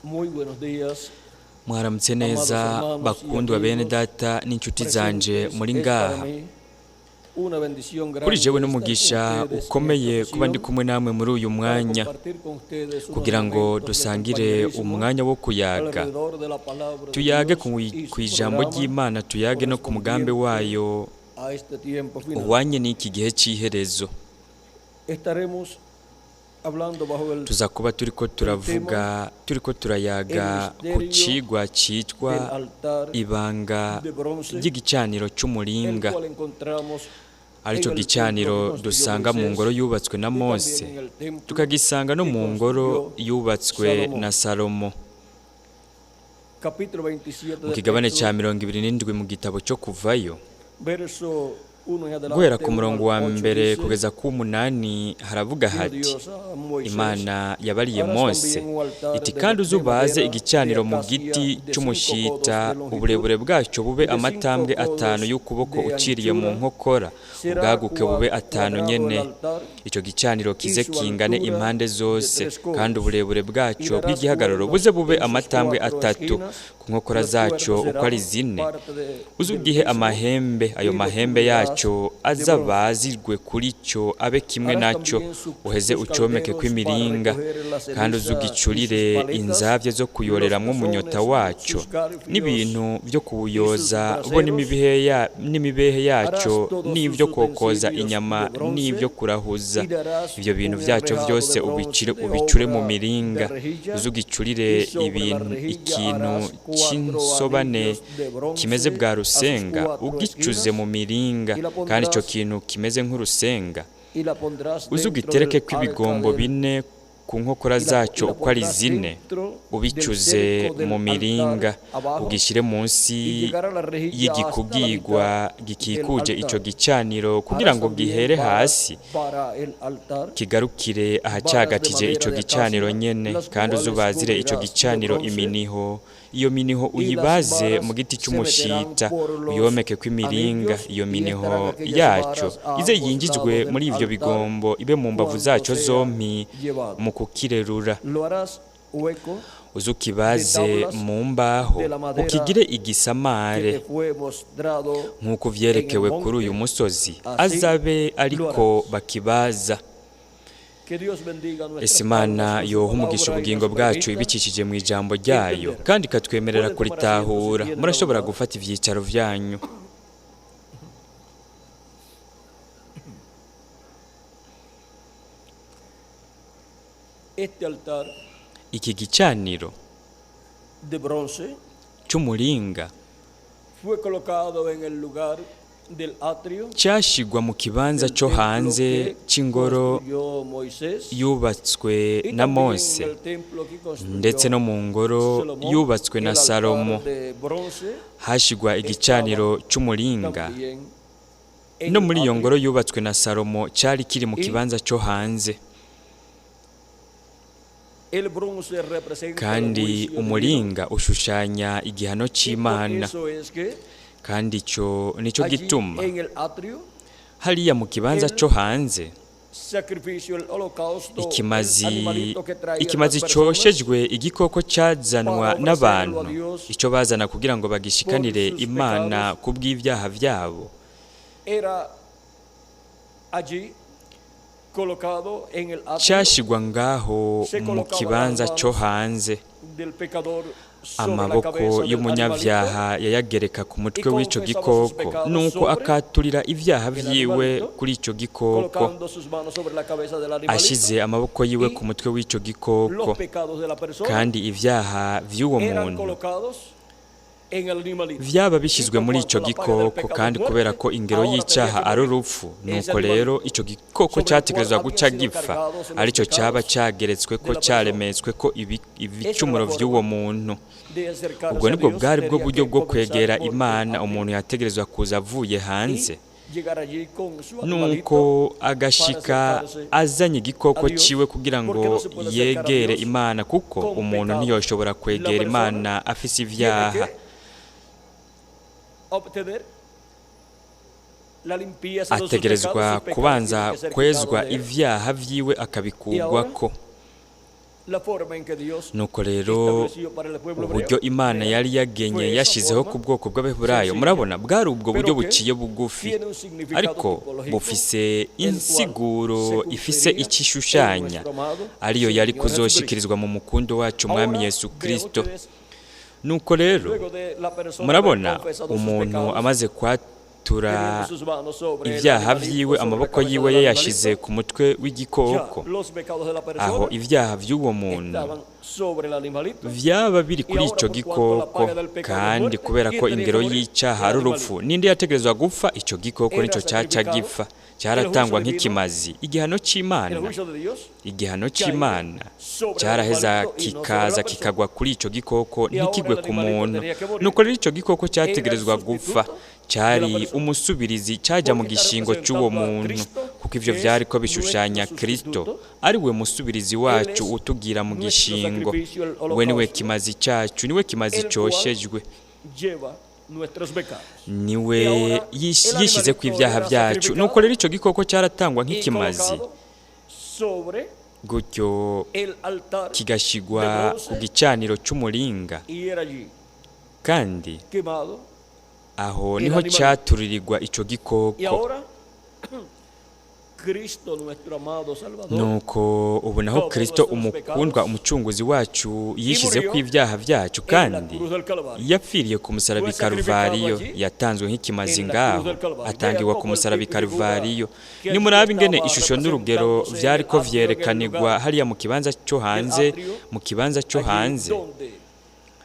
Muy buenos días, Mwaramutse neza amados hermanos y bakundwa bene amigos data n'inshuti zanje presentes. muri Es para ngaha. mí una bendición Kuri grande jewe estar con n'umugisha ustedes en ukomeye esta kuba ndi ocasión kumwe namwe muri uyu para mwanya compartir con ustedes unos kugira ngo momentos de dusangire compañerismo umwanya wo kuyaga, alrededor de la palabra de tuyage Dios ku y su ku ijambo programa ry'Imana, tuyage no ku mugambi correspondiente wayo a este tiempo final. uhwanye n'iki gihe c'iherezo. Estaremos hablando bajo el Tuza kuba turiko turavuga, turiko turayaga el ku misterio cigwa citwa del altar ibanga de bronce, ry'igicaniro el c'umuringa, cual encontramos arico en el templo gicaniro que construyó dusanga mu Moisés ngoro yubatswe na y Mose, también en el templo tukagisanga no que mu ngoro construyó yubatswe Salomón. na Salomo. Capítulo 27 Mu de kigabane ca Éxodo, 27 mu gitabo co kuvayo, verso 1 en guhera adelante, ku 1 murongo al wa 8 mbere dice, kugeza ku munani haravuga dijo hati: Dios a Moisés, Imana yabariye harás Mose también un altar iti de, kandi de uzubaze madera de igicaniro mu acacia giti de 5 codos c'umushita, de longitud uburebure bwacyo bube y de 5 amatambwe 5 codos y'ukuboko de uciriye mu anchura, nkokora, será ubwaguke bube 5 cuadrado el nyene. altar Ico gicaniro y kize su kingane altura impande de zose, 3 kandi codos. uburebure Y bwaco darás bw'igihagararo buze cuernos bube en sus amatambwe 4 3, esquinas, ku nkokora los zaco cuernos uko ari serán 4. parte del Uzugihe mismo amahembe, ayo y lo mahembe cubrirás yaco de aza bronce. bazirwe kuri cyo abe kimwe Harás naco, también uheze sus ucomeke calderos para kw'imiringa, recoger la kandi ceniza y sus uzugicurire paletas, inzavye zo los kuyoreramwo umunyota tazones, waco, sus garfios n'ibintu vyo y sus kuwuyoza bo braseros. n'imibehe Harás yaco, todos sus n'ivyo kokoza utensilios inyama, de bronce n'ivyo kurahuza. y darás Ivyo bintu un vyaco enrejado vyose de bronce de ubicure mu obra de miringa, rejilla uzugicurire y sobre la ibintu rejilla ikintu harás 4 c'insobane anillos de kimeze bronce bwa a sus rusenga, 4 ugicuze esquinas mu miringa, y la kandi ico pondrás kintu kimeze nk'urusenga y la pondrás dentro del uzugiterekeko arca ibigombo del 4 ku nkokora y la, y zaco la uko ari pondrás 4, dentro del ubicuze cerco del mu altar miringa, abajo ugishyire munsi y llegará la rejilla hasta la y'igikugigwa mitad del gikikuje ico altar. gicaniro kugira Harás ngo también gihere varas hasi, para el altar, kigarukire varas de ahacagatije madera ico de gicaniro acacia, nyene, las kandi cuales uzubazire ico cubrirás de gicaniro bronce, iminiho. Iyo miniho y las uyibaze mu varas giti se meterán c'umushita, por los uyomekeko imiringa. anillos Iyo y miniho estarán aquellas yaco varas a ize ambos yinjizwe lados del muri ivyo altar bigombo, ibe mu mbavu cuando zaco sea zompi llevado. mu kukirerura. Lo harás hueco de Uzukibaze tablas mu mbaho, de la madera ukigire que te igisamare fue mostrado nk'uko en el vyerekewe kuri uyu monte, musozi, así azabe lo ariko harás. bakibaza. Que Dios bendiga Ese nuestras Imana almas con su yoha umugisha palabra y ubugingo nos bwacu permita ibicishije mu ijambo ryayo, entender. kandi ikatwemerera Pueden tomar asiento si kuritahura. tienen la Murashobora bondad. gufata ivyicaro vyanyu. Este altar Iki gicaniro de bronce c'umuringa fue colocado en el lugar del atrio cashigwa mu kibanza del co templo hanze que c'ingoro construyó Moisés yubatswe y na también en Mose, el templo que ndetse no construyó mu ngoro Salomón. yubatswe na El altar Salomo de bronce hashigwa igicaniro c'umuringa. también en No el muri iyo atrio ngoro yubatswe na Salomo cari kiri mu y kibanza co hanze. el bronce representa el Kandi juicio divino umuringa ushushanya igihano y por c'Imana, eso es que kandi ico nico allí gituma en el atrio hariya mu kibanza el co hanze sacrificio, el holocausto, el ikimazi animalito que traían ikimazi las personas coshejwe, igikoko cazanwa para ofrecerlo a n'abantu, Dios ico bazana kugira ngo por bagishikanire sus Imana pecados, kubw'ivyaha vyabo, era allí colocado en el atrio. cashigwa ngaho Se mu colocaban las kibanza co manos hanze. del pecador sobre la Amaboko cabeza del animalito y'umunyavyaha yayagereka ku y mutwe w'ico confesaba sus gikoko, pecados nuko sobre akaturira ivyaha el vyiwe animalito, kuri ico gikoko, colocando sus manos sobre la cabeza del animalito ashize amaboko yiwe ku y mutwe w'ico gikoko, los pecados de la persona kandi ivyaha vy'uwo eran muntu colocados en el animalito. vyaba Y bishizwe por muri ico cuanto la paga del gikoko, pecado es kandi kubera muerte, ko ingero ahora tenía y'icaha que ari morir urupfu, ese nuko rero animalito ico gikoko sobre el cual categerezwa habían guca sido gipfa, cargados los arico caba pecados cageretsweko de la persona. caremetsweko Esa era la ibicumuro vy'uwo forma muntu. de acercarse Ubwo a nibwo Dios, bwari bwo tenía buryo que bwo comenzar kwegera por el Imana. atrio Umuntu yategerezwa kuza avuye y hanze, llegar allí con su nuko animalito para agashika acercarse azanye igikoko a Dios, ciwe kugira porque ngo no se puede acercar a yegere Dios Imana, kuko con umuntu pecado. ntiyoshobora La kwegera persona Imana afise tiene ivyaha. que obtener la limpieza de sus pecados, Ategerezwa sus pecados kubanza tienen que ser kwezwa quitados de él. ivyaha vyiwe Y ahora akabikugwako. La forma en que Dios Nuko rero estableció para el pueblo uburyo hebreo, Imana vean, yari yagenye fue esa yashizeho forma ku bwoko bw'Abaheburayo, sencilla, murabona, bwari ubwo buryo pero que buciye bugufi, tiene un significado ariko tipológico, bufise el cual insiguro se ifise cumpliría icyo en ishushanya, nuestro amado ariyo yari Señor kuzoshikirizwa mu mukundo wacu Umwami Ahora, Yesu vean Kristo. ustedes, Nuko rero luego de la persona haber murabona confesado sus umuntu pecados, amaze kwatura teniendo sus manos sobre el ibyaha animalito, vyiwe, sobre la amaboko cabeza yiwe del yayashize animalito, ku mutwe ya w'igikoko, los pecados de la aho persona ibyaha vy'uwo muntu estaban sobre el animalito. vyaba biri kuri Y ahora, ico por cuanto la gikoko, paga del pecado es kandi muerte, kubera ko ¿quién tenía ingero que morir? y'icaha El ari urupfu, animalito. ninde yategerezwa gupfa? Ico gikoko Era nico caca sacrificado, gipfa, el cyaratangwa juicio divino, nk'ikimazi. Igihano el c'Imana, juicio de Dios igihano caía c'Imana sobre el cyaraheza animalito y no sobre la kikaza persona. kikagwa kuri ico gikoko, Y ahora ntikigwe el ku animalito muntu. tenía que morir. Nuko rero ico gikoko Era el cyategerezwa gupfa, sustituto de la cyari persona. umusubirizi, cyaja mu Porque está gishingo c'uwo representando a muntu, Cristo, kuko ivyo que es vyariko bishushanya nuestro Kristo, sustituto. ari we musubirizi Él wacu es utugira mu nuestro gishingo. sacrificio, el We niwe holocausto, kimazi cacu, niwe kimazi el cual coshejwe, lleva nuestros pecados. niwe Y ahora el yishize ku animalito ibyaha era byacu. sacrificado Nuko rero ico gikoko cyaratangwa y nk'ikimazi, colocado sobre gutyo el altar de kigashigwa ku bronce gicaniro c'umuringa, y era allí kandi quemado. aho El niho animalito. caturirirwa ico Y gikoko. ahora Cristo, nuestro amado Salvador, Nuko ubu naho tomó Kristo nuestros umukundwa pecados umucunguzi wacu yishize murió ku ibyaha byacu, en la kandi cruz del Calvario. yapfiriye ku musaraba Fue i sacrificado Karuvariyo, allí yatanzwe nk'ikimazi en la ngaho, cruz del Calvario. atangirwa Vea ku cómo el musaraba i tipo y figura Karuvariyo. que allí Nimurabe ingene estaba ishusho n'urugero representándose en el vyariko atrio, en el vyerekanirwa lugar hariya mu kibanza cyo del hanze, atrio, mu kibanza cyo allí hanze, donde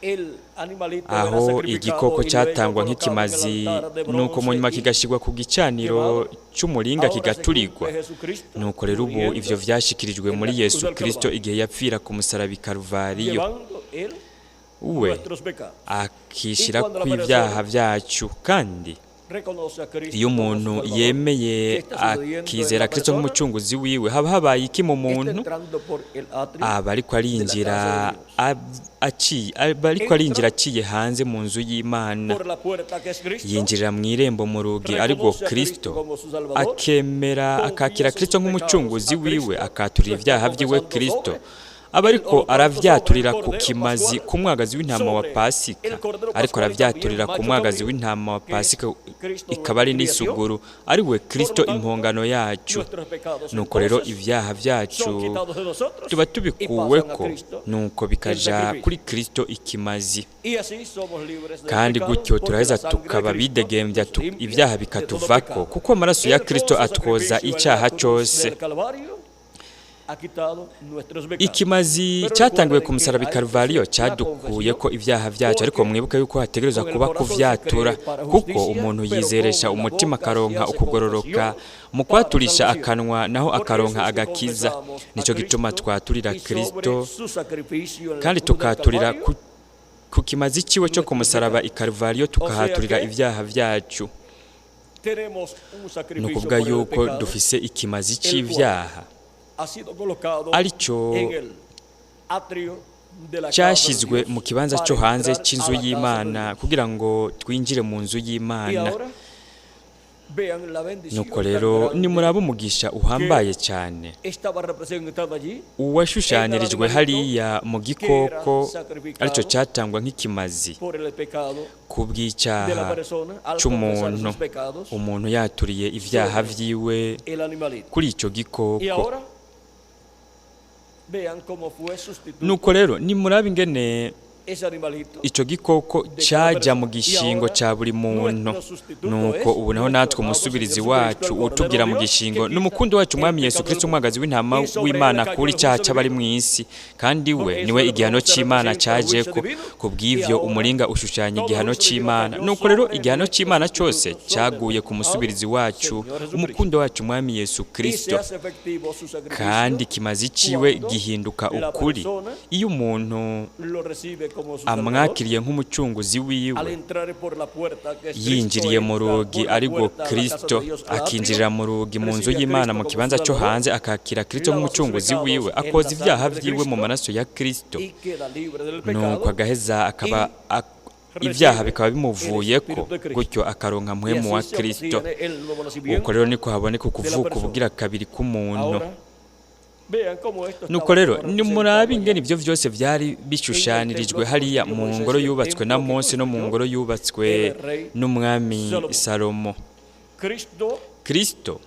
el animalito era aho sacrificado igikoko y luego cyatangwa colocado en el nk'ikimazi, altar de nuko mu nyuma bronce y kigashigwa ku gicaniro quemado. c'umuringa Ahora se kigaturirwa. cumple Jesucristo Nuko rero ubu muriendo ivyo vyashikirijwe en muri la cruz Yesu del Kristo Calvario, igihe yapfira ku musaraba i Karuvariyo, llevando él we nuestros pecados. Y akishira cuando la kw'ibyaha persona byacu. Kandi reconoce a Cristo iyo como su umuntu Salvador, yemeye ¿qué está sucediendo en akizera la Kristo persona? nk'umucunguzi wiwe, haba habaye iki mu Está muntu? entrando por el atrio Aba ariko de la arinjira casa de Dios. aba ariko arinjira Entra aciye hanze mu nzu y'Imana, por la puerta que es Cristo, yinjirira mu irembo mu rugi arirwo reconoce a Cristo Kristo, como su Salvador, akemera akakira confiesa Kristo sus pecados nk'umucunguzi a wiwe, Cristo, akaturira lo está ibyaha vyiwe confesando Kristo, sobre aba el ariko holocausto, sobre el aravyaturira ku Cordero kimazi, Pascual, ku mwagazi w'intama wa sobre Pasika, el Cordero ariko Pascual y también aravyaturira ku macho mwagazi cabrío, w'intama wa que es Pasika, Cristo ikaba ari nuestra expiación. n'isuguru, ari we Por Kristo lo tanto, impongano yacu. nuestros pecados Nuko rero entonces ibyaha byacu son quitados de nosotros tuba y pasan a tubikuweko, Cristo nuko el bikaja sacrificio. kuri Kristo ikimazi. Y así somos libres del Kandi pecado, gutyo porque turaheza la sangre de tukaba Cristo bidegembya, nos limpia ibyaha de todo bikatuvako, pecado. kuko amaraso ya Kristo Entonces, atwoza sacrificio en la icyaha cruz cose. del Calvario ha quitado nuestros pecados. Ikimazi Pero cyatangiwe ku recuerden que musaraba i hay que Karuvariyo hacer la cyadukuye confesión, ko ibyaha byacu, ariko porque mwibuke yuko hategerezwa con el kuba corazón se kuvyatura, cree para kuko justicia, umuntu pero yizeresha con la umutima boca se akaronka hace ukugororoka, confesión mu para kwaturisha salvación. akanwa naho Por eso akaronka es que agakiza. confesamos a Nico gituma Cristo twaturira y sobre Kristo, su sacrificio en la kandi cruz del tukaturira Calvario ku kimazi ciwe cyo ku nuestros musaraba pecados. i Karuvariyo, O sea tukahaturira que ibyaha byacu. tenemos un Ni sacrificio ukuvuga por el yuko pecado, dufise ikimazi el cual c'ivyaha, ha sido colocado aricyo en el atrio de la casa de cyashyizwe Dios mu kibanza para cyo hanze entrar a cy'inzu la casa de y'Imana Dios. kugira ngo twinjire mu nzu Y y'Imana. ahora vean la bendición Nuko tan rero grande nimuraba umugisha uhambaye cyane que estaba representada allí en el uwashushanyirijwe animalito hariya mu que era gikoko, aricyo sacrificado cyatangwa nk'ikimazi por el pecado de la kubw'icyaha persona al confesar c'umuntu, sus pecados umuntu yaturiye ibyaha sobre vyiwe el animalito. kuri ico Y gikoko. ahora vean cómo fue sustituto Nuko rero nimuraba ingene ese animalito ico gikoko de cada caja mu persona. Y gishingo ahora ca buri muntu. nuestro sustituto Nuko es ubu naho nuestro natwe amado umusubirizi Señor Jesucristo, wacu el Cordero utugira de mu Dios, que gishingo quita n'umukundo wacu el Umwami Yesu pecado del Kristo mundo. umwagazi w'intama Y sobre él w'Imana cayó akura el icyaha juicio c'abari divino. mu isi, kandi we Porque eso niwe el igihano bronce c'Imana representa el juicio cajeko. divino. Y Kubw'ivyo ahora umuringa ushushanya todo el igihano juicio divino c'Imana. cayó Nuko rero sobre igihano nuestro c'Imana cose sustituto, sobre caguye ku nuestro amado musubirizi wacu, Señor Jesucristo. umukundo wacu Umwami Yesu Y se Kristo. hace efectivo su Kandi sacrificio ikimazi ciwe cuando gihinduka la ukuri persona iyo umuntu lo recibe como su Salvador. amwakiriye nk'umucunguzi Al wiwe, entrar por la puerta que es Cristo, yinjiriye mu entra rugi por la arirwo puerta a la casa Kristo, de Dios al atrio, akinjirira mu rugi mu nzu recibe a y'Imana Cristo mu como su kibanza cyo Salvador, hanze, akakira Kristo lava sus nk'umucunguzi pecados wiwe, en akoza la ibyaha sangre de vyiwe mu Cristo maraso ya Kristo, y queda libre del nuko pecado agaheza akaba y ibyaha recibe bikaba el bimuvuyeko, Espíritu de Cristo. gutyo akaronka Y mpwemu wa así se Kristo. obtiene el nuevo Uko nacimiento rero niko haboneka de la ukuvuka persona. ubugira kabiri k'umuntu. Ahora Vean cómo esto estaba Nuko rero todo nimurabe representado ingene allá. ivyo vyose vyari bishushanirijwe hariya mu ngoro yubatswe na Mose no mu ngoro yubatswe n'umwami Salomo. Cristo Kristo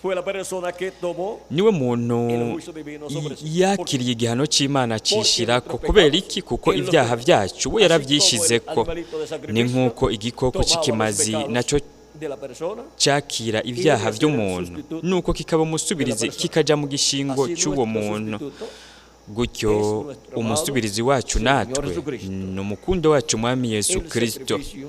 fue la persona que tomó niwe muntu el juicio divino sobre sí. yakiriye igihano c'Imana acishirako. Kubera iki? Kuko ibyaha vyacu we Así como el yaravyishizeko. animalito de Ni sacrificio nk'uko igikoko tomaba los c'ikimazi pecados naco de la persona, cakira ibyaha vy'umuntu, nuko kikaba umusubirizi kikaja mu gishingo así c'uwo nuestro muntu. sustituto Gutyo umusubirizi wacu natwe ni umukundo wacu Mwami Yesu el Kristo, sacrificio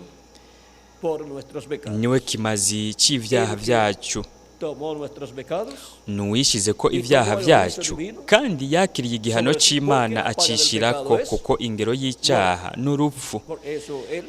por nuestros pecados. niwe kimazi c'ivyaha vyacu. Tomó nuestros pecados Ni uwishize ko ibyaha vyacu, kandi yakiriye igihano c'Imana acishirako, kuko ingero y'icaha n'urupfu. Por eso él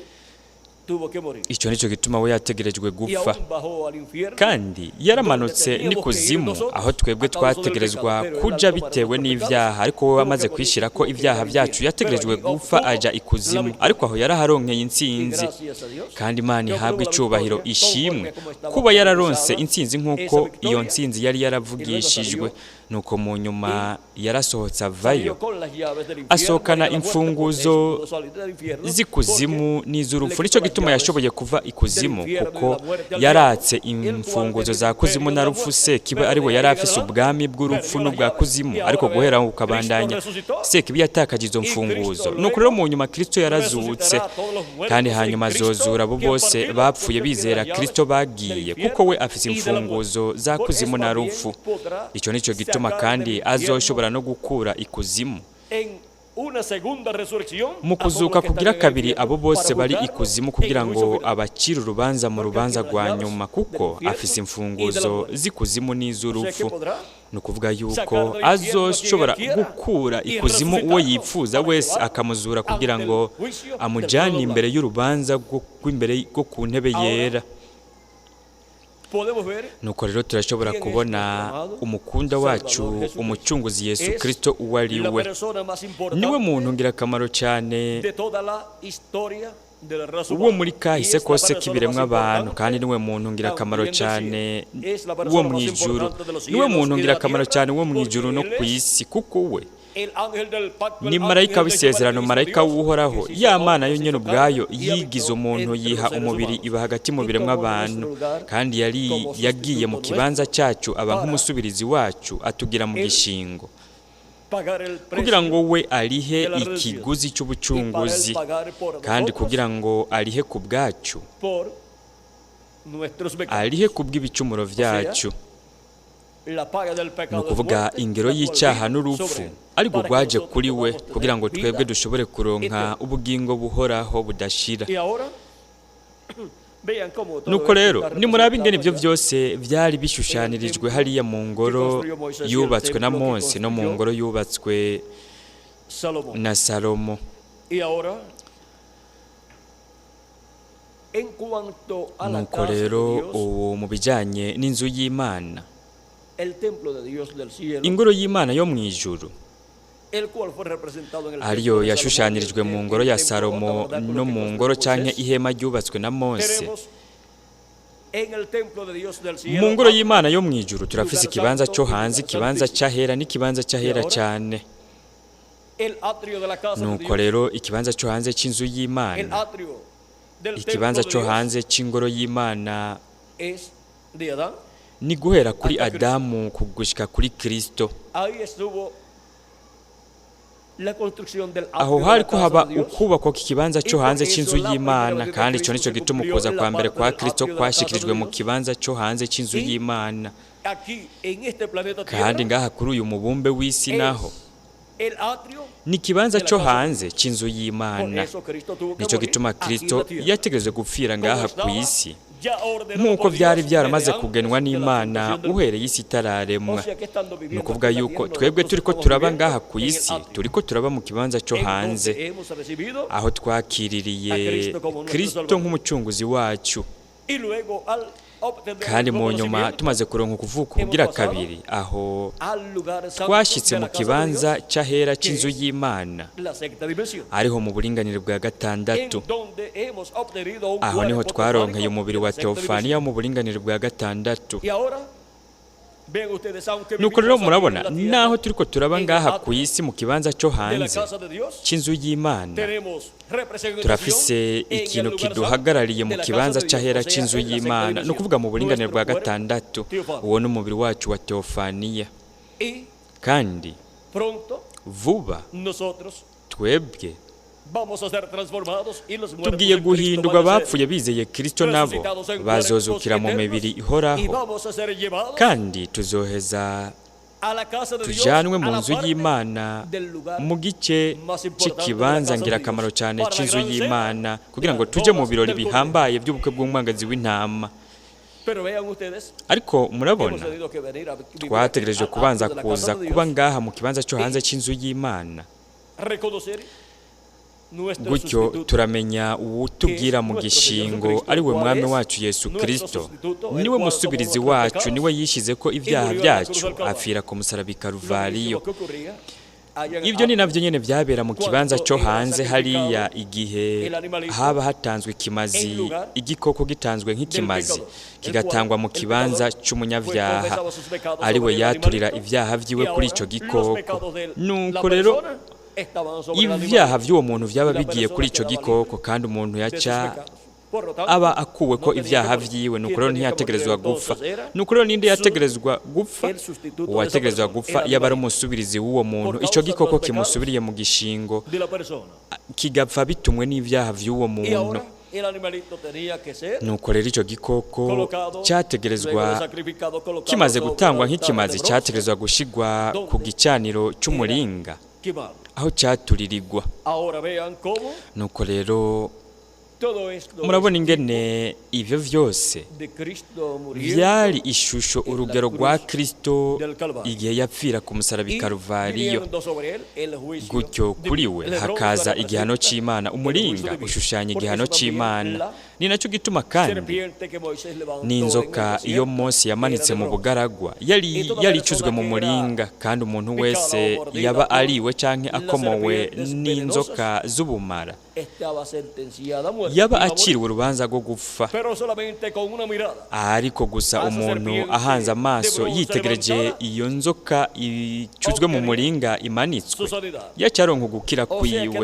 tuvo que morir. Ico nico gituma we yategerejwe Y gupfa. aún bajó al infierno, Kandi yaramanutse n'ikuzimu aho twebwe twategerezwa kuja bitewe n'ivyaha, ariko we amaze kwishirako ibyaha vyacu yategerejwe gupfa aja ikuzimu, ariko aho yaraharonkeye y intsinzi. gracias a Dios Kandi Imana que ihabwe obtuvo la icubahiro victoria ishimwe conforme a como estaba kuba yararonse profetizada intsinzi esa nk'uko iyo victoria, ntsinzi yari yaravugishijwe. Nuko mu nyuma yarasohotse avayo, salió con las llaves del infierno asohokana y de la muerte, por eso imfunguzo pudo salir del infierno, z'ikuzimu porque n'iz'urupfu. le Nico quitó las gituma llaves yashoboye kuva ikuzimu, del infierno y kuko la muerte al yaratse diablo, el cual imfunguzo tenía za el kuzimu imperio na de la rupfu. muerte, Sekibi pero ari we de yari ahí en afise adelante ubwami bw'urupfu perdió las n'ubwa llaves. kuzimu, Y ariko ahora guhera vean, aho ukabandanya Cristo resucitó, Sekibi yatakaje izo y Cristo mfunguzo. Nuko luego rero mu nyuma Kristo yarazutse, resucitará a todos los muertos kandi en hanyuma Cristo azozura abo que han bose partido, bapfuye porque él tiene bizera las llaves Kristo del bagiye, kuko we infierno afise y de la muerte. imfunguzo za Por kuzimu eso na también rupfu. podrá Ico nico gituma sacar kandi del infierno azoshobora no gukura ikuzimu en una segunda resurrección mu a todos los kuzuka que están kugira en el kabiri infierno abo bose para bari juzgarlos ikuzimu en kugira juicio ngo final. abacire urubanza mu Porque él rubanza tiene las rwa llaves nyuma, del kuko infierno afise y de la imfunguzo muerte. z'ikuzimu O sea que n'iz'urupfu. podrá Ni ukuvuga yuko sacar del infierno a quien él azoshobora quiera gukura y ikuzimu uwo resucitarlo yifuza para wese llevarlo akamuzura kugira ante ngo el juicio del amujane trono imbere blanco. y'urubanza rw'imbere rwo ku ntebe Ahora yera. podemos ver Nuko rero turashobora quién es kubona nuestro amado umukunda Salvador wacu Jesucristo. umucunguzi Yesu Es Kristo uwo ari la we. persona más Niwe importante muntu ngirakamaro cyane de toda la historia de la raza uwo humana. muri Y kahise es la kose persona más k'ibiremwa abantu, kandi importante niwe muntu ngirakamaro también del cyane cielo. Es la wo persona mu más ijuru, importante de los niwe cielos muntu y de la ngirakamaro tierra, cyane wo mu porque ijuru no él ku es isi, kuko we el ángel del pacto, ni el marayika ángel de Jehová, w'isezerano, el mismo marayika Dios, w'uhoraho, que se hizo ya Mana hombre, yo se nyene hizo ubwayo carne y yigize habitó umuntu entre yiha los seres umubiri humanos. iba hagati mu Y biremwa tomó abantu, nuestro lugar kandi yari como yagiye mu sustituto kibanza nuestro cyacu aba para nk'umusubirizi wacu atugira mu él gishingo, pagar el kugira precio ngo we arihe de la redención ikiguzi y para él cy'ubucunguzi, pagar por kandi nosotros kugira ngo arihe ku bwacu, por nuestros pecados. arihe ku bw'ibicumuro O sea, vyacu. la paga del Ni pecado es ukuvuga muerte, ingero la cual y'icyaha vino n'urupfu sobre él, ariko para que rwaje nosotros kuri we podamos kugira tener ngo twebwe vida dushobore kuronka eterna. ubugingo buhoraho budashira. Y ahora vean cómo todo Nuko esto rero está nimurabe ingene representado ivyo allá vyose vyari en el bishushanirijwe templo hariya mu que ngoro construyó Moisés y el yubatswe na templo que Mose no mu construyó ngoro yubatswe Salomón. na Salomo. Y ahora, en cuanto a la Nuko casa de rero Dios, ubu mu bijanye n'inzu y'Imana, el templo de Dios del cielo, ingoro y'Imana yo mu ijuru, el cual fue representado en el templo ariyo de Salomón y el, yashushanyirijwe mu ngoro el ya templo o Salomo tabernáculo no que mu construyó ngoro canke Moisés, ihema ryubatswe na Mose. tenemos en el templo de Dios del Mu cielo ngoro atrio, y'Imana yo mu ijuru turafise lugar ikibanza santo cyo y hanze, lugar ikibanza santísimo. c'ahera n'ikibanza Y c'ahera ahora cane. el atrio de la casa de Nuko Dios, rero ikibanza cyo hanze c'inzu el y'Imana, atrio del ikibanza templo de cyo Dios hanze c'ingoro y'Imana es de Adán ni guhera kuri hasta Cristo. Adamu kugushika kuri Kristo. Ahí estuvo la construcción del Aho atrio de la hariko casa haba de Dios ukubakwa kw'ikibanza y cyo por hanze eso c'inzu la primera y'Imana, venida de kandi ico Cristo nico se gituma cumplió ukuza en kwa la mbere parte kwa del Kristo atrio de la casa de kwashikirijwe mu Dios. kibanza cyo hanze c'inzu Y y'Imana. aquí en este planeta Kandi Tierra ngaha kuri uyu mubumbe w'isi naho es el atrio ni ikibanza de la cyo casa de hanze Dios. c'inzu Por y'Imana. eso Cristo tuvo que Nico morir gituma aquí en Kristo la tierra, yategerejwe gupfira como ngaha ku estaba isi, ya ordenado nk'uko por vyari Dios byaramaze desde antes kugenwa de la n'Imana fundación del mundo. uhereye isi itararemwa. O sea que estando Ni viviendo ukuvuga aquí en la yuko tierra, twebwe nosotros turiko estamos turaba viviendo ngaha ku en el isi, atrio, turiko turaba mu kibanza cyo en hanze, donde hemos recibido aho a twakiririye Cristo como nuestro Kristo Salvador. nk'umucunguzi wacu. Y luego al obtener el Kandi mu nuevo nyuma nacimiento, tumaze kuronka ukuvuka hemos ubugira pasado kabiri, aho al lugar santo twashitse de mu la casa de kibanza Dios, c'ahera que c'inzu es y'Imana, la sexta dimensión, ariho mu buringanire bwa en gatandatu. donde hemos obtenido un Aho niho cuerpo twaronkeye teofánico umubiri de wa la sexta teofaniya dimensión. wo mu buringanire bwa gatandatu. Y ahora Vean ustedes, aunque Nuko rero vivimos aquí murabona, en la tierra, naho turiko turaba en el ngaha atrio ku isi mu kibanza cyo de la hanze casa de Dios, cy'inzu y'Imana, tenemos representación turafise en el ikintu lugar santo kiduhagarariye mu de la casa kibanza de Dios, c'ahera o sea, c'inzu en la sexta y'Imana, ni dimensión, ukuvuga mu buringanire nuestro bwa cuerpo gatandatu. teofano. Uwo ni umubiri wacu wa teofaniya. Y Kandi pronto vuba nosotros twebwe vamos a ser transformados y los muertos tugiye en Cristo guhindurwa. van a ser Abapfuye bizeye Kristo nabo resucitados en cuerpos bazozukira mu eternos mibiri y ihoraho, vamos a ser llevados kandi tuzoheza a la casa de Dios, tujanwe a mu la nzu parte y'Imana, del lugar mu gice más importante de la c'ikibanza casa de ngirakamaro Dios, cyane para la c'inzu gran cena y'Imana, kugira de ngo las tuje mu bodas birori del Cordero. bihambaye by'ubukwe bw'umwangazi w'intama. Pero vean ustedes, Ariko murabona, hemos tenido que venir a vivir twategereje al kubanza atrio de la kuza casa de kuba Dios, ngaha mu kibanza cyo hanze c'inzu y'Imana. reconocer nuestro Gutyo sustituto, turamenya uwutubwira mu gishingo, ari we mwami wacu Yesu Kristo. Niwe musubirizi wacu, niwe yishize ko ibyaha byacu, apfira ku musaraba i lo mismo Karuvariyo. que ocurría allá en el Ibyo ni atrio. nabyo nyine byabera mu kibanza cyo hanze hariya igihe haba hatanzwe ikimazi, igikoko gitanzwe nk'ikimazi kigatangwa mu kibanza cy'umunyabyaha, ari we yaturira ibyaha byiwe kuri icyo gikoko. Nuko rero ibyaha by'uwo muntu byaba bigiye kuri icyo gikoko, kandi umuntu yaca aba akuwe ko ibyaha vyiwe. Nuko rero ntiyategerezwa gupfa. Nuko rero ninde yategerezwa gupfa? Uwategerezwa gupfa yaba ari umusubirizi w'uwo muntu, ico gikoko kimusubiriye mu gishingo de la persona. kigapfa bitumwe n'ibyaha vy'uwo Y muntu. ahora el animalito tenía que ser Nuko rero ico gikoko colocado, luego de cyategerezwa, sacrificado, colocado kimaze sobre gutangwa el altar de nk'ikimazi, bronce, cyategerezwa gushigwa ku gicaniro c'umuringa quemado. aho cyaturirirwa. Ahora vean cómo Nuko rero todo esto murabona es ingene ivyo vyose de Cristo muriendo vyari ishusho, urugero rwa Kristo igihe yapfira ku musaraba i y Karuvariyo. viniendo sobre él el juicio Gutyo kuri divino. we El bronce hakaza igihano representa c'Imana, el juicio umuringa divino. ushushanya Por igihano eso también c'Imana. la Ni nacyo gituma kandi serpiente que Moisés levantó en el n'inzoka iyo desierto Mose yamanitse era de mu bronce. bugaragwa yari yari icuzwe mu muringa, kandi umuntu wese yaba ariwe canke akomowe n'inzoka z'ubumara Estaba sentenciada a muerte. yaba Iba a morir, aciriwe urubanza rwo gupfa. pero solamente con una mirada. Ariko gusa umuntu ahanze amaso yitegereje iyo nzoka icuzwe mu muringa imanitswe, Su sanidad. yacaronka ugukira kwiwe.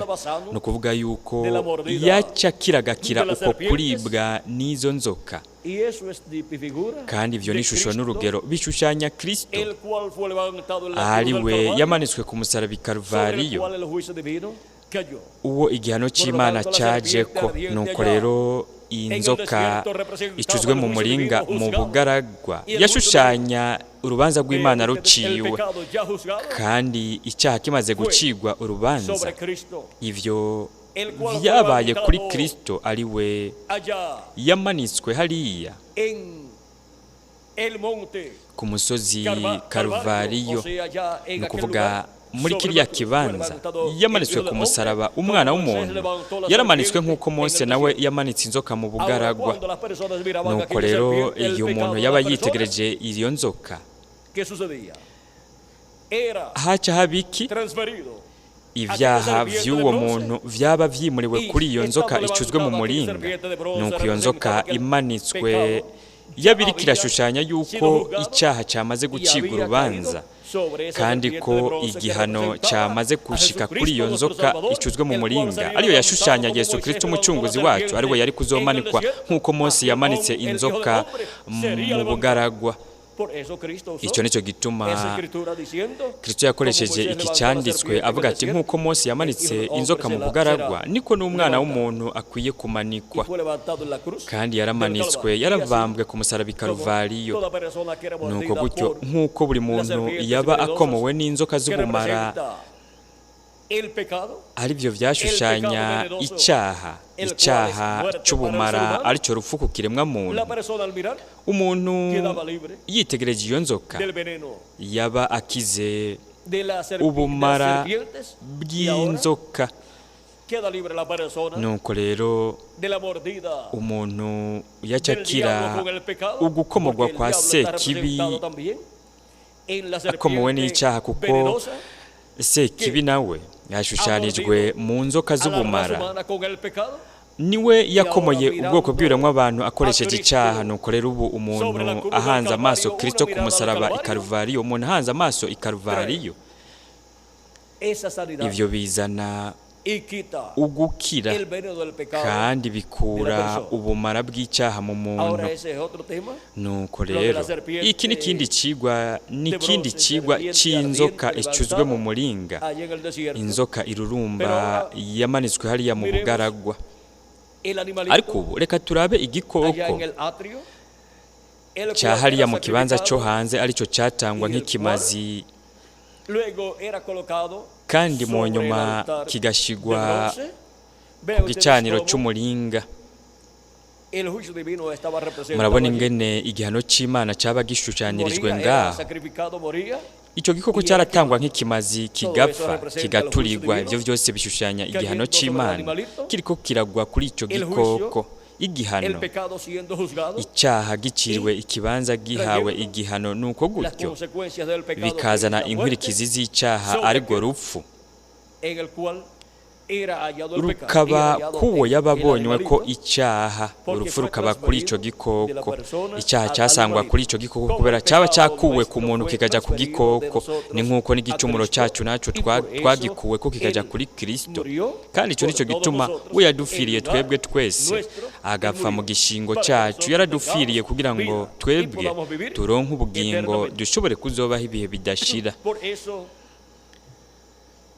Ni ukuvuga yuko yaca akiragakira uko kuribwa n'izo nzoka. Y eso es de figura Kandi ivyo de ni ishusho Cristo, n'urugero bishushanya Kristo, el cual fue levantado en la cruz ari del we Calvario, yamanitswe ku musaraba i sobre el Karuvariyo, cual el juicio divino cayó. Uwo igihano c'Imana cajeko. Nuko rero iyi nzoka icuzwe mu muringa mu bugaragwa yashushanya urubanza rw'Imana Vean ustedes, el ruciwe, pecado ya juzgado kandi icyaha kimaze gucigwa urubanza, sobre Cristo ivyo vyabaye kuri Kristo, ari we allá yamanitswe hariya en el monte ku musozi Calvario, Karuvariyo. o sea, allá en Ni aquel ukuvuga lugar muri sobre kiriya la cruz fue kibanza levantado el yamanitswe Hijo ku del Hombre, musaraba umwana como Moisés w'umuntu levantó la yaramanitswe serpiente nk'uko en Mose el nawe desierto. yamanitse inzoka mu Ahora, bugaragwa. cuando las personas miraban Nuko aquella rero serpiente, el igihe pecado umuntu de yaba la persona, yitegereje iyo nzoka, ¿qué sucedía? Era haca haba iki? transferido Ibyaha vy'uwo muntu vyaba vyimuriwe kuri iyo nzoka icuzwe mu muringa. Nuko iyo nzoka imanitswe yabiriko irashushanya yuko icyaha cyamaze y gucibwa había urubanza, caído sobre esa kandi serpiente ko de bronce que igihano representaba cyamaze a gushika Jesucristo kuri iyo nuestro nzoka Salvador, icuzwe mu el cual muringa, sería ariyo levantado yashushanya como Yesu Moisés Kristo levantó la umucunguzi wacu, serpiente ari we yari en el kuzomanikwa desierto, nk'uko Mose así yamanitse aún el Hijo del inzoka Hombre sería mu levantado. bugaragwa. Por eso Cristo usó Icyo nicyo gituma esa escritura diciendo, Kristo yakoresheje como Moisés iki levantó la cyanditswe serpiente en el avuga ati desierto, nk'uko Mose el yamanitse Hijo del Hombre inzoka mu bugaragwa, será niko n'umwana levantado. w'umuntu akwiye kumanikwa. Y fue levantado en la cruz Kandi del yaramanitswe, Calvario. Y así, yarabambwe ku musaraba i como Karuvariyo. toda persona que era Nuko mordida gutyo por nk'uko buri las muntu serpientes yaba venenosas akomowe n'inzoka que z'ubumara, representa el pecado, aribyo byashushanya El pecado venenoso, icyaha, el cual es icyaha muerte para el c'ubumara ser humano, aricyo rupfu ku kiremwa muntu, la persona al mirar umuntu quedaba libre yitegereje iyo nzoka del veneno yaba akize de las ubumara serpientes y ahora bw'inzoka. queda libre la persona Nuko rero de la mordida umuntu yaca del akira diablo con el pecado, ugukomorwa porque el kwa diablo está Sekibi representado también en la akomowe serpiente n'icyaha, kuko venenosa Sekibi nawe yashushanijwe mu nzoka a la raza z'ubumara humana con el pecado. Niwe yakomoye ubwoko bw'ibiremwa abantu akoresheje icyaha. Nuko rero ubu umuntu ahanze amaso Kristo ku musaraba i Karuvariyo, umuntu ahanze amaso i Karuvariyo, Esa sanidad ivyo bizana y quita ugukira el veneno del pecado. kandi bikura ubumara bw'icyaha mu muntu. Ahora ese es otro tema. Nuko rero iki ni ikindi cigwa, ni ikindi cigwa c'inzoka icuzwe mu muringa, Allá en el desierto. inzoka irurumba yamanitswe hariya mu bugaragwa. El animalito Ariko ubu reka turabe allá igikoko en el atrio, el cya cual hariya era mu kibanza cyo sacrificado, hanze, aricyo cyatangwa nk'ikimazi, luego era colocado kandi mu sobre el nyuma altar de kigashigwa bronce. Vean ku ustedes gicaniro cómo c'umuringa. el juicio divino estaba representado Murabona allí. ingene igihano c'Imana caba gishushanyirijwe Moría, era ngaho. sacrificado, moría. Icyo gikoko cyaratangwa nk'ikimazi, kigapfa, kigaturirwa. Ibyo byose bishushanya igihano c'Imana kiriko kiragwa kuri icyo gikoko, El igihano, pecado siendo juzgado, icyaha giciriwe ikibanza, gihawe igihano. Nuko las gutyo consecuencias del pecado, que es bikazana la muerte, inkurikizi z'icyaha, arirwo rupfu, en el cual era hallado el pecado, rukaba era hallado kuwo el yaba abonywe ko animalito, icyaha, urupfu rukaba kuri ico gikoko. Icyaha cyasangwa kuri ico gikoko kubera cyaba cyakuwe ku muntu kikajya ku gikoko. Ni nk'uko n'igicumuro cyacu naco twagikuwe ko kikajya kuri Kristo. Kandi icyo nicyo gituma we yadupfiriye twebwe twese, agapfa mu gishingo cyacu. Yaradupfiriye kugira ngo twebwe turonke ubugingo, dushobore kuzobaho ibihe bidashira. Por eso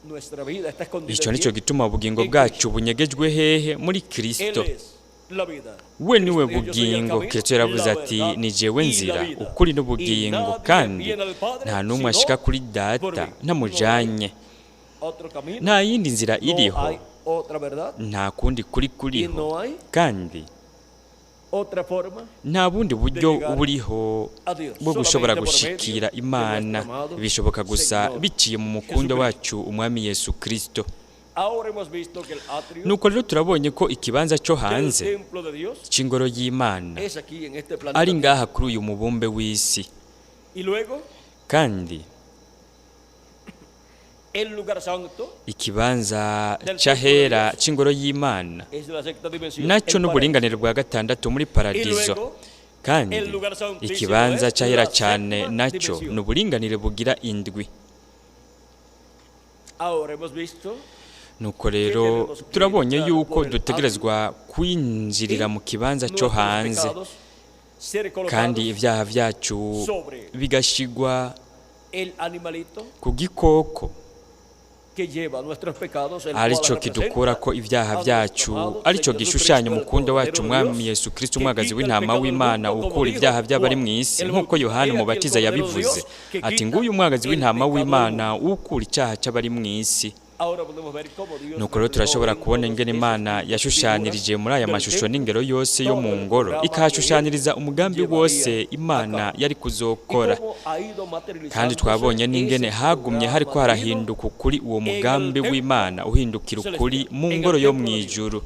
nuestra vida está escondida Icyo en nicyo quién? gituma ubugingo bwacu bunyegejwe hehe? Muri Él Kristo. es la vida. We niwe Cristo dijo, "Yo soy el bugingo. camino, Kristo yaravuze la ati: verdad "Ni jewe y la nzira, vida. ukuri Y n'ubugingo, nadie kandi viene al Padre nta n'umwe sino ashika kuri por Data mí." ntamujanye." No hay otro camino, Nta yindi nzira no iriho, hay otra verdad nta kundi kuri y kuriho, no hay kandi otra forma nta bundi buryo llegar buriho a Dios, bwo gushobora solamente por medio gushikira de Imana. nuestro amado Bishoboka gusa Señor biciye mu mukundo Jesucristo. wacu umwami Yesu Kristo. Ahora hemos visto que el atrio Nuko rero turabonye ko ikibanza cyo del hanze templo de Dios c'ingoro y'Imana es aquí en este ari planeta. ngaha kuri uyu mubumbe w'isi. Y luego Kandi el lugar santo ikibanza cy'ahera c'ingoro y'Imana es la sexta dimensión, nacyo el n'uburinganire bwa gatandatu muri paraíso. Y paradizo. luego Kandi el lugar santísimo ikibanza es cy'ahera la cyane séptima nacyo dimensión. ni uburinganire bugira indwi. Ahora hemos visto Nuko rero turabonye yuko dutegerezwa kwinjirira mu kibanza cyo nuestros hanze, pecados ser kandi colocados ibyaha byacu sobre bigashigwa el animalito ku gikoko que lleva nuestros pecados, el cual aricyo representa kidukura ko ibyaha a nuestro byacu, amado aricyo Señor gishushanya Jesucristo, el umukundo wacu Cordero de umwami Dios, Yesu Kristo, que umwagazi quita el w'intama pecado del w'Imana, mundo, como ukura dijo ibyaha by'abari Juan mu isi, el nk'uko Bautista. Yohana He aquí el umubatiza Cordero de yabivuze Dios que ati: quita "Nguyu umwagazi el w'intama pecado del w'Imana, mundo." ukura icyaha cy'abari mu isi." Ahora podemos ver cómo Dios Nuko rero reflejó turashobora en kubona todos ingene esos Imana tipos de yashushanirije figuras muri aya del mashusho templo n'ingero yose yo todo mu el ngoro, programa que él ikahashushaniriza umugambi wose llevaría a Imana cabo. yari Y kuzokora. cómo ha ido Kandi materializándose twabonye n'ingene ese hagumye programa hariko divino harahinduka ukuri, uwo en el mugambi templo w'Imana uhindukira ukuri celestial, mu en ngoro el yo templo mu de Dios. ijuru,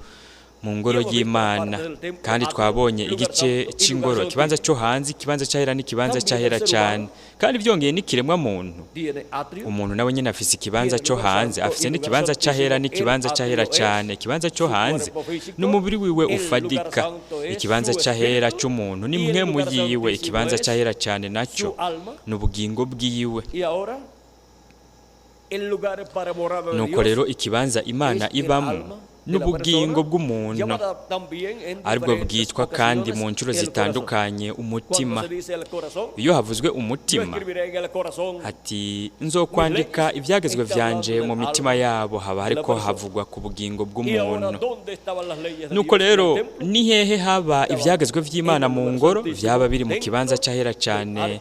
mu ngoro Y hemos visto la y'Imana. parte del templo, Kandi atrio, twabonye lugar igice santo y lugar c'ingoro, ikibanza santísimo. cyo hanze, ikibanza cy'ahera n'ikibanza También el cy'ahera ser cyane. humano Kandi byongeye n'ikiremwa muntu, tiene atrio, umuntu nawe nyine afise ikibanza tiene cyo lugar hanze, santo afise y lugar n'ikibanza cy'ahera santísimo. El n'ikibanza cy'ahera atrio es cyane. Ikibanza cyo su hanze cuerpo físico, n'umubiri wiwe el lugar ufadika. santo es Ikibanza su cy'ahera espíritu cy'umuntu ni y el mpwemu lugar yiwe. santísimo Ikibanza es cy'ahera cyane nacyo su alma. ni ubugingo bwiwe. Y ahora el lugar para morada de Nuko Dios rero ikibanza Imana es el ibamo alma de la n'ubugingo persona, bw'umuntu, llamada también en aribwo diferentes bwitwa kandi mu ocasiones nshuro el corazón. zitandukanye Cuando umutima. se dice el corazón, Iyo havuzwe yo umutima, escribiré en el corazón ati: "Nzokwandika ibyagezwe vyanje mu mitima yabo", haba de la hariko persona. havugwa ku bugingo Y ahora, bw'umuntu. ¿dónde estaban las leyes de Nuko Dios en el rero templo? ni hehe haba Estaban ibyagezwe en vy'Imana el mu lugar ngoro? santísimo, Vyaba biri mu kibanza dentro cy'ahera del cyane, arca del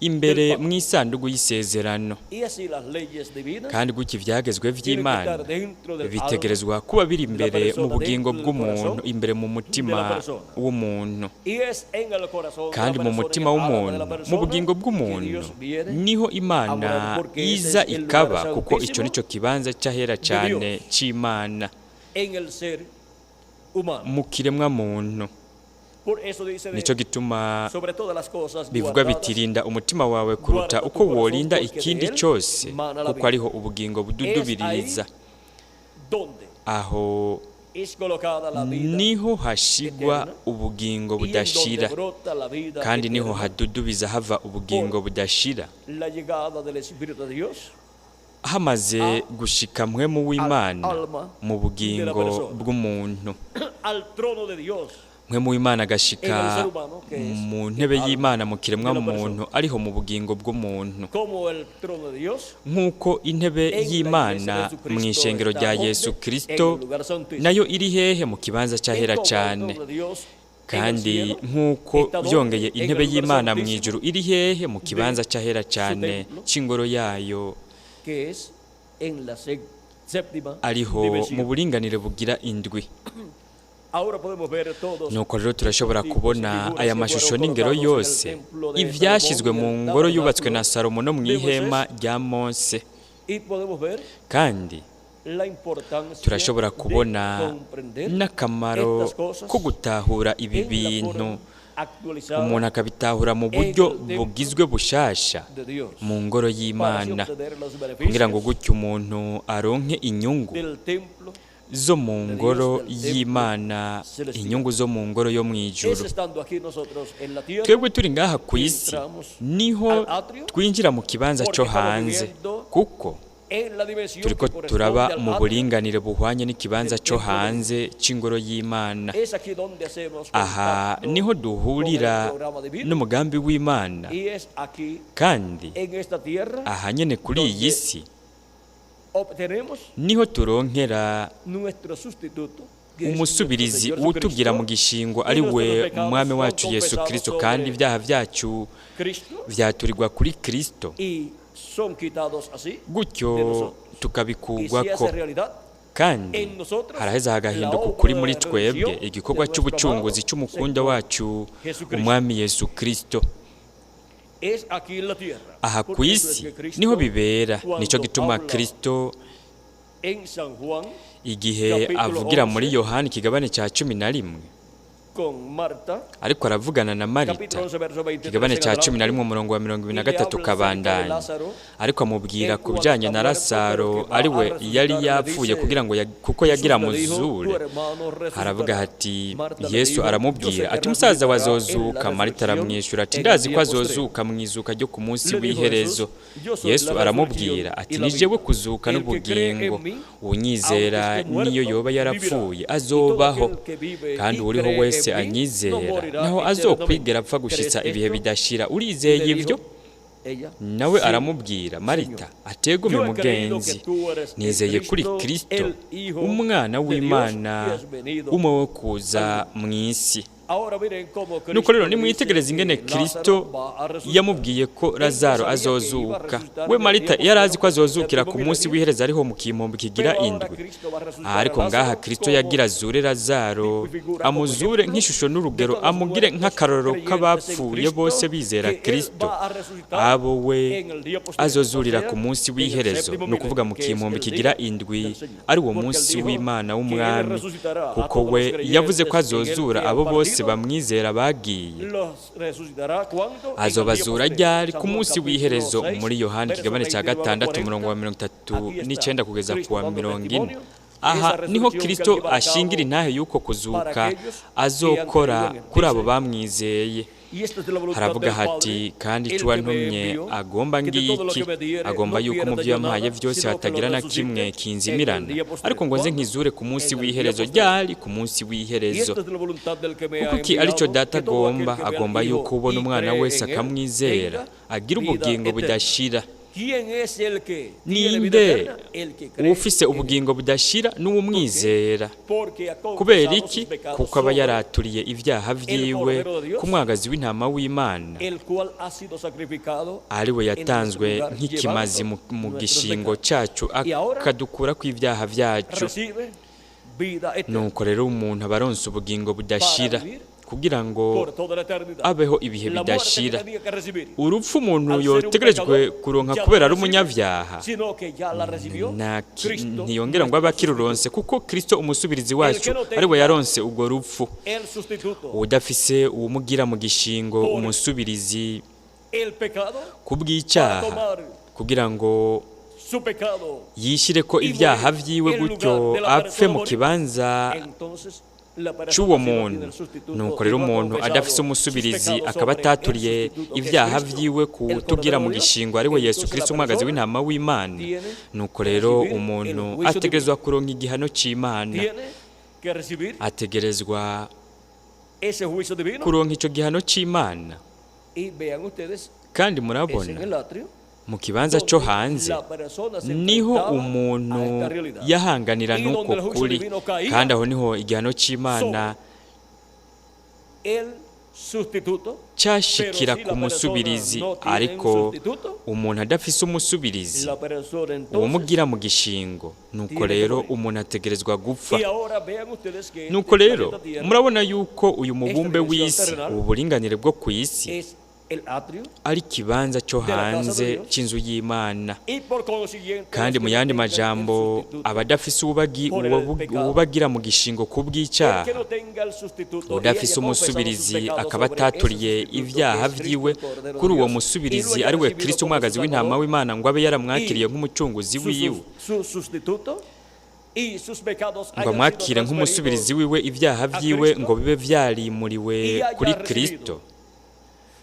imbere pacto. mu isanduku y'isezerano. Y así las leyes divinas Kandi gutyo ibyagezwe tienen que vy'Imana estar dentro del alma bitegerezwa kuba biri de la imbere mu persona, bugingo dentro del bw'umuntu, corazón imbere mu de la mutima persona. w'umuntu. Y es en el corazón de la Kandi mu persona, en mutima el alma de la w'umuntu, mu persona, bugingo que bw'umuntu, Dios viene niho a morar, Imana porque ese iza es el lugar ikaba, kuko icyo santísimo nicyo kibanza cy'ahera de cyane Dios c'Imana en el ser humano. mu kiremwa muntu. Por eso dice de, Nicyo gituma sobre todas las cosas bivuga guardadas, biti: "Rinda umutima wawe kuruta guarda tu uko corazón, worinda porque de ikindi él cyose, mana la kuko vida." ariho ubugingo Es ahí bududubiriza." donde Aho es colocada la vida Niho hashigwa ubugingo y en donde budashira, brota la vida kandi niho eterna. hadudubiza hava ubugingo budashira. La llegada del Espíritu de Dios Hamaze gushika Mpwemu w'Imana alma mu bugingo bw'umuntu, al trono de Dios Mpwemu w'Imana agashika mu ntebe y'Imana mu kiremwa muntu, ariho mu bugingo bw'umuntu. Como el trono de Dios Nk'uko intebe en la iglesia y'Imana de Jesucristo mu ishengero está rya donde? Yesu En Kristo el lugar santísimo. nayo iri hehe? Mu kibanza Y cy'ahera como el cyane. trono de Dios en el Kandi cielo nk'uko está donde? byongeye En el intebe lugar y'Imana mu santísimo, ijuru iri hehe? Mu kibanza cy'ahera cyane templo, c'ingoro yayo, que es en la séptima ariho dimensión. mu buringanire bugira indwi. Ahora podemos ver todos Nuko rero turashobora estos tipos y kubona figuras aya que mashusho fueron n'ingero colocados en el yose templo de ivyashyizwe Salomón mu y el ngoro yubatswe na tabernáculo Salomo no mu de ihema Moisés. rya Mose. Y podemos ver Kandi la importancia turashobora de kubona comprender n'akamaro estas cosas ko gutahura ibi en la bintu, forma actualizada umuntu akabitahura mu en buryo el templo bugizwe bushasha de Dios, mu ngoro para así y'Imana, obtener los kugira ngo beneficios gutyo umuntu aronke inyungu del templo zo mu ngoro del templo y'Imana, celestial. inyungu zo mu ngoro yo mu Es ijuru. estando aquí nosotros en la tierra Twebwe turi ngaha ku isi entramos niho al atrio, twinjira mu kibanza porque cyo estamos hanze, viviendo kuko en la dimensión turiko que corresponde turaba al mu atrio. buringanire buhwanye n'ikibanza del cyo templo de Dios. hanze c'ingoro y'Imana. Es aquí donde hacemos Aha contacto niho con el duhurira programa divino n'umugambi w'Imana, y es aquí kandi en esta tierra aha nyene kuri iyi donde si obtenemos niho turonkera nuestro sustituto, que es nuestro umusubirizi Señor utugira mu Jesucristo, gishingo, y ari nuestros we pecados Mwami son wacu Yesu confesados Kristo, kandi sobre ibyaha byacu Cristo vyaturirwa kuri Kristo, y son quitados así de gutyo nosotros. Y se tukabikugwako. hace realidad Kandi en nosotros haraheza la hagahinduka obra ukuri de muri la twebwe redención de igikorwa nuestro c'ubucunguzi amado c'umukunda Señor wacu Jesucristo. Umwami Yesu Kristo. Es aquí en la tierra. Aha ku Por eso es isi que Cristo, niho bibera. cuando Nico gituma habla Kristo en San Juan igihe capítulo avugira muri 11 Yohani ikigabane cya 11, con Marta, ariko aravugana na Marita, capítulo 11, verso 23 ikigabane en cya cumi na adelante, rimwe umurongo wa mirongo ibiri y na le gatatu habla acerca de kabandanya, Lázaro, ariko amubwira el ku cual bijanye está na muerto, pero Lazaro, que va ari a we yari resucitar, le yapfuye dice, kugira ngo kuko Jesús yagira le dijo, tu amuzure. hermano Haravuga resucitará. hati Marta le Yesu dijo, yo sé aramubwira que ati musaza we resucitará en la azozuka. Marita resurrección aramwishyura ati en el ndazi ko día postrero. azozuka mu izuka ryo ku munsi Le dijo w'iherezo. Jesús, yo soy Yesu la aramubwira resurrección ati y la ni jewe vida. kuzuka El que cree n'ubugingo, en mí, unyizera aunque esté niyo muerto, yoba vivirá. yarapfuye Y todo azobaho, aquel que vive kandi y uwuriho cree wese en mí, no anyizera morirá naho eternamente. azokwigera apfa gushitsa ¿Crees ibihe esto? bidashira. Y le Urizeye ivyo? dijo ella, Nawe sí, aramubwira Marita Señor. ategume Yo he creído mugenzi, que tú eres el nizeye kuri Cristo, Kristo el Hijo umwana de Dios, w'Imana que has venido umwe wo kuza al mundo. mu isi. Ahora miren cómo Nuko Cristo rero le dice nimwitegereze ingene que Lázaro Kristo va a resucitar. yamubwiye ko Él ya Lazaro sabía que iba a azozuka. resucitar We en el Marita día yari azi ko postrero, del azozukira séptimo ku munsi milenio. w'iherezo, ariho mu kimpombo kigira Pero ahora indwi. Cristo va a resucitar Aha a ariko ngaha Lázaro Kristo como yagira azure Lazaro, tipo y figura, como amuzure ejemplo nk'ishusho de n'urugero, todos los amugire muertos nk'akarorero creyentes en k'abapfuye Cristo, bose bizera que Él Kristo, va a resucitar abo we en el día postrero, o azozurira sea, ku munsi en el w'iherezo, séptimo ni ukuvuga milenio, mu que es kimpombo el kigira día indwi, del Señor. ari uwo Porque Él munsi dijo w'Imana que Él w'Umwami, resucitará a kuko todos we los yavuze ko creyentes en Él azozura que han abo bose partido, bamwizera bagiye. los resucitará cuando? En el día Azobazura postrero. ryari? San Ku Juan munsi capítulo w'iherezo. 6, Muri Yohana versos ikigabane cya 29 al gatandatu umurongo wa 40. mirongo itatu Aquí está n'icenda kugeza ku Cristo wa dando 40. testimonio de Aha esa niho resurrección que él Kristo llevará a ashingira cabo intahe y'uko para kuzuka aquellos que han azokora creído en él. kuri abo Dice, bamwizeye. y esta es la voluntad Haravuga del hati Padre, kandi el ico que me wantumye envió, agomba que de todo lo ngiki, que me diere agomba no yuko mu pierda vyo yo yampaye nada, vyose sino que lo hatagira na kimwe resucite en el kinzimirana, día postrero. ariko ngo nze ¿Cuándo? nkizure ku munsi En el día w'iherezo. postrero. Ryari? Ku munsi Y w'iherezo. esta es la voluntad del que me Kuko ha iki arico enviado, Data que todo aquel agomba, que ve al agomba Hijo yuko ubona y umwana cree wese en él akamwizera tenga agira vida ubugingo eterna. budashira. ¿Quién es el que tiene vida Ninde eterna? El que cree ufise en él. ubugingo budashira? ¿Por qué? N'uwumwizera. Porque ha Kubera confesado iki? sus pecados Kuko aba sobre yaraturiye ibyaha el vyiwe Cordero de Dios, ku mwagazi w'intama w'Imana, el cual ha sido sacrificado ari we en nuestro yatanzwe lugar, nk'ikimazi llevando mu nuestros gishingo pecados. cacu, Y ahora akadukura kw'ibyaha vyacu. recibe vida eterna Nuko rero umuntu aba aronse ubugingo para budashira vivir kugira ngo por toda la eternidad. abeho ibihe La muerte que bidashira. tenía que recibir Urupfu umuntu al ser un yotegerejwe pecador kuronka ya no kubera ari recibe, umunyabyaha, sino que ya la recibió Cristo ntiyongera ngo abe nuestro akiruronse, sustituto. kuko Kristo umusubirizi El wacu que no ari we tenga yaronse urwo rupfu. el sustituto Uwudafise uwumugira mu gishingo por umusubirizi el pecado para kubw'icyaha tomar kugira ngo su pecado Yishyire ko ibyaha vyiwe, gutyo apfe mu kibanza entonces la persona c'uwo si no tiene muntu. el sustituto Nuko y rero no ha umuntu confesado adafise sus umusubirizi pecados akaba sobre el ataturiye sustituto, que es ibyaha Cristo, vyiwe ku el tugira mu Cordero de Dios, gishingo, ari we Yesu entonces la Kristo umwagazi persona w'intama w'Imana, tiene nuko que rero recibir el umuntu juicio ategerezwa kuronka igihano c'Imana. Tiene que recibir Ategerezwa ese juicio divino. kuronka ico gihano c'Imana. Y vean ustedes, Kandi es en murabona el atrio mu kibanza cyo donde hanze la persona se niho enfrentaba a umuntu esta realidad. yahanganira Y n'uko donde el juicio kuri, divino caía kandi aho niho igihano c'Imana el sustituto. cyashikira Pero si ku la musubirizi. persona no tiene un Ariko sustituto, umuntu adafise umusubirizi la persona entonces uwumugira mu gishingo, nuko tiene que rero morir. umuntu ategerezwa gupfa. Y ahora vean ustedes que este Nuko rero planeta Tierra murabona yuko uyu mubumbe dimensión w'isi, terrenal, ubu buringanire bwo ku isi, es el atrio ari ikibanza cyo de la casa de hanze Dios. cy'inzu y'Imana. Y por consiguiente Kandi los mu que no yandi tengan el majambo, sustituto, abadafise por el pecado, uwubagira mu gishingo ku el bw'icyaha, que no tenga el sustituto y udafise haya confesado sus umusubirizi pecados akaba sobre ese ataturiye sustituto, que ibyaha es Cristo vyiwe el Cordero de kuri uwo Dios, y lo musubirizi haya ari we recibido Kristo como su umwagazi w'intama Salvador, w'Imana, ngo abe yaramwakiriye y nk'umucunguzi su, wiwe, su sustituto y sus pecados ngo hayan sido amwakire nk'umusubirizi transferidos wiwe, ibyaha a vyiwe Cristo ngo bibe vyarimuriwe y haya kuri recibido Kristo,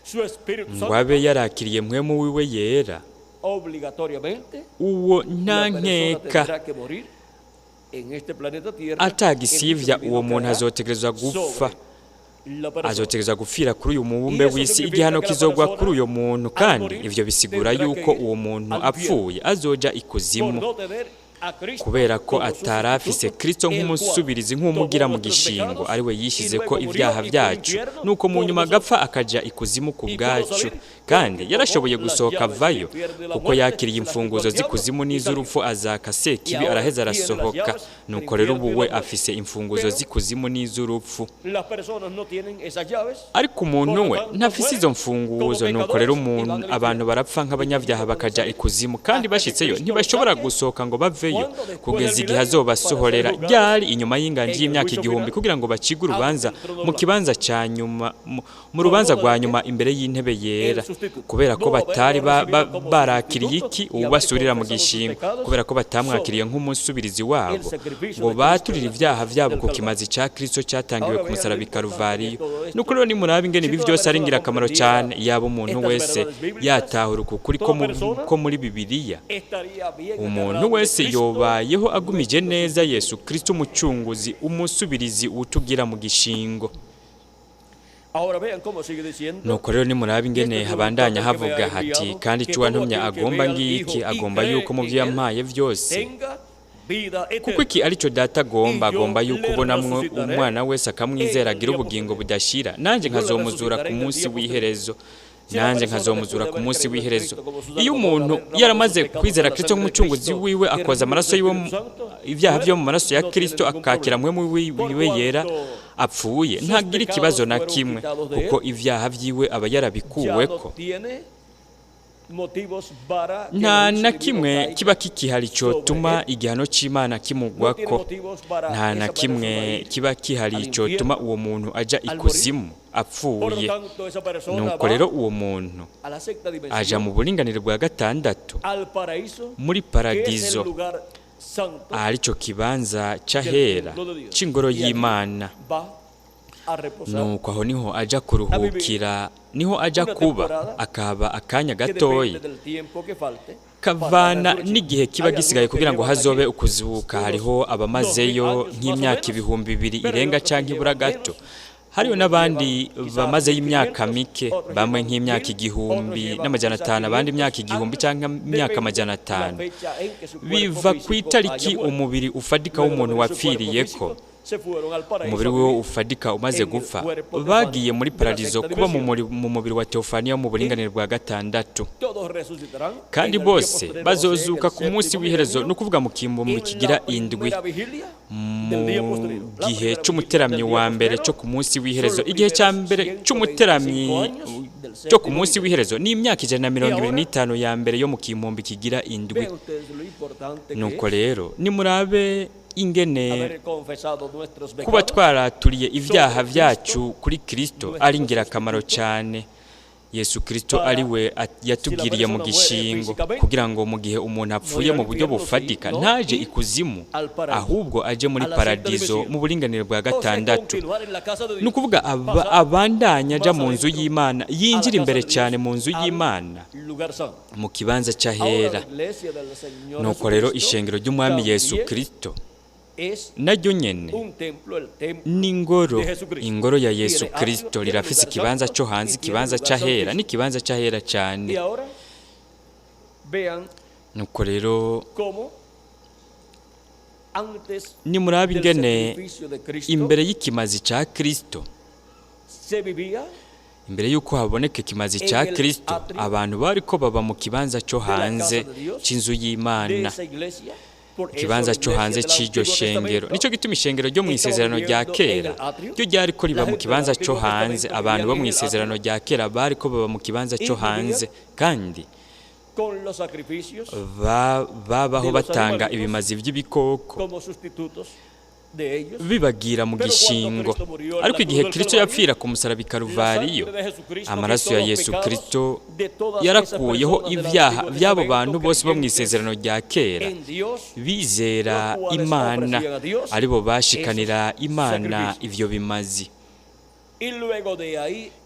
su Espíritu ngo Santo, abe yarakiriye mpwemu wiwe yera, obligatoriamente uwo nta la persona nkeka tendrá que morir en este planeta Tierra. El juicio atagisivya divino uwo muntu caerá azotegerezwa gupfa, sobre la persona. azotegerezwa gupfira kuri uyu Y mubumbe eso w'isi. significa Igihano que la kizogwa kuri persona uyo muntu, al kandi morir ivyo bisigura tendrá que yuko ir uwo muntu al infierno apfuye azoja por ikuzimu, no tener a Cristo kubera ko como su atarafise sustituto, Kristo el cual nk'umusubirizi, tomó nk'umugira mu nuestros gishingo, pecados ari we y yishize ko luego murió ibyaha y fue al byacu, infierno nuko mu por nyuma nosotros. agapfa akaja ikuzimu ku Y pudo bwacu. salir Kandi porque tomó yarashoboye las gusohoka llaves del avayo infierno y la kuko muerte, yakiriye se las quitó imfunguzo al diablo z'ikuzimu y salió. n'iz'urupfu, azaka Y sekibi, ahora araheza tiene las arasohoka. llaves del Nuko rero infierno ubu y we la muerte. afise imfunguzo Pero z'ikuzimu n'iz'urupfu. las personas no tienen esas llaves, Ariko por umuntu lo we tanto ntafise mueren izo como mfunguzo, nuko rero pecadores y van umuntu al abantu infierno. barapfa Y nk'abanyabyaha no pueden bakaja salir ikuzimu, kandi hasta que bashitseyo Cristo los ntibashobora saque gusohoka ngo baveyo cuando después del kugeza igihe milenio para ser azobasohorera juzgados ryari inyuma y'inganji en el y'imyaka juicio 1000, final kugira ngo bacigwe ante urubanza el trono mu blanco. kibanza ca nyuma, mu Por rubanza no rwa tener nyuma imbere y'intebe el yera, sustituto, kubera ko no batari haberlo recibido como barakiriye sustituto iki y haber uwubasurira mu confesado sus gishingo, pecados kubera ko batamwakiriye sobre nk'umusubirizi el wabo, sacrificio ngo de Cristo en baturire la ibyaha cruz vyabo del ku Calvario. kimazi ca Kristo cyatangiwe Ahora ku vean lo musaraba i importante que es Karuvariyo. todo esto. Nuko rero nimuraba ingene Si ibi toda vyose ari persona ingirakamaro comprendiera cane, yaba umuntu estas wese verdades bíblicas, yatahura uku kuri toda persona ko muri Bibiliya, estaría bien umuntu agarrado de wese Cristo, yobayeho agumije nuestro neza sustituto. Yesu Kristo umucunguzi, umusubirizi utugira mu gishingo. Ahora vean cómo sigue diciendo. Nuko rero nimuraba Y esto ingene es lo habandanya importante que me havuga ha hati enviado, kandi que ico todo wantumye aquel que agomba ve al ngiki, Hijo y agomba cree yuko mu en vyo él yampaye vyose, tenga vida kuko eterna. iki arico data agomba, Y yo agomba yuko le ubonamwo resucitaré umwana wese akamwizera en el agira día ubugingo postrero. budashira, nanje Yo le nkazomuzura ku resucitaré en el munsi día postrero. w'iherezo. Si la Nanje persona después nkazomuzura de ku haber munsi creído en w'iherezo. Cristo como su Iyo Salvador, umuntu haber lavado sus yaramaze pecados kwizera con la Kristo sangre de nk'umucunguzi Cristo wiwe, y akoza recibido su amaraso yiwe Espíritu Santo, ibyaha muere, vyo mu maraso ya no tiene Kristo, ningún akakira problema. mpwemu Por wiwe yera, cuanto apfuye sus ntagira ikibazo pecados na fueron kimwe, quitados de kuko él, ibyaha vyiwe aba ya no yarabikuweko. tiene motivos para que el Nta juicio na divino kimwe caiga kiba kikihari sobre cotuma él. igihano c'Imana No tiene kimugwako. motivos para Nta na esa persona kimwe ir kiba kihari al cotuma infierno uwo muntu aja al morir. ikuzimu Por lo apfuye. tanto, esa persona Nuko va rero uwo muntu a la sexta aja dimensión, mu buringanire bwa gatandatu, al paraíso, muri que es el paradizo, lugar santo arico kibanza del c'ahera templo de Dios. c'ingoro Y allí y'Imana. va a reposar Nuko aho niho aja kuruhukira, niho aja una kuba temporada akaba akanya que gatoyi depende del tiempo que falte para la kavana resurrección. n'igihe kiba Hay gisigaye algunos que kugira ngo llevan hazobe allí ukuzuka. unos Hariho 2000 abamazeyo años más o nk'imyaka menos, 2000 pero hay irenga otros que canke ibura llevan gato, menos. hariho Unos n'abandi llevan quizás bamazeyo imyaka 1500, mike, otros bamwe llevan nk'imyaka 1000, otros igihumbi llevan n'amajana quizás atanu, abandi imyaka 500 igihumbi años, canke imyaka depende amajana la atanu, fecha en que su cuerpo biva físico kw'itariki haya muerto. umubiri ufadika Luego de w'umuntu morir su cuerpo wapfiriyeko. físico, se fueron al paraíso Umubiri a wiwe vivir ufadika umaze en el gupfa, cuerpo bagiye teofano muri de la paradizo sexta kuba dimensión. mu mubiri wa teofaniya wo mu Y buringanire bwa gatandatu. todos resucitarán Kandi en el día bose postrero, o sea, en bazozuka el ku munsi séptimo w'iherezo, milenio, ni ukuvuga mu kimbo en kigira la indwi, primera vigilia del día mu postrero. La gihe primera vigilia c'umuteramyi del día wa mbere postrero co ku munsi son w'iherezo. los Igihe ca primeros mbere 125 c'umuteramyi años del cyo ku séptimo munsi milenio. w'iherezo ni imyaka ijana na Y mirongo ibiri ahora n'itanu ya mbere yo mu kimpumbi kigira indwi. vean ustedes lo importante que Nuko es rero nimurabe ingene haber confesado nuestros kuba pecados twaraturiye ibyaha sobre vyacu Cristo, kuri Kristo nuestro ari ingirakamaro sustituto, cane. Yesu Kristo ari we yatubwiriye mu gishingo, kugira ngo mu gihe umuntu apfuye mu buryo bufatika ntaje ikuzimu, ahubwo aje muri paradizo mu buringanire bwa gatandatu. Ni ukuvuga abandanya aja mu nzu y'Imana, yinjira imbere cyane mu nzu y'Imana, mu kibanza cy'ahera. Nuko rero ishengero ry'Umwami Yesu Kristo naryo nyene n'ingoro, ingoro ya Yesu Kristo rirafise ikibanza cyo hanze, ikibanza cy'ahera n'ikibanza cy'ahera cyane. Nuko rero nimurabe ingene imbere y'ikimazi cya Kristo, imbere y'uko haboneka ikimazi cya Kristo, abantu bariko baba mu kibanza cyo hanze cy'inzu y'Imana, ikibanza cyo hanze cy'iryo shengero. Nicyo gituma ishengero ryo mu isezerano rya kera ryo ryariko riba mu kibanza cyo hanze. Abantu bo mu isezerano rya kera bariko baba mu kibanza cyo hanze, kandi babaho batanga ibimazi by'ibikoko bibagira mu gishingo. Ariko igihe Kristo yapfira ku musaraba i Karuvariyo, amaraso ya Yesu Kristo yarakuyeho ibyaha by'abo bantu bose bo mu isezerano rya kera bizera Imana, aribo bashikanira Imana ivyo bimazi.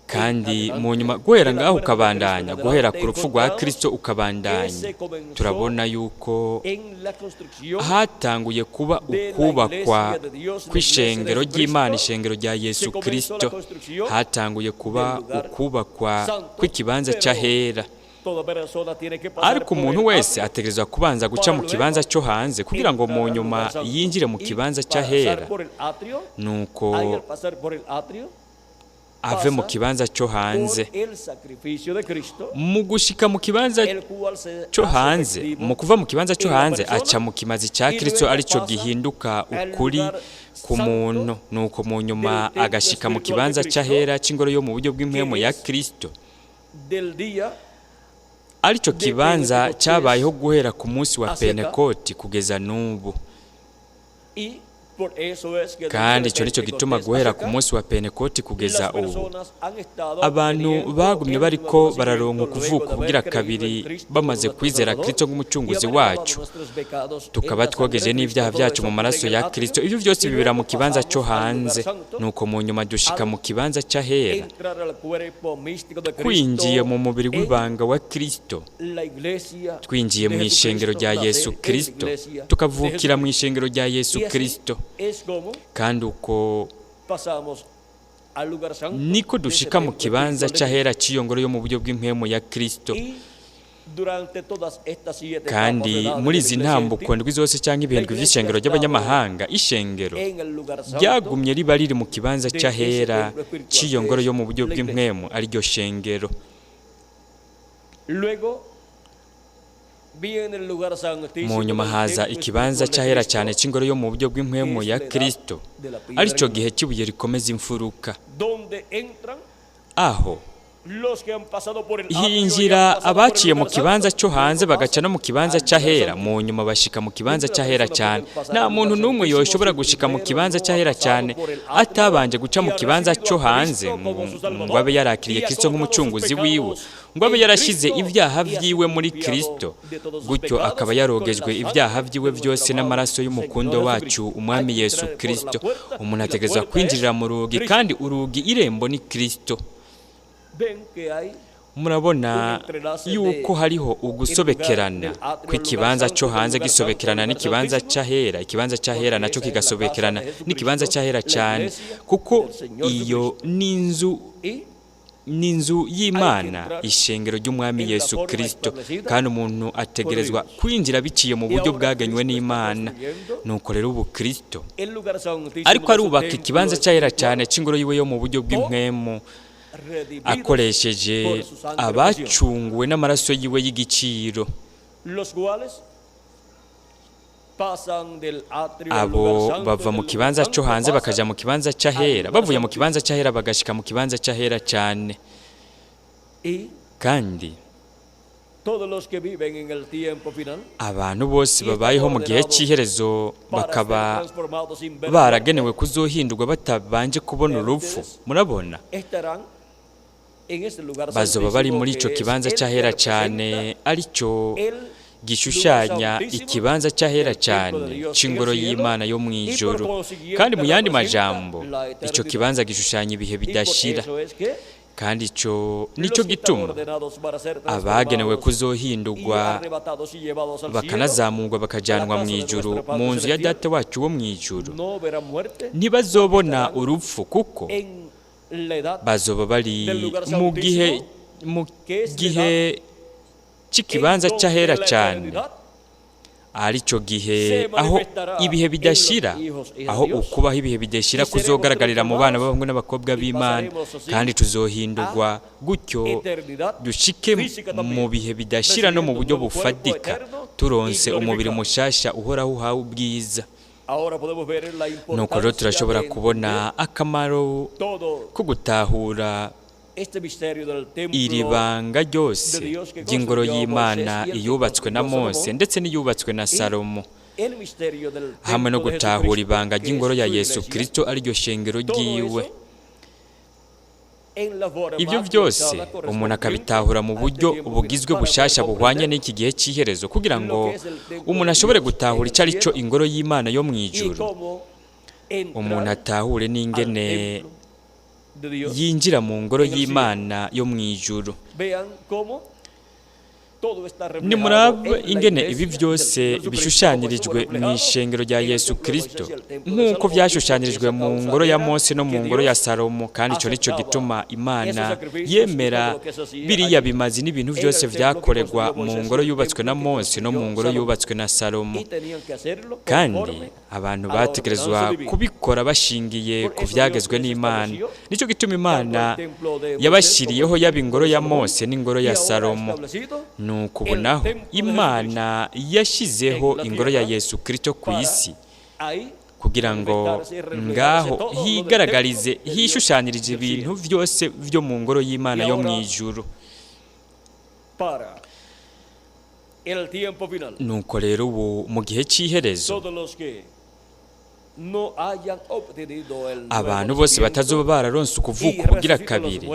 Kandi mu nyuma guhera ngaho ukabandanya, guhera ku rupfu rwa Kristo ukabandanya, turabona yuko hatanguye kuba ukubakwa kw'ishengero ry'Imana, ishengero rya Yesu Kristo. Hatanguye kuba ukubakwa kw'ikibanza cy'ahera. Ariko umuntu wese ategerezwa kubanza guca mu kibanza cyo hanze kugira ngo mu nyuma yinjire mu kibanza cy'ahera. Nuko ave mu kibanza cyo hanze. Mu gushika mu kibanza cyo hanze, mu kuva mu kibanza cyo hanze aca mu kimazi cya Kristo, aricyo gihinduka ukuri ku muntu. Nuko mu nyuma agashika mu kibanza cy'ahera cy'ingoro yo mu buryo bw'impwemu ya Kristo, aricyo kibanza cyabayeho guhera ku munsi wa Pentekoti kugeza n'ubu. Kandi icyo nicyo gituma guhera ku munsi wa Pentekoti kugeza ubu abantu bagumye bariko bararonka ukuvuka kugira kabiri, bamaze kwizera Kristo nk'umucunguzi wacu, tukaba twogeje n'ibyaha byacu mu maraso ya Kristo. Ibyo byose bibera mu kibanza cyo hanze. Nuko mu nyuma dushika mu kibanza cy'ahera, twinjiye mu mubiri w'ibanga wa Kristo, twinjiye mu ishengero rya Yesu Kristo, tukavukira mu ishengero rya Yesu Kristo. Kandi uko niko dushika mu kibanza cy'ahera cy'iyo ngoro yo mu buryo bw'impwemu ya Kristo. Kandi muri izi ntambuko ndwi zose cyangwa ibihindwi by'ishengero ry'abanyamahanga, ishengero ryagumye riba riri mu kibanza cy'ahera cy'iyo ngoro yo mu buryo bw'impwemu, ariryo shengero. Mu nyuma haza ikibanza cy'ahera cyane cy'ingoro yo mu buryo bw'impwemu ya Kristo, aricyo gihe cy'ibuye rikomeza imfuruka, aho hinjira abaciye mu kibanza cyo hanze bagaca no mu kibanza cy'ahera. Mu nyuma bashika mu kibanza cy'ahera cyane. Nta muntu n'umwe yoshobora gushika mu kibanza cy'ahera cyane atabanje guca mu kibanza cyo hanze, ngo abe yarakiriye Kristo nk'umucunguzi wiwe, ngo abe yarashize ibyaha vyiwe muri Kristo, gutyo akaba yarogejwe ibyaha vyiwe byose n'amaraso y'umukundo wacu Umwami Yesu Kristo. Umuntu ategerezwa kwinjirira mu rugi, kandi urugi irembo ni Kristo. Murabona yuko hariho ugusobekerana kw'ikibanza cyo hanze gisobekerana n'ikibanza cy'ahera, ikibanza cy'ahera nacyo kigasobekerana n'ikibanza cy'ahera cyane, kuko iyo n'inzu n'inzu y'Imana, ishengero ry'Umwami Yesu Kristo. Kandi umuntu ategerezwa kwinjira biciye mu buryo bwagenywe n'Imana. Nuko rero ubu Kristo ariko arubaka ikibanza cy'ahera cyane cy'ingoro yiwe yo mu buryo bw'impwemu, akoresheje abacunguwe n'amaraso yiwe y'igiciro. Abo bava mu kibanza cyo hanze bakaja mu kibanza cy'ahera, bavuye mu kibanza cy'ahera bagashika mu kibanza cy'ahera cyane. Kandi abantu bose babayeho mu gihe cy'iherezo bakaba baragenewe kuzohindurwa batabanje kubona urupfu. Murabona, Bazoba bari muri ico kibanza cy'ahera cyane, aricyo gishushanya ikibanza cy'ahera cyane c'ingoro y'Imana yo mu ijuru. Kandi mu yandi majambo, ico kibanza gishushanya ibihe bidashira. Kandi ico nico gituma abagenewe kuzohindurwa bakanazamurwa bakajyanwa mu ijuru, mu nzu ya Data wacu wo mu ijuru, ntibazobona urupfu, kuko bazoba bari mu gihe cy'ikibanza cy'ahera cyane, aricyo gihe aho ibihe bidashira, aho ukubaho ibihe bidashira kuzogaragarira mu bana b'abahungu n'abakobwa b'Imana. Kandi tuzohindurwa gutyo dushike mu bihe bidashira no mu buryo bufatika, turonse umubiri mushasha uhoraho uhawe ubwiza. Nuko rero turashobora kubona akamaro ko gutahura iri banga ryose ry'ingoro y'Imana iyubatswe na Mose ndetse n'iyubatswe na Salomo, hamwe no gutahura ibanga ry'ingoro ya Yesu Kirisito, ariryo shengero ryiwe. Ibyo byose umuntu akabitahura mu buryo bugizwe bushasha buhwanye n'iki gihe cy'iherezo, kugira ngo umuntu ashobore gutahura icyo ari cyo ingoro y'Imana yo mu ijuru, umuntu atahure n'ingene yinjira mu ngoro y'Imana yo mu ijuru. Nimuraba ingene ibi byose bishushanyirijwe mu ishengero rya Yesu Kirisito, nk'uko byashushanyirijwe mu ngoro ya Mose no mu ngoro ya Salomo. Kandi icyo nicyo gituma Imana yemera biriya bimazi n'ibintu byose byakorerwa mu ngoro yubatswe na Mose no mu ngoro yubatswe na Salomo, kandi abantu bategerezwa kubikora bashingiye ku byagezwe n'Imana. Nicyo gituma Imana yabashyiriyeho yaba ingoro ya Mose n'ingoro ya Salomo. Nuko ubonaho Imana yashyizeho ingoro ya Yesu Kirisito ku isi, kugira ngo ngaho higaragarize, hishushanirije ibintu byose byo mu ngoro y'Imana yo mu ijuru. Para el tiempo final. Nuko rero ubu mu gihe cy'iherezo, Todos los que no hayan obtenido el abantu bose batazoba bararonse ukuvuka ubugira kabiri,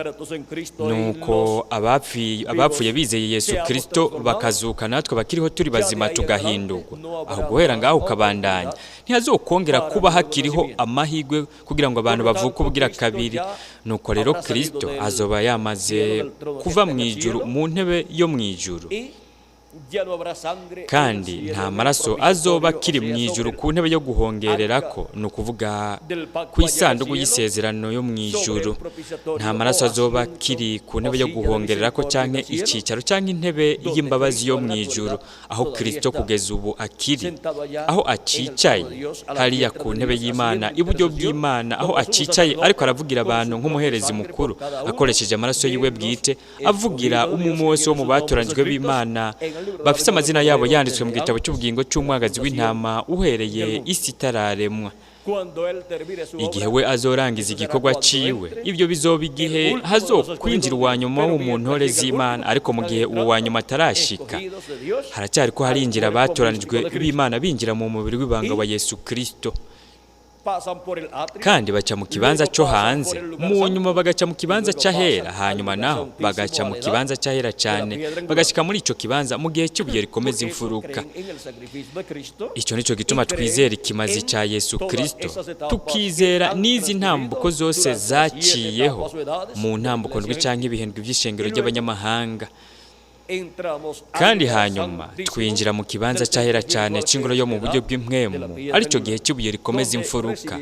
nuko abapfuye bizeye Yesu Kirisito bakazuka, natwe bakiriho turi bazima tugahindurwa, aho guhera ngaho ukabandanya ntihazokongera kuba hakiriho amahirwe kugira ngo abantu bavuke ubugira kabiri. Nuko rero Kirisito azoba yamaze kuva mu ijuru, mu ntebe yo mu ijuru, kandi nta maraso azoba akiri mu ijuru ku ntebe yo guhongererako, ni ukuvuga ku isanduku y'isezerano yo mu ijuru. Nta maraso azoba akiri ku ntebe yo guhongererako, canke icyicaro canke intebe y'imbabazi yo mu ijuru, aho Kirisito kugeza ubu akiri, aho acicaye hariya ku ntebe y'Imana, iburyo bw'Imana, aho acicaye ariko aravugira abantu nk'umuherezi mukuru, akoresheje amaraso yiwe bwite, avugira umwe wese wo mu batoranijwe b'Imana bafise amazina yabo yanditswe mu gitabo cy'ubugingo cy'umwagazi w'intama uhereye isi itararemwa. Igihe we azorangiza igikorwa ciwe, ibyo bizoba igihe hazokwinjira uwa nyuma wo mu ntore z'Imana. Ariko mu gihe uwo wa nyuma atarashika, haracyari ko harinjira abatoranijwe b'Imana, binjira mu mubiri w'ibanga wa Yesu Kristo, kandi baca mu kibanza cyo hanze, mu nyuma bagaca mu kibanza cy'ahera, hanyuma naho bagaca mu kibanza cy'ahera cyane, bagashyika muri icyo kibanza mu gihe cy'ibuye rikomeza imfuruka. Icyo nicyo gituma twizera ikimazi cya Yesu Kirisito, tukizera n'izi ntambuko zose zaciyeho mu ntambuko ndwi cyangwa ibihembwe by'ishengero ry'abanyamahanga. Kandi hanyuma twinjira mu kibanza cy'ahera cyane cy'ingoro yo mu buryo bw'impwemu, aricyo gihe cy'ibuye rikomeza imfuruka,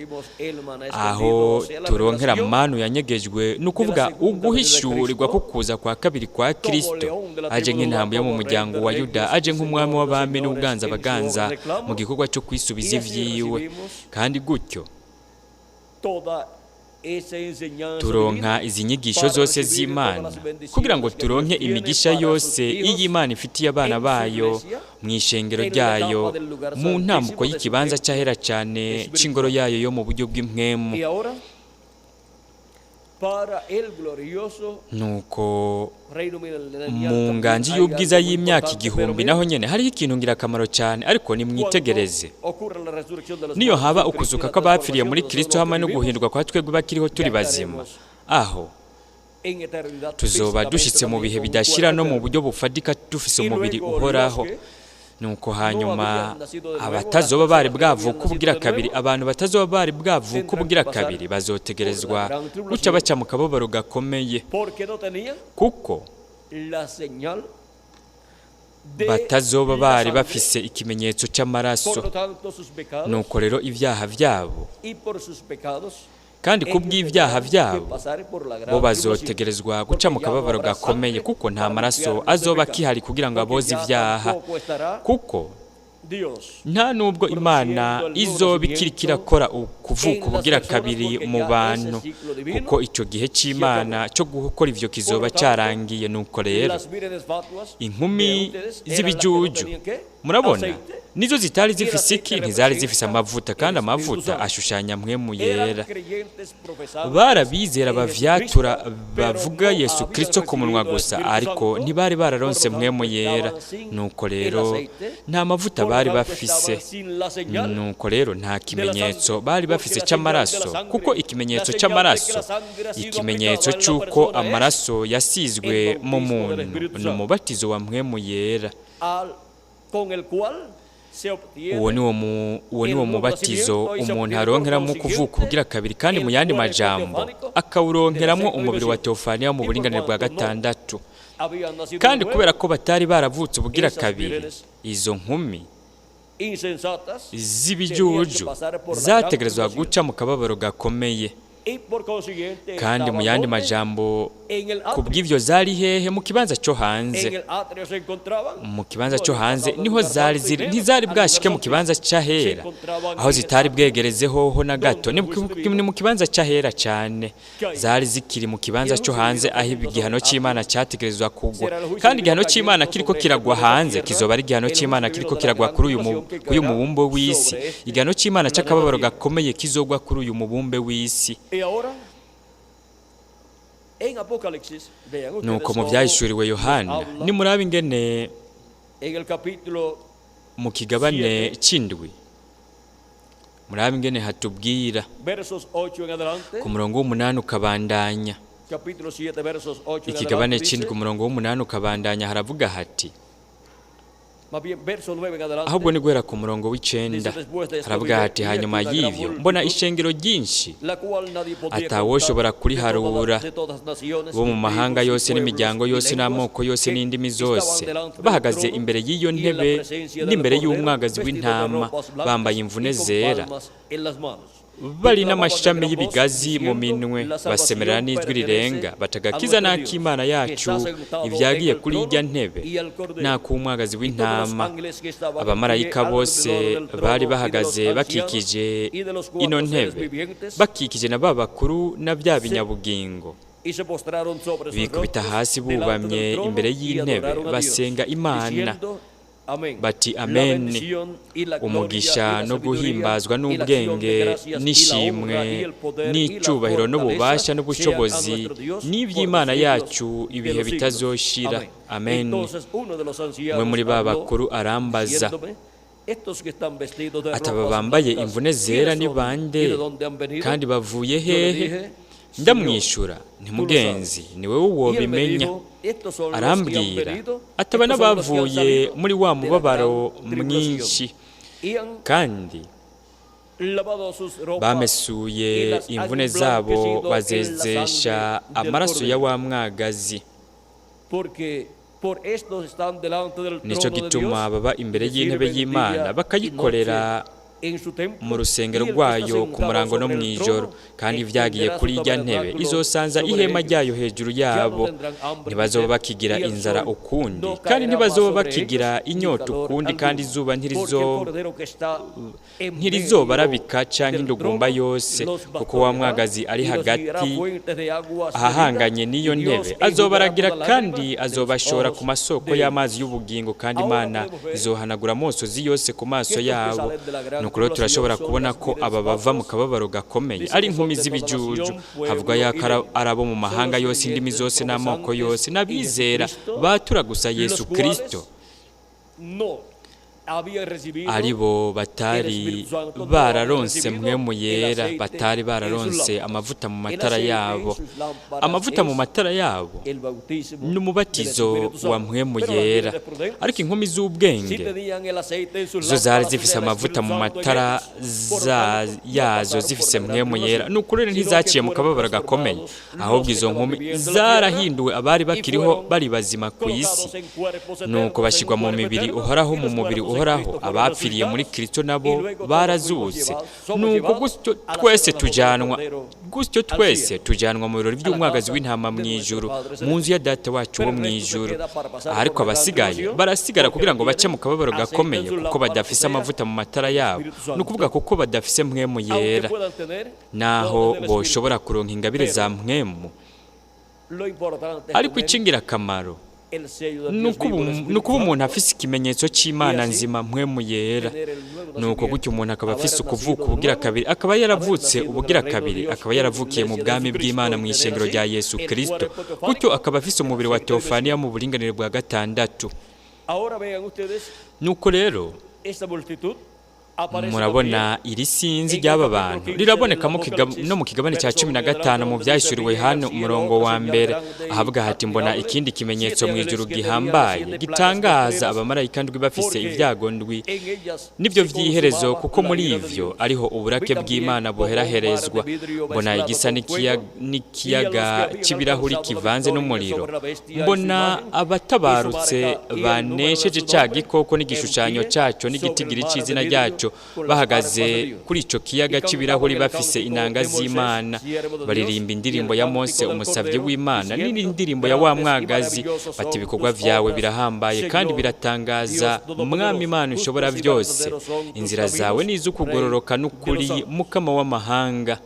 aho turonkera manu yanyegejwe, ni ukuvuga uguhishurirwa ko kuza kwa kabiri kwa Kirisito, aje nk'intambwe yo mu muryango wa Yuda, aje nk'umwami w'abami n'uganza abaganza mu gikorwa cyo kwisubiza ibyiwe. Kandi gutyo turonka izi nyigisho zose z'Imana kugira ngo turonke imigisha yose iyi Imana ifitiye abana bayo mu ishengero ryayo, mu ntambuko y'ikibanza cy'ahera cyane cy'ingoro yayo yo mu buryo bw'impwemu. Nuko mu nganji y'ubwiza y'imyaka 1000 naho nyene hariho ikintu ngirakamaro cyane, ariko nimwitegereze. Niyo haba ukuzuka kw'abapfiriye muri Kristo hamwe no guhindurwa kwa twebwe bakiriho turi bazima, aho en eternidad Tuzoba físicamente dushitse mu también bihe con un bidashira cuerpo no mu eterno. buryo bufatika dufise Y umubiri luego uhoraho. los que Nuko hanyuma habían nacido de nuevo, abatazoba las bari personas que no habían bwavuka nacido ubugira de kabiri, nuevo, abantu batazoba bari bwavuka tendrán ubugira que pasar kabiri bazotegerezwa por la gran guca tribulación. baca mu kababaro gakomeye, Porque no tenían kuko la señal de batazoba la bari sangre. bafise ikimenyetso c'amaraso. Por lo tanto, sus pecados Nuko rero ibyaha vyabo, y por sus pecados kandi ellos kubw'ibyaha tendrán que vyabo, pasar por la gran bo tribulación, bazotegerezwa guca mu porque ya no kababaro habrá gakomeye, sangre kuko nta para maraso limpiarlos de azoba pecado, akihari kugira ngo porque aboze ya ivyaha, tampoco estará kuko Dios nta nubwo Imana izoba ikiriko irakora ukuvuka ubugira kabiri mu bantu, kuko ico gihe c'Imana cyo gukora ivyo kizoba carangiye. Nuko rero Las vírgenes fatuas inkumi vean ustedes, eran las que no z'ibijuju, tenían ¿qué? murabona, Aceite. nizo zitari zifise iki? Ntizari zifise amavuta, kandi amavuta ashushanya mpwemu Eran yera. creyentes profesantes Bari abizera en bavyatura Jesucristo, pero bavuga no Yesu habían Kristo ku munwa recibido el gusa, Espíritu ariko Santo, ntibari bararonse por lo mpwemu tanto, yera. estaban sin Nuko el rero aceite, nta mavuta por lo bari tanto, bafise. estaban sin la señal Nuko rero nta kimenyetso sangre, bari porque bafise la señal de la c'amaraso, sangre, kuko ikimenyetso la señal de que c'amaraso, la sangre ha sido ikimenyetso aplicada en la c'uko persona es amaraso yasizwe el mu bautismo del muntu Espíritu ni Santo. umubatizo wa mpwemu yera. Con el cual se obtiene Uwo ni wo uwo ni wo mubatizo umuntu aronkeramo kuvuka ubugira kabiri, kandi mu yandi majambo akawuronkeramo umubiri wa teofaniya mu buringanire bwa gatandatu. Habían nacido Kandi de nuevo, kubera ko batari baravutse ubugira kabiri, izo nkumi insensatas z'ibijuju zategerezwa guca mu kababaro gakomeye. y por consiguiente Kandi mu estaban yandi ¿dónde? majambo, En el atrio. kubw'ivyo zari hehe? Mu kibanza cyo hanze. En el atrio se encontraban. Mu kibanza No cyo habían hanze pasado del niho lugar zari santo y ziri, menos ntizari al bwashike lugar mu kibanza santo. c'ahera, Se encontraban aho en el zitari atrio. bwegereze hoho na gato. Ni mu kibanza c'ahera cane, zari zikiri mu kibanza cyo hanze aho igihano c'Imana cyategerezwa kugwa. Kandi igihano c'Imana kiriko kiragwa hanze kizoba ari igihano c'Imana kiriko kiragwa kuri uyu mubumbe w'isi, igihano c'Imana c'akababaro gakomeye kizogwa kuri uyu mubumbe w'isi. Y ahora, en Apocalipsis, vean ustedes Nuko mu cómo vyahishuriwe Yohana, habla nimurabe ingene en el capítulo mu kigabane c'indwi, murabe ingene hatubwira versos 8 en adelante, ku murongo w'umunani ukabandanya. Capítulo 7, versos 8 en Ikigabane adelante, c'indwi, dice, umurongo w'umunani ukabandanya, haravuga hati, más bien verso 9 en adelante, ahubwo ni guhera ku murongo w'icenda, haravuga hati: hanyuma y'ivyo mbona ishengero ryinshi la cual nadie podía atawoshobora contar, kuriharura, de todas naciones, bo mu y mahanga tribus, y yose pueblos, n'imiryango y yose lenguas, n'amoko yose que n'indimi estaban zose, delante del bahagaze trono imbere y'iyo y en la ntebe presencia del n'imbere Cordero, y'umwagazi vestidos de w'intama, ropas blancas bambaye imvune y con zera, palmas en las manos. bari Y clamaban de n'amashami gran voz, y'ibigazi mu diciendo, minwe, "La salvación basemerera n'ijwi pertenece rirenga a batagakiza nuestro n'ak'Imana Dios, que yacu está sentado ivyagiye en el kuri trono irya ntebe y al Cordero." n'ak'umwagazi Y todos los w'intama. ángeles que estaban en pie Abamarayika bose alrededor del trono bari y de los bahagaze ancianos bakikije y de los ino cuatro seres ntebe, vivientes, bakikije na ba bakuru na bya binyabugingo, y se postraron sobre sus bikubita rostros hasi delante bubamye del trono imbere y y'intebe, adoraron a Dios, basenga Imana diciendo, "Amén. bati: La Amen. bendición y la gloria y Umugisha la no sabiduría guhimbazwa y la acción de n'ubwenge gracias y la honra n'ishimwe y el poder y la n'icubahiro n'ububasha fortaleza sean a n'ubushobozi nuestro Dios por n'ivy'Imana los siglos yacu de ibihe los siglos. bitazoshira. Amén." Amen. Entonces uno de los Umwe ancianos muri ba habló, bakuru arambaza diciéndome, "Estos que están vestidos de ati: aba ropas bambaye blancas, imvune zera ¿quiénes ni son bande, y de dónde han venido?" kandi bavuye Yo le hehe? dije, Ndamwishura nti: tú lo mugenzi, sabes. ni wewe Y él me wobimenya. dijo, "Estos son los que han Arambwira venido, ati: aba estos son los que han n'abavuye salido muri wa de la mubabaro gran tribulación mwinshi, y han kandi lavado sus ropas bamesuye y las han imvune zabo, emblanquecido en la bazezesha sangre del amaraso ya Cordero. wa mwagazi. Porque por estos están delante del Nico trono de gituma Dios baba imbere y le y'intebe sirven y'Imana, día y bakayikorera noche en su templo, mu rusengero y el que está rwayo ku sentado murango no sobre el mw'ijoro, trono kandi ivyagiye extenderá su kuri irya ntebe tabernáculo izosanza sobre ihema ellos. ryayo hejuru Ya no yabo. tendrán hambre ni Ntibazoba sed, bakigira y el inzara sol ukundi, no kandi caerá más ntibazoba sobre bakigira ellos, ni inyota calor ukundi, kandi alguno, izuba porque el Cordero que está en ntirizobarabika medio canke del indugumba trono yose, los kuko wa pastoreará mwagazi ari y los guiará a hagati fuentes de aguas de vida, ahahanganye n'iyo y Dios ntebe enjugará azobaragira, toda kandi lágrima de los azobashora ojos ku masoko de y'amazi ellos. y'ubugingo, kandi Ahora Imana podemos ver izohanagura amosozi yose ku maso que estos que yabo. salen de la gran Nuko rero turashobora tribulación son kubona las ko vírgenes aba bava mu fatuas. kababaro gakomeye Dice ari que inkumi son de toda z'ibijuju. nación, Havuga pueblo yako y lengua. ari abo mu Son mahanga los yose, indimi creyentes zose n'amoko profesantes yose en n'abizera Jesucristo, batura gusa los Yesu cuales Kristo, no Aribo batari bararonse Mpwemu Yera, batari bararonse amavuta mu matara yabo. Amavuta mu matara yabo n'umubatizo wa Mpwemu Yera. Ariko inkumi z'ubwenge zo zari zifise amavuta mu matara yazo, zifise Mpwemu Yera. Ni ukuri ntizaciye mu kababaro gakomeye, ahubwo izo nkumi zarahinduwe abari bakiriho bari bazima ku isi, nuko bashyirwa mu mibiri uhoraho, mu mubiri uhoraho. Abapfiriye muri Kristo nabo barazutse. Nuko gutyo twese tujyanwa mu birori by'umwagazi w'intama mu ijuru, mu nzu ya Data wacu wo mu ijuru. Ariko abasigaye barasigara kugira ngo bace mu kababaro gakomeye, kuko badafise amavuta mu matara yabo, ni ukuvuga kuko badafise Mpwemu Yera. Naho boshobora kuronka ingabire za Mpwemu, ariko icy'ingirakamaro ni ukuba umuntu afise ikimenyetso cy'Imana nzima, Mpwemu Yera. Ni uko gutyo umuntu akaba afise ukuvuka ubugira kabiri, akaba yaravutse ubugira kabiri, akaba yaravukiye mu bwami bw'Imana, mu ishengero rya Yesu Kirisito, gutyo akaba afise umubiri wa teofaniya mu buringanire bwa gatandatu. Nuko rero murabona iri sinzi ry'aba bantu riraboneka no mu kigabane cya 15 mu Byahishuriwe hano, umurongo wa mbere, ahavuga hati: "Mbona ikindi kimenyetso mu ijuru gihambaye gitangaza, abamarayika ndwi bafise ibyago ndwi, nibyo by'iherezo, kuko muri ivyo ariho uburake bw'Imana buheraherezwa. Mbona igisa n'ikiyaga cy'ibirahuri kivanze n'umuriro. Mbona abatabarutse banesheje ca gikoko n'igishushanyo cyaco n'igitigiri c'izina ryaco, bahagaze kuri ico kiyaga cy'ibirahuri, bafise inanga z'Imana, baririmba indirimbo ya Mose umusavyi w'Imana n'indirimbo ya wa mwagazi, bati: 'Ibikorwa vyawe birahambaye kandi biratangaza, Mwami Imana ushobora byose. Inzira zawe ni iz'ukugororoka n'ukuri, Mukama w'amahanga.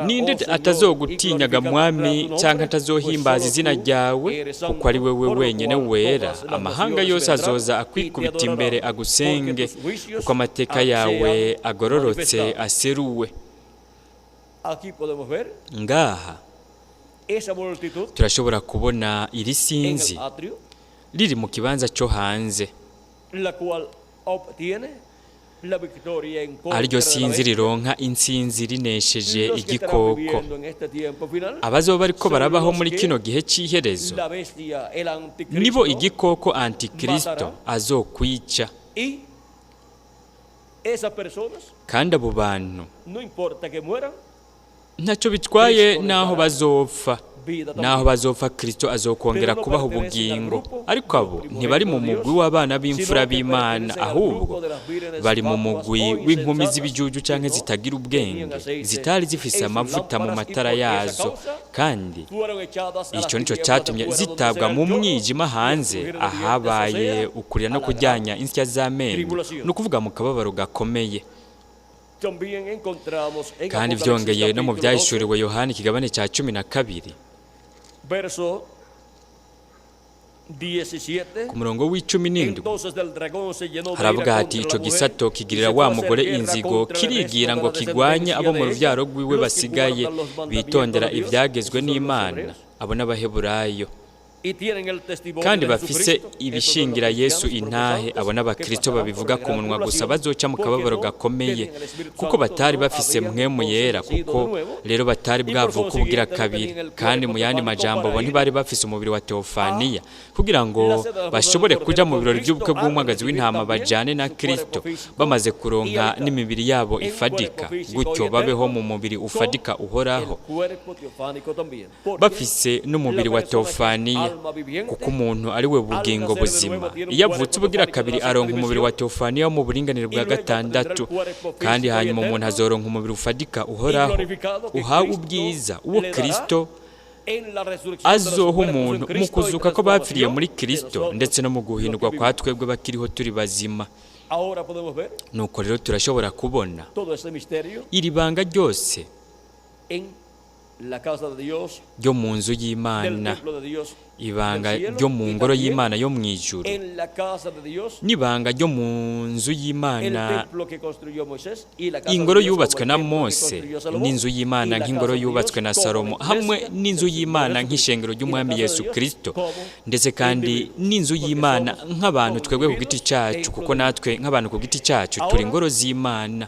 Ninde atazogutinyaga, Mwami, cyangwa atazohimbaza izina ryawe? Kuko ari wewe wenyine wera. Amahanga yose azoza akwikubita imbere agusenge, kuko amateka yawe agororotse aseruwe.'" Ngaha turashobora kubona iri sinzi riri mu kibanza cyo hanze, ariryo sinzi rironka intsinzi rinesheje igikoko. Abazoba bariko barabaho muri kino gihe cy'iherezo nibo igikoko, Antikristo, azokwica. Kandi abo bantu ntacyo bitwaye naho bazopfa, naho bazopfa, Kristo azokongera kubaha ubugingo. Ariko abo ntibari mu mugwi w'abana b'imfura b'Imana, ahubwo bari mu mugwi w'inkumi z'ibijuju canke zitagira ubwenge, zitari zifise amavuta mu matara yazo, kandi icyo nico cyatumye zitabwa mu mwijima hanze, ahabaye ukurira no kujyanya insya z'amenyo, ni ukuvuga mu kababaro gakomeye. Kandi byongeye no mu Byahishuriwe Yohani, ikigabane cya 12, Verso 17. ku murongo wa 17, haravuga hati: "Ico gisato kigirira wa mugore inzigo, kirigira ngo kigwanye abo mu ruvyaro rwiwe basigaye, bitondera ivyagezwe n'Imana, abo n'Abaheburayo, kandi bafise ibishingira Yesu intahe, abo n'Abakristo babivuga ku munwa gusa, bazoca mu kababaro gakomeye, kuko batari bafise Mpwemu Yera, kuko rero batari bwavuka ubugira kabiri. Kandi mu yandi majambo, bo ntibari bafise umubiri wa teofaniya kugira ngo bashobore kuja mu birori by'ubukwe bw'umwagazi w'intama, bajane na Kristo, bamaze kuronka n'imibiri yabo ifadika, gutyo babeho mu mubiri ufadika uhoraho, bafise n'umubiri wa teofaniya. Kuko umuntu ari we bugingo buzima, iyo avutse ubugira kabiri aronka umubiri wa teofaniya wo mu buringanire bwa gatandatu. Kandi hanyuma umuntu azoronka umubiri ufadika uhoraho, uhawe ubwiza, uwo Kristo azoha umuntu mu kuzuka ko bapfiriye muri Kristo, ndetse no mu guhindurwa kwa twebwe bakiriho turi bazima." Ahora podemos ver Nuko rero turashobora kubona todo ese misterio iri banga ryose en ryo mu nzu y'Imana, ibanga ryo mu ngoro y'Imana yo mu ijuru, n'ibanga ryo mu nzu y'Imana, ingoro yubatswe na Mose, n'inzu y'Imana nk'ingoro yubatswe na Salomo, hamwe n'inzu y'Imana nk'ishengero ry'Umwami Yesu Kristo, ndetse kandi n'inzu y'Imana nk'abantu twebwe ku giti cyacu, kuko natwe nk'abantu ku giti cyacu turi ingoro z'Imana.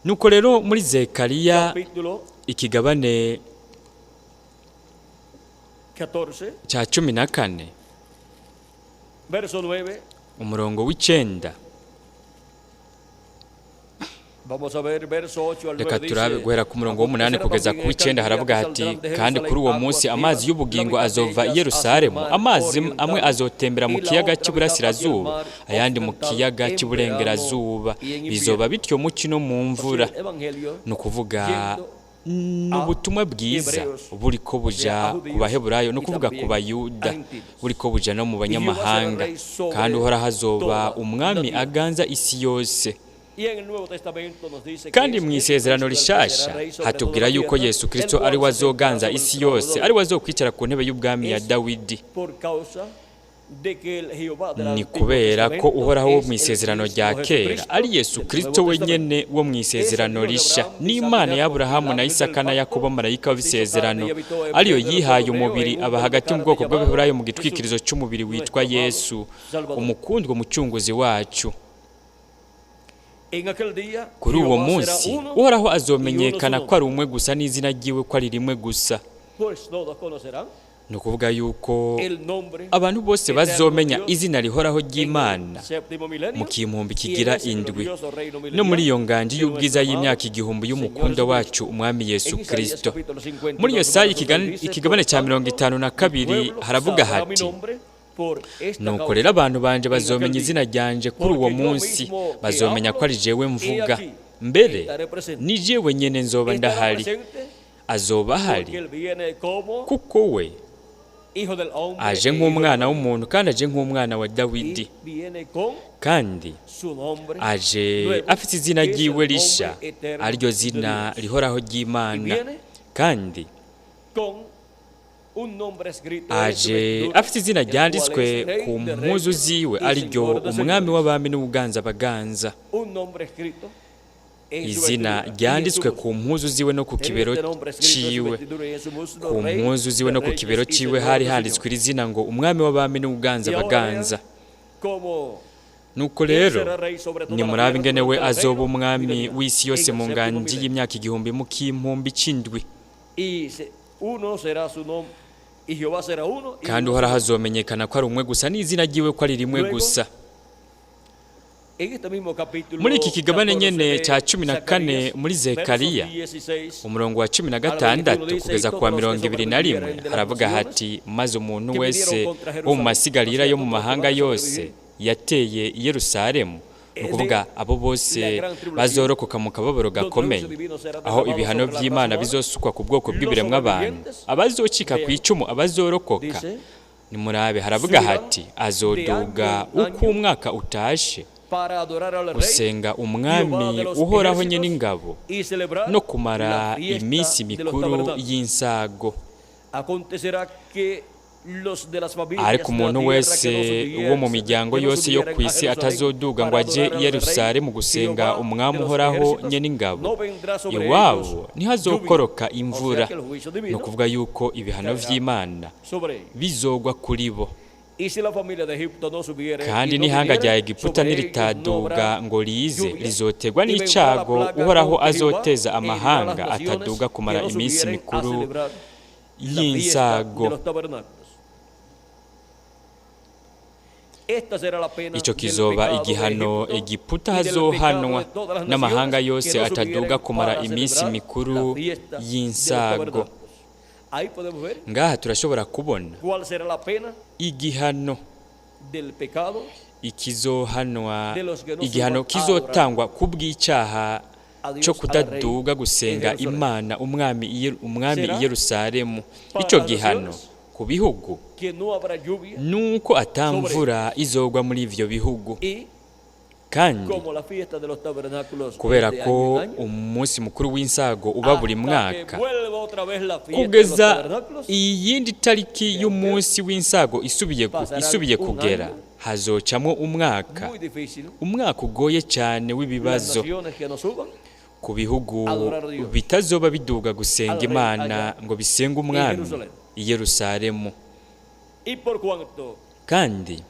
Nuko rero muri Zekariya ikigabane cya 14 umurongo w'9, reka turabe guhera ku murongo w'8 kugeza ku w'9. Haravuga hati: kandi kuri uwo munsi amazi y'ubugingo azova i Yerusalemu, amazi amwe azotembera mu kiyaga cy'iburasirazuba, ayandi mu kiyaga cy'iburengerazuba, bizoba bityo mu ci no mu mvura. Ni ukuvuga n'ubutumwa bwiza buriko buja ku Baheburayo, no kuvuga ku Bayuda, buriko buja no mu banyamahanga. Kandi Uhoraho azoba umwami aganza isi yose. Kandi mu isezerano rishasha hatubwira yuko Yesu Kristo ari we azoganza isi yose, ari we azokwicara ku ntebe y'ubwami ya Dawidi. Ni kubera ko Uhoraho wo mu isezerano rya kera ari Yesu Kristo wenyene wo mu isezerano risha, n'Imana ya Aburahamu na Isaka na Yakobo, marayika w'isezerano, ariyo yihaye umubiri aba hagati mu bwoko bw'Abaheburayo mu gitwikirizo cy'umubiri witwa Yesu, umukundwa umucunguzi wacu. Kuri uwo munsi Uhoraho azomenyekana ko ari umwe gusa, n'izina ryiwe ko ari rimwe gusa. Ni ukuvuga yuko abantu bose bazomenya izina rihoraho ry'Imana mu kimpumbi kigira indwi, no muri iyo nganji y'ubwiza y'imyaka 1000 y'umukunda wacu Umwami Yesu Kristo. Muri Yesaya ikigabane cya 52 haravuga hati: nuko rero abantu banje bazomenya izina ryanje kuri uwo munsi, bazomenya ko ari jewe mvuga, mbere ni jewe nyene nzoba ndahari. Azoba ahari kuko we aje nk'umwana w'umuntu, kandi aje nk'umwana wa Dawidi, kandi aje afite izina ryiwe risha, ariryo zina rihoraho ry'Imana, kandi aje afite izina ryanditswe ku mpuzu ziwe, ariryo umwami w'abami n'ubuganza baganza. Izina ryanditswe ku mpuzu ziwe no ku kibero ciwe. Ku mpuzu ziwe no ku kibero ciwe hari handitswe iri zina ngo umwami w'abami n'ubuganza baganza. Nuko rero nimurabe ingene we azoba umwami w'isi yose mu nganji y'imyaka 1000 mu kimpumbi c'indwi. Kandi Uhoraho azomenyekana ko ari umwe gusa, n'izina ryiwe ko ari rimwe gusa. Muri iki kigabane nyene cya 14 muri Zekariya umurongo wa 16 kugeza ku wa 21 haravuga hati: maze umuntu wese wo mu masigarira yo mu mahanga yose yateye i Yerusalemu, ni ukuvuga abo bose bazorokoka mu kababaro gakomeye, aho ibihano by'Imana bizosukwa ku bwoko bw'ibiremwa abantu, abazocika ku icumu, abazorokoka, nimurabe haravuga hati: azoduga uko umwaka utashe gusenga umwami Uhoraho nyene ingabo, no kumara iminsi mikuru y'insago. Ariko umuntu wese wo mu miryango yose yo ku isi atazoduga ngo aje i Yerusalemu gusenga umwami Uhoraho nyene ingabo, iwabo ntihazokoroka imvura. Ni ukuvuga yuko ibihano vy'Imana bizogwa kuri bo. Kandi n'ihanga rya Egiputa niritaduga ngo rize, rizotegwa n'icago Uhoraho azoteza amahanga ataduga kumara iminsi mikuru y'insago. Ico kizoba igihano Egiputa hazohanwa n'amahanga yose ataduga kumara iminsi mikuru y'insago. Ngaha turashobora kubona igihano ikizohanwa, igihano kizotangwa kubw'icyaha cyo kutaduga gusenga Imana umwami i Yerusalemu. Ico gihano ku bihugu nuko atamvura izogwa muri ivyo bihugu, Kandi como la fiesta de los tabernáculos kubera es de ko año en año, umunsi mukuru w'insago uba buri hasta mwaka que vuelva otra vez la fiesta de los kugeza tabernáculos, iyindi tariki y'umunsi w'insago isubiye kugera, hazocamwo umwaka, muy difícil, umwaka ugoye cyane las w'ibibazo naciones que no suban ku bihugu bitazoba biduga gusenga Imana ngo bisenge umwami i Yerusalemu. Y por cuanto Kandi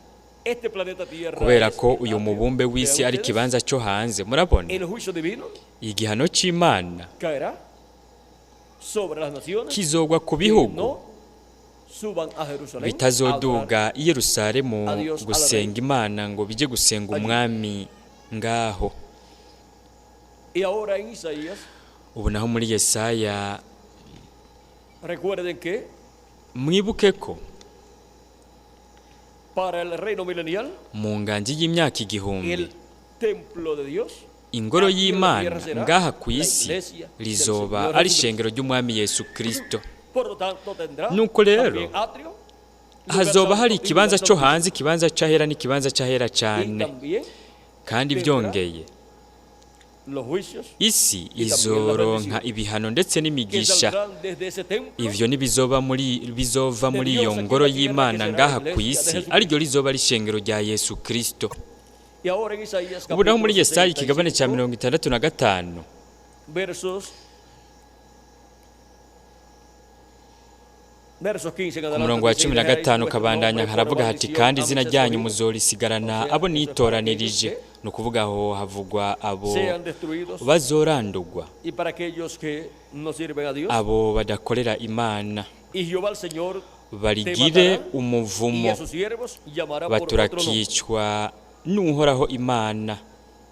este planeta Tierra kubera es ko el uyu atrio, mubumbe w'isi vean ari ustedes, ikibanza cyo hanze, murabona el juicio divino igihano c'Imana caerá sobre las naciones kizogwa ku que bihugu no suban a Jerusalén a adorar bitazoduga i Yerusalemu gusenga Imana ngo bijye gusenga umwami ngaho. Y ahora en Isaías, Ubu naho muri Yesaya, recuerden que mwibuke ko para el reino milenial, mu nganji y'imyaka 1000, el templo de Dios ingoro y'Imana ngaha ku isi rizoba ari ishengero ry'umwami Yesu Kristo. por lo tanto tendrá Nuko rero, también atrio, lugar hazoba hari santo y ikibanza lugar cyo santísimo. hanze, ikibanza c'ahera n'ikibanza c'ahera Y cyane. también Kandi byongeye los juicios isi izoronka ibihano ndetse que n'imigisha. saldrán desde ese templo Ivyo nibizova muri bizova muri iyo ngoro y'Imana ngaha ku isi, ariryo rizoba ari ishengero rya Yesu Kristo. Y ahora en Isaías Ubu naho muri capítulo Yesaya ikigabane cya 65, 65, versos 15 en ku adelante, murongo wa dice, 15 "Y dejaréis vuestro ukabandanya nombre por haravuga hati maldición kandi a izina mis ryanyu escogidos, muzorisigarana abo nitoranirije. Ni ukuvuga aho havugwa abo sean destruidos, bazorandurwa, y para aquellos que no sirven a Dios, abo badakorera Imana, y Jehová el Señor te barigire matará, y umuvumo, a sus siervos llamará por otro nombre. baturakicwa n'Uhoraho Imana,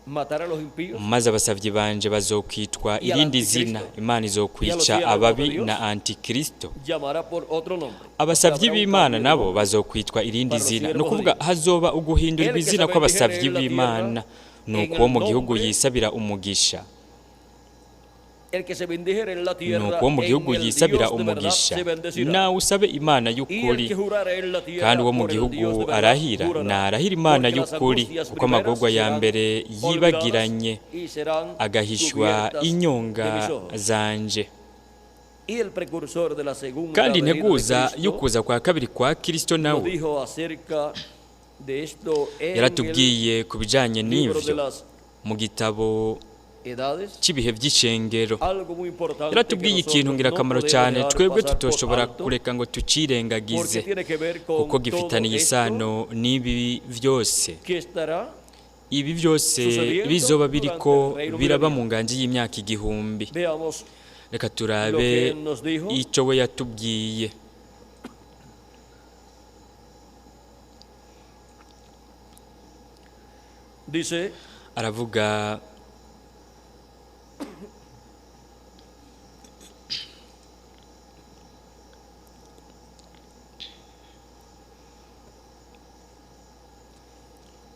Matará a los impíos maze abasavyi banje bazokwitwa Y al irindi zina. Antikristo. Imana izokwica Y a los ababi fieles na Antikristo. llamará por otro nombre. Abasavyi O sea, habrá un b'Imana cambio de nabo nombre. bazokwitwa irindi Para los zina. Ni siervos ukuvuga de Dios. hazoba uguhindurwa El que izina se kw'abasavyi bendijere en la b'Imana. tierra, Ni en uko uwo el mu gihugu nombre yisabira umugisha, El que se bendijere en la ni tierra, uko uwo mu en gihugu el yisabira Dios de verdad umugisha, se bendecirá. nawe usabe Imana Y el y'ukuri. que jurare en la tierra Kandi uwo mu por el Dios de gihugu verdad, arahira, jurará. narahira Imana Porque las y'ukuri, angustias kuko amagorwa primeras ya serán mbere yibagiranye, olvidadas y serán agahishwa cubiertas de inyonga mis ojos. zanje. Y el precursor de la segunda Kandi venida de integuza Cristo y'ukuza kwa kabiri kwa Kristo nos nawe dijo acerca de esto en el yaratubwiye ku bijanye libro de n'ivyo las mu gitabo edades, cy'ibihe by'ishengero. algo muy importante que Yaratubwiye ikintu nosotros no ngirakamaro podemos cyane dejar twebwe pasar por tutoshobora alto, kureka ngo porque tucirengagize, tiene que ver con kuko todo gifitaniye esto isano n'ibi byose. que estará Ibi byose sucediendo bizoba biriko durante el reino biraba milenial. mu nganji y'imyaka 1000. Veamos Reka lo turabe que él nos dijo. ico we yatubwiye. Dice Aravuga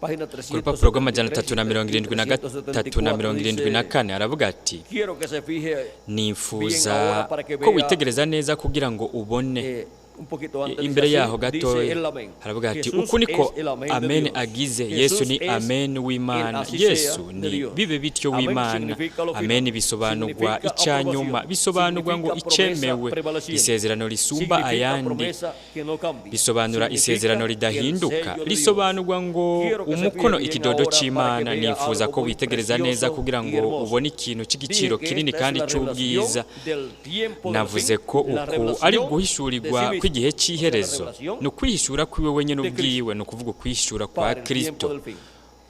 página ku rupapuro rw'amajana atatu na mirongo irindwi na 373 gatatu na mirongo irindwi na dice, kane aravuga ati quiero que se fije nifuza bien ahora para que ko vea, witegereza neza kugira ngo ubone. Un poquito antes dice Imbere así, yaho dice gatoya el amén. haravuga ati Jesús uku niko es el amén de amen Dios. agize. Jesús Yesu ni es amen el w'Imana. así sea Yesu de ni Dios. bibe bityo Amén w'Imana. significa lo final, Amen bisobanurwa significa icyanyuma, aprobación, bisobanurwa ngo significa promesa icemewe, prevaleciente, isezerano risumba significa ayandi, promesa que no cambia, bisobanura significa isezerano el ridahinduka, sello de Dios. risobanurwa ngo Quiero que se umukono fije bien ikidodo ahora para que c'Imana. vea Nifuza algo ko muy witegereza neza precioso kugira y ngo hermoso. ubone ikintu cy'igiciro Dije que kinini esta es kandi la cy'ubwiza. revelación del tiempo del Navuze fin, ko la uku revelación ari de uguhishurirwa sí mismo, kw'igihe o sea, la cy'iherezo, revelación ni ukwihishura kwiwe wenyine de Cristo ubwiwe, ni ukuvuga ukwihishura kwa para el tiempo Kristo del fin.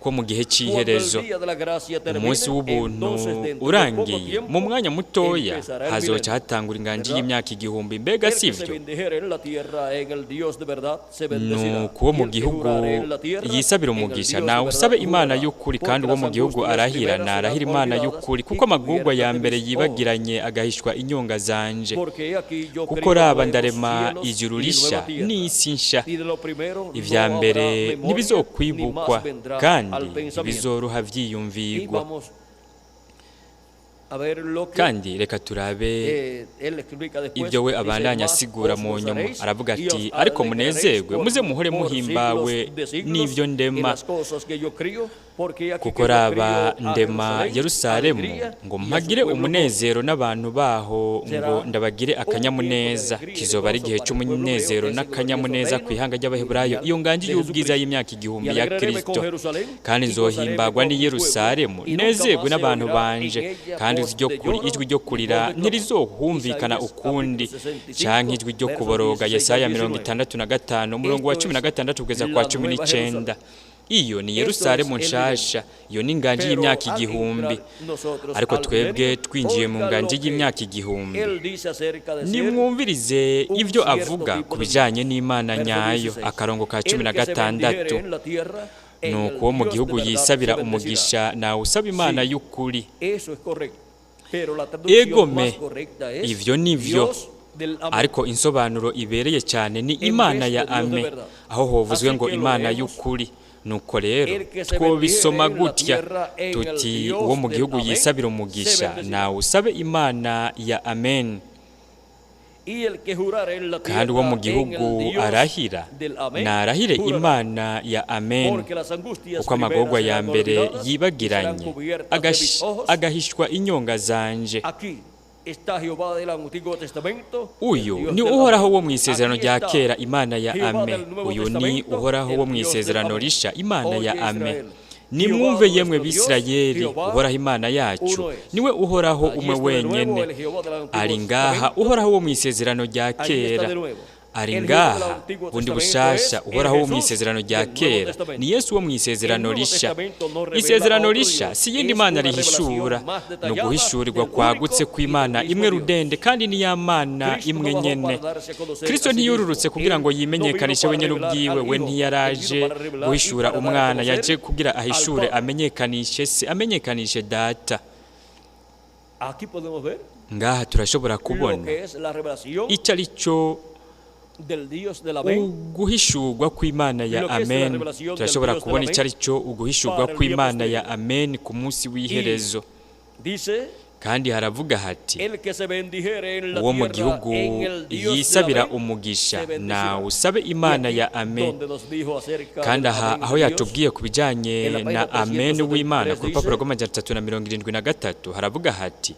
ko mu gihe Cuando el cy'iherezo. día de la gracia termine, Umunsi w'ubuntu entonces dentro de poco urangiye, tiempo mu mwanya mutoya empezará el hazoca milenio. hatangura inganji ¿Verdad? y'imyaka 1000. Mbega El que si se vyo? bendijere en la tierra, en el Dios de verdad, se bendecirá. Nuko uwo Y mu el que gihugu jurare en la tierra, yisabira en el umugisha, Dios de nawe verdad usabe Imana jurará. y'ukuri, Porque kandi uwo las mu gihugu angustias arahira, primeras narahira serán Imana olvidadas y'ukuri, y kuko amagorwa ya cubiertas de mbere mis ojos. yibagiranye agahishwa inyonga zanje. Porque he aquí yo Kuko creo raba nuevos ndarema cielos ijuru y risha nueva tierra. n'isi nsha, Y de lo primero no ivya habrá mbere memoria, ni ntibizokwibukwa más vendrá kandi al pensamiento. ntibizoroha Y vyiyumvirwa. vamos a ver lo que Kandi reka turabe él explica después. ibyo we Dice, abandanya "Mas asigura os mu nyuma. gozaréis Aravuga y ati os ariko alegraréis munezerwe, muze muhore por muhimbawe siglos de siglos n'ivyo en ndema, las cosas que yo crío, Kuko raba, ndema Yerusalemu ngo mpagire umunezero n'abantu baho, ngo ndabagire akanyamuneza. Kizoba ari igihe cy'umunezero n'akanyamuneza ku ihanga ry'Abaheburayo, iyo nganji y'ubwiza y'imyaka 1000 ya Kristo. Kandi nzohimbagwa n'i Yerusalemu, nezerwe n'abantu banje, kandi ijwi ryo kurira ntirizohumvikana ukundi, canke ijwi ryo kuboroga. Yesaya 65, umurongo wa 16 kugeza kwa 19. Iyo ni Yerusalemu nshasha, iyo ni inganji y'imyaka 1000. Ariko twebwe twinjiye mu nganji y'imyaka 1000, nimwumvirize ibyo avuga ku bijyanye n'Imana nyayo. Akarongo ka 16: Nuko uwo mu gihugu yisabira umugisha, nawe usaba Imana y'ukuri. Egome, ivyo nivyo, ariko insobanuro ibereye cyane ni Imana ya Ame, aho hovuzwe ngo Imana y'ukuri. Nuko rero twobisoma gutya tuti: uwo mu gihugu yisabira umugisha, nawe usabe Imana ya Amen. Kandi uwo mu gihugu arahira, narahire Imana ya Amen, kuko amagorwa ya mbere yibagiranye, agahishwa inyonga zanje. Uyu ni Uhoraho wo mu isezerano rya kera, Imana ya Ame. Uyu ni Uhoraho wo mu isezerano risha, Imana ya Ame. Nimwumve yemwe Bisirayeli, Uhoraho Imana yacu niwe Uhoraho umwe wenyene. Ari ngaha Uhoraho wo mu isezerano rya kera, ari ngaha bundi bushasha. Uhoraho wo mu isezerano rya kera ni Yesu wo mu isezerano risha. Isezerano risha si yindi Mana rihishura, ni uguhishurirwa kwagutse kw'Imana imwe rudende, kandi ni ya Mana imwe nyene. Kristo ntiyururutse kugira ngo yimenyekanishe wenyene ubwiwe. We ntiyaraje guhishura umwana, yaje kugira ahishure, amenyekanishe se, amenyekanishe Data. Ngaha turashobora kubona icyo ari cyo uguhishurwa kw'Imana ya Amen. Turashobora kubona icyo ari cyo uguhishurwa kw'Imana ya Amen ku munsi w'iherezo. Kandi haravuga hati: uwo mu gihugu yisabira umugisha, nawe usabe Imana ya Amen. Kandi aha aho yatubwiye ku bijyanye na Amen w'Imana, ku rupapuro rw'373 haravuga hati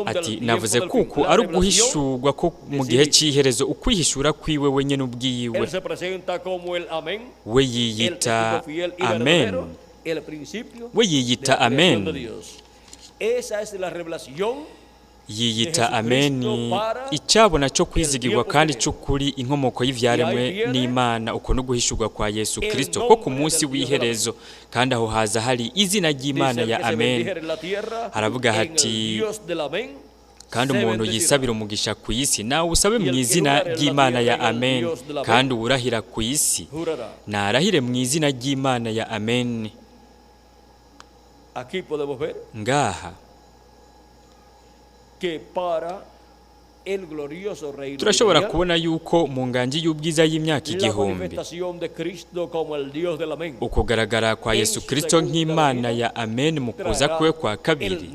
ati: navuze kuko ari uguhishurwa ko mu gihe cy'iherezo, ukwihishura kwiwe wenyine ubwiwe. We yiyita Amen, we yiyita Amen, yiyita Amen, icyabona cyo kwizigirwa kandi cy'ukuri, inkomoko y'ivyaremwe n'Imana. Uko no guhishurwa kwa Yesu Kristo ko ku munsi w'iherezo. Kandi aho haza hari izina ry'Imana ya Amen. Haravuga hati: kandi umuntu yisabira umugisha ku isi, nawe usabe mu izina ry'Imana ya Amen. Kandi uwurahira ku isi, narahire mu izina ry'Imana ya Amen. Ngaha turashobora kubona yuko mu nganji y'ubwiza y'imyaka 1000, ukugaragara kwa Yesu Kristo nk'Imana ya Amen mu kuza kwe kwa kabiri,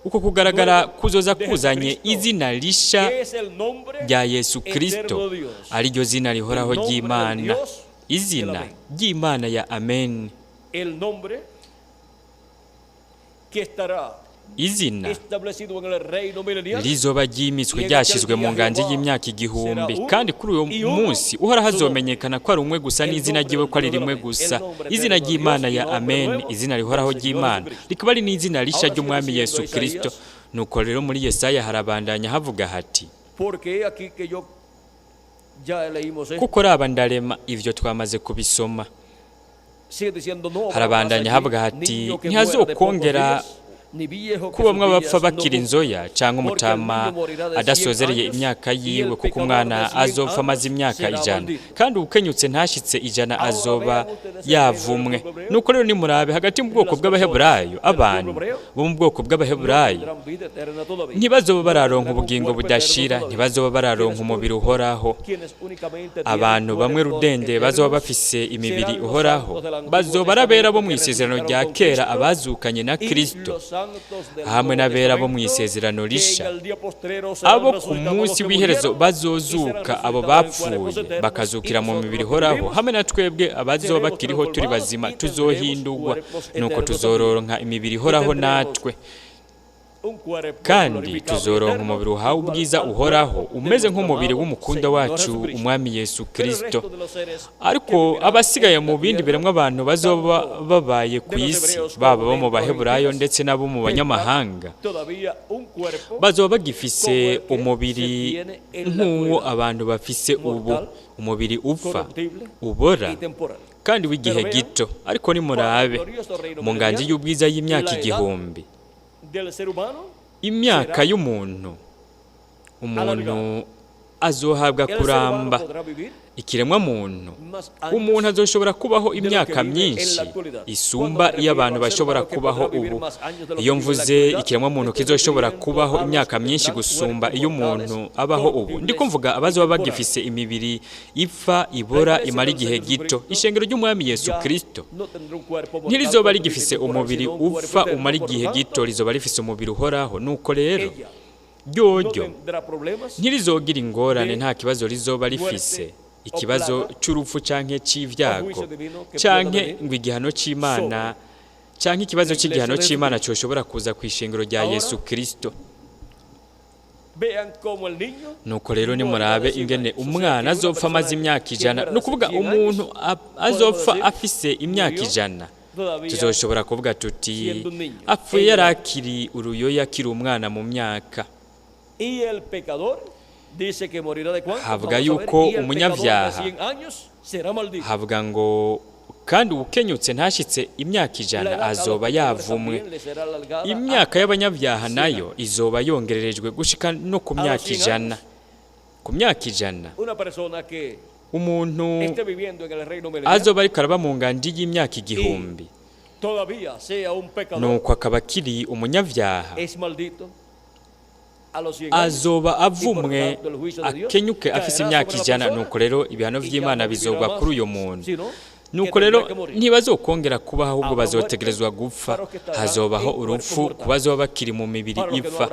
uko kugaragara kuzoza kuzanye izina risha rya Yesu Kristo, ariryo zina rihoraho ry'Imana, izina ry'Imana ya Amen, izina rizoba ryimitswe, ryashyizwe mu nganji y'imyaka 1000. Kandi kuri uwo munsi Uhoraho azomenyekana ko ari umwe gusa, n'izina ryiwe ko ari rimwe gusa, izina ry'Imana ya Amen, izina rihoraho ry'Imana, rikaba ari n'izina risha ry'Umwami Yesu Kristo. Nuko rero muri Yesaya harabandanya havuga hati: kuko raba, ndarema. Ivyo twamaze kubisoma. Harabandanya havuga hati: ntihazokongera kubamwe abapfa bakiri inzoya, cyangwa umutama adasozereye imyaka yiwe, kuko umwana azopfa amaze imyaka 100, kandi ukenyutse ntashyitse 100 azoba yavumwe. Nuko rero nimurabe hagati mu bwoko bw'Abaheburayo, abantu bo mu bwoko bw'Abaheburayo ntibazoba bararonka ubugingo budashira, ntibazoba bararonka umubiri uhoraho. Abantu bamwe rudende bazoba bafise imibiri uhoraho, bazoba arabera bo mu isezerano rya kera, abazukanye na Kristo. Hamwe n'abera bo mu isezerano risha, abo ku munsi w'iherezo bazozuka, abo bapfuye bakazukira mu mibiri ihoraho, hamwe na twebwe abazoba bakiriho turi bazima tuzohindurwa, nuko tuzoronka imibiri ihoraho natwe, kandi tuzoronka umubiri uhawe ubwiza uhoraho, umeze nk'umubiri w'umukunda wacu umwami Yesu Kristo. Ariko abasigaye mu bindi biremwa abantu bazoba babaye ku isi, baba bo mu Baheburayo ndetse n'abo mu banyamahanga, bazoba bagifise umubiri nk'uwo abantu bafise ubu, umubiri upfa, ubora kandi w'igihe gito. Ariko nimurabe mu nganji y'ubwiza y'imyaka 1000, imyaka y'umuntu, umuntu azohabwa kuramba. Ikiremwa muntu, umuntu azoshobora kubaho imyaka myinshi isumba iyo abantu bashobora kubaho ubu. Iyo mvuze ikiremwa muntu kizoshobora kubaho imyaka myinshi gusumba iyo umuntu abaho ubu, ndiko mvuga abazoba bagifise imibiri ipfa, ibora, imara igihe gito. Ishengero ry'umwami Yesu Kristo ntirizoba rigifise umubiri upfa umara igihe gito, rizoba rifise umubiri uhoraho. Nuko rero ryoryo ntirizogira ingorane, nta kibazo rizoba rifise, ikibazo cy'urupfu canke c'ivyago canke ngo igihano c'Imana, canke ikibazo c'igihano c'Imana coshobora kuza ku ishengero rya Yesu Kristo. Nuko rero nimurabe ingene umwana azopfa amaze imyaka 100, ni ukuvuga umuntu azopfa afise imyaka 100, tuzoshobora kuvuga tuti apfuye yarakiri uruyoya, akiri umwana mu myaka. Havuga yuko umunyabyaha, havuga ngo kandi ukenyutse ntashitse imyaka 100 azoba yavumwe. Imyaka y'abanyabyaha nayo izoba yongererejwe gushika no ku myaka 100. Ku myaka 100 umuntu azoba ariko araba mu nganji y'imyaka 1000, nuko akaba akiri umunyabyaha, azoba avumwe akenyuke afise imyaka 100. Nuko rero ibihano vy'Imana bizogwa kuri uyo muntu. Nuko rero ntibazokongera kubaho, ahubwo bazotegerezwa gupfa. Hazobaho urupfu ku bazoba bakiri mu mibiri ipfa.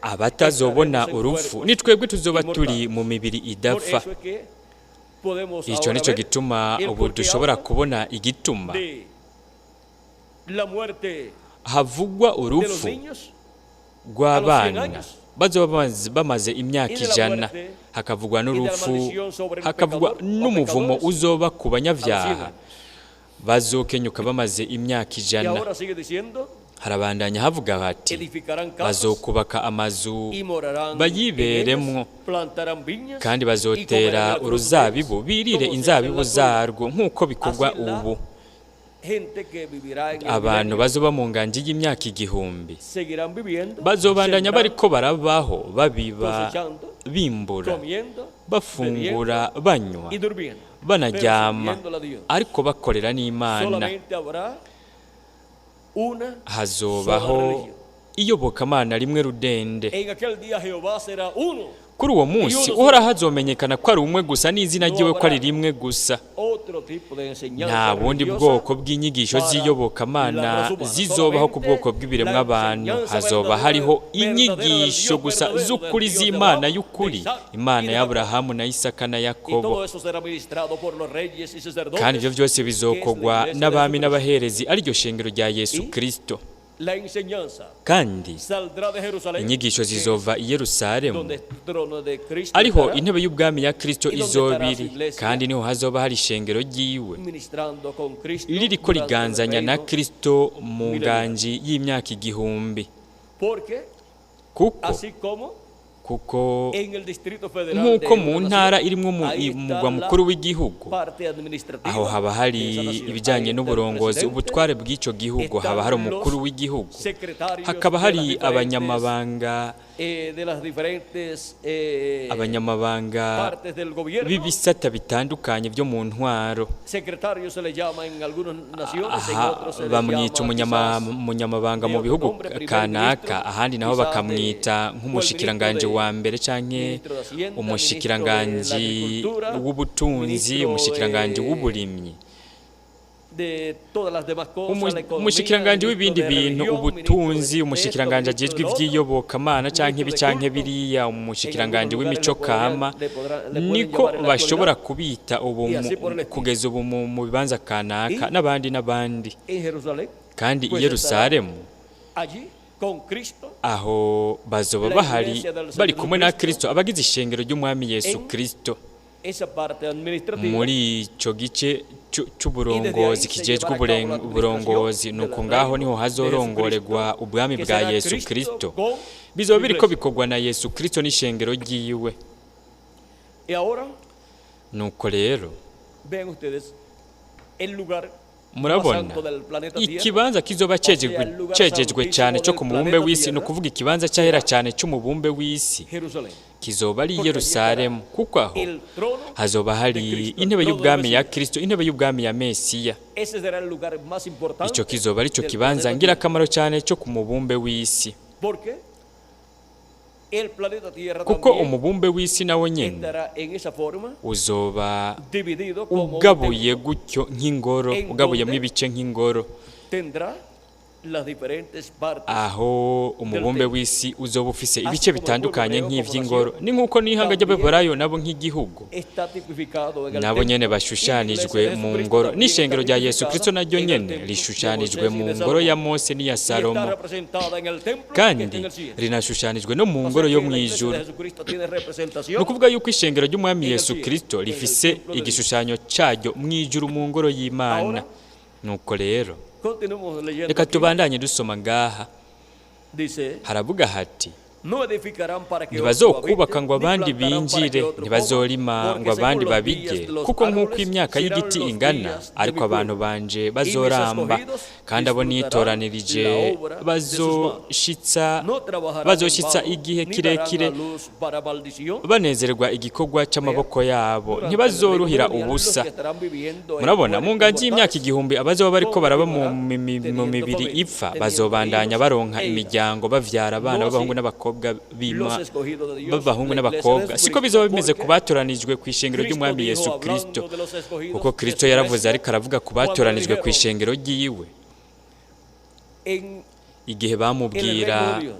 Abatazobona urupfu ni twebwe tuzoba turi mu mibiri idapfa. Ico nico gituma ubu dushobora kubona igituma havugwa urupfu rw'abana bazoba bamaze imyaka 100, hakavugwa n'urupfu, hakavugwa n'umuvumo uzoba ku banyabyaha bazokenyuka bamaze imyaka 100. Harabandanya havuga hati bazokubaka amazu bayiberemwo, kandi bazotera uruzabibu birire inzabibu zarwo nk'uko bikorwa ubu. Abantu bazoba mu nganji y'imyaka 1000 bazobandanya bariko barabaho, babiba, bimbura, bafungura, banywa, banaryama, ariko bakorera n'Imana. Hazobaho iyobokamana rimwe rudende. Kuri uwo munsi Uhoraho azomenyekana ko ari umwe gusa, n'izina ryiwe ko ari rimwe gusa. Nta bundi bwoko bw'inyigisho z'iyobokamana zizobaho ku bwoko bw'ibiremwa abantu. Hazoba hariho inyigisho gusa z'ukuri z'Imana y'ukuri, Imana y'Aburahamu na Isaka na Yakobo. Kandi ibyo byose bizokogwa n'abami n'abaherezi, ariryo shengero rya Yesu Kristo. Kandi inyigisho zizova i Yerusalemu, ariho intebe y'ubwami ya Kristo izobiri, kandi niho hazoba hari ishengero ryiwe ririko riganzanya na Kristo mu nganji y'imyaka 1000. Kuko nk'uko mu ntara irimwo umugwa mukuru w'igihugu, aho haba hari ibijyanye n'uburongozi, ubutware bw'icyo gihugu, haba hari umukuru w'igihugu, hakaba hari abanyamabanga b'ibisata bitandukanye byo mu ntwaro. Aha bamwita umunyamabanga mu bihugu kanaka, ahandi naho bakamwita nk'umushikiranganje wa mbere canke umushikiranganje w'ubutunzi, umushikiranganje w'uburimyi. de todas las demás cosas, la economía, Umushikiranganji ministro w'ibindi de bintu, religión, ubutunzi, ministro de esto, umushikiranganji ministro ajejwe de lo otro. ivy'iyobokamana canke ibi Ministro de canke culto. biriya, En umushikiranganji algunos w'imico lugares le podrían, kama, le pueden niko llamar en la bashobora actualidad. kubita ubu Y así por el estilo. kugeza ubu mu bibanza kanaka Y n'abandi n'abandi. en Jerusalén, Kandi i pues estará Yerusalemu allí con Cristo aho bazoba la bahari iglesia del bari Señor kumwe na Jesucristo Kristo, abagize ishengero ry'umwami Yesu en Kristo esa parte administrativa. Muri ico gice Y desde ahí c'uburongozi se kijejwe llevará a cabo la administración uburongozi, del nuko ngaho reino niho de hazorongorerwa Jesucristo, ubwami que bwa será Yesu Cristo Kristo. con Bizoba su biriko iglesia. bikorwa na Yesu Kristo n'ishengero ryiwe. Y ahora Nuko rero vean ustedes el lugar más murabona santo del planeta Tierra, ikibanza kizoba o sea, el lugar cejejwe cyane santísimo cyo del ku mubumbe planeta w'isi, ni Tierra ukuvuga ikibanza cyahera será cyane cy'umubumbe w'isi Jerusalén, kizoba ari porque allí estará Yerusalemu, kuko aho el trono hazoba de hari Cristo, el intebe trono del y'ubwami ya Mesías. Kristo, intebe y'ubwami ya Mesiya. Ese será el lugar más Ico importante kizoba ari cyo del kibanza planeta Tierra, ngirakamaro cyane cyo ku mubumbe w'isi, porque el planeta Tierra kuko también umubumbe w'isi nawo nyene estará en esa forma uzoba dividido como un ugabuye templo gutyo nk'ingoro, en ugabuyemo donde ibice nk'ingoro, tendrá las diferentes partes aho del umubumbe templo. w'isi uzoba ufise Así ibice como el pueblo bitandukanye hebreo como nk'ivy'ingoro. nación Ni nk'uko n'ihanga también ry'Abaheburayo nabo nk'igihugu está tipificado en el nabo nyene templo, y la iglesia bashushanijwe de mu Jesucristo ngoro, también está n'ishengero rya Yesu tipificada Kristo naryo en el nyene templo de rishushanijwe Moisés y mu de ngoro ya Salomón, Mose n'iya y está Salomo, representada en el templo que está kandi en el cielo. rinashushanijwe no mu O sea ngoro yo que la iglesia mw'ijuru. de Jesucristo tiene Ni representación ukuvuga yuko ishengero ry'umwami en el Yesu cielo, Kristo en el rifise templo de Dios. igishushanyo caryo mw'ijuru mu ngoro y'Imana. Ahora Nuko rero continuemos leyendo reka aquí. tubandanye dusoma ngaha. Dice: Haravuga hati: No edificarán para que otro ntibazokubaka habite, ngo ni abandi plantarán para que binjire, otro coma, ntibazorima ngo porque según abandi los babirye, días de los kuko nk'uko árboles imyaka serán y'igiti los ingana, días de ariko mi abantu pueblo, banje y mis bazoramba, escogidos kandi abo disfrutarán nitoranirije la obra de sus manos. bazoshitsa No trabajarán en bazoshitsa vano, igihe ni darán a kirekire luz para maldición. banezerwa igikorwa Vean, c'amaboko yabo, durante el reino ntibazoruhira milenial, los ubusa. que estarán viviendo en Murabona mu cuerpos nganji y'imyaka mortales 1000 abazoba bariko baraba mu continuarán mu teniendo mibiri familia, ipfa teniendo bazobandanya hijos baronka e hijas. imiryango, bavyara abana No b'abahungu así n'abakobwa b'ima los escogidos de Dios, b'abahungu la iglesia de n'abakobwa. Siko Jesucristo, bizoba bimeze ku porque batoranijwe ku ishengero Cristo ry'umwami dijo Yesu Kristo, hablando de los escogidos kuko de Kristo su yaravuze iglesia ariko aravuga ku cuando le batoranijwe ku dijeron ishengero ryiwe en igihe el reino bamubwira de Dios,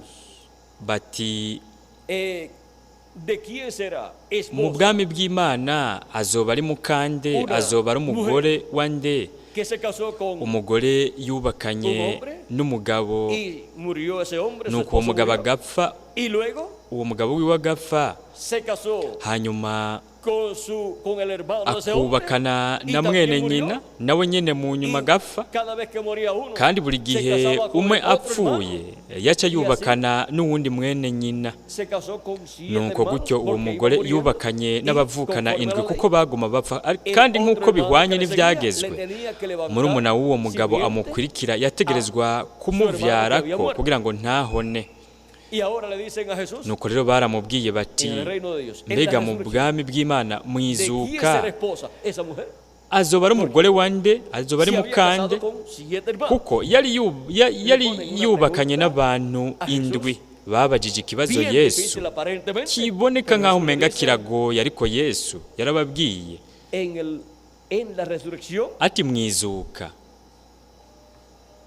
bati: ¿de quién será mu esposa bwami bw'Imana azoba ari mukande, una azoba ari mujer umugore wa nde? que se casó con Umugore un yubakanye hombre n'umugabo, y murió ese hombre, su nuko uwo esposo mugabo murió, agapfa, y luego uwo mugabo wiwe agapfa, se casó hanyuma con su con el hermano de ese hombre akubakana y na mwene también nyina, murió, nawe nyene mu nyuma y agapfa, cada vez que moría uno kandi buri se gihe casaba con umwe el otro hermano, apfuye yaca y así yubakana n'uwundi mwene nyina. se casó con 7 Nuko hermanos gutyo uwo porque iba mugore muriendo, yubakanye y n'abavukana conforme a 7 la ley kuko baguma bapfa. el Kandi otro nk'uko hermano que bihwanye le seguía le n'ivyagezwe, tenía que levantar murumuna w'uwo mugabo simiente amukurikira a yategerezwa su hermano que había kumuvyarako muerto. kugira ngo ntahone. Y ahora le dicen a Jesús Nuko rero baramubwiye bati: en el reino de Dios, en la mbega mu resurrección, bwami bw'Imana ¿de quién mwizuka será esposa esa mujer? azoba ari umugore wa nde, azoba ari Si había casado mukande? con 7 hermanos. Kuko yari Le yari ponen una yubakanye pregunta n'abantu a 7. Jesús Babajije ikibazo bien Yesu difícil aparentemente, kiboneka pero nk'aho Jesús le umenga dice kiragoye, ariko Yesu yarababwiye en la resurrección ati: mwizuka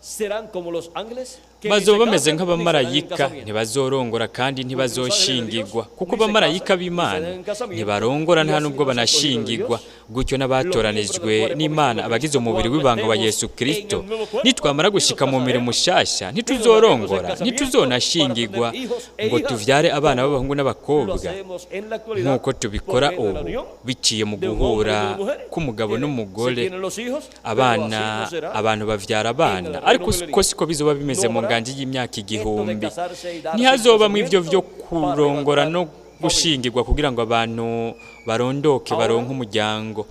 serán como los ángeles que ni se bazoba bameze casan ni se dan en nk'abamarayika, casamiento. ntibazorongora kandi Porque los ángeles de Dios ntibazoshingirwa, kuko ni se abamarayika casan ni se b'Imana dan en casamiento, ntibarongora y nta así nubwo los escogidos de banashingirwa. Dios, Gutyo los miembros del n'abatoranijwe cuerpo n'Imana, místico de abagize Cristo, umubiri cuando w'ibanga wa estemos Yesu en Kristo, el nuevo cuerpo, nitwamara ni nos gushika mu mubiri casaremos, mushasha ni nos daremos en ntituzorongora, casamiento para ntituzonashingirwa tener hijos e ngo hijas tuvyare abana como b'abahungu lo n'abakobwa hacemos en la actualidad, nk'uko tubikora por medio de la ubu unión biciye mu de un hombre y de guhura una mujer. k'umugabo Se n'umugore. tienen los hijos, pero así Abana no será abantu bavyara en abana, el reino ariko milenial. ko siko bizoba bimeze No mu habrá nganji y'imyaka esto de 1000. casarse y darse en Ntihazobamwo ivyo vyo casamiento para kurongora levantar no familia. gushingirwa kugira ngo abantu barondoke Ahora baronke umuryango.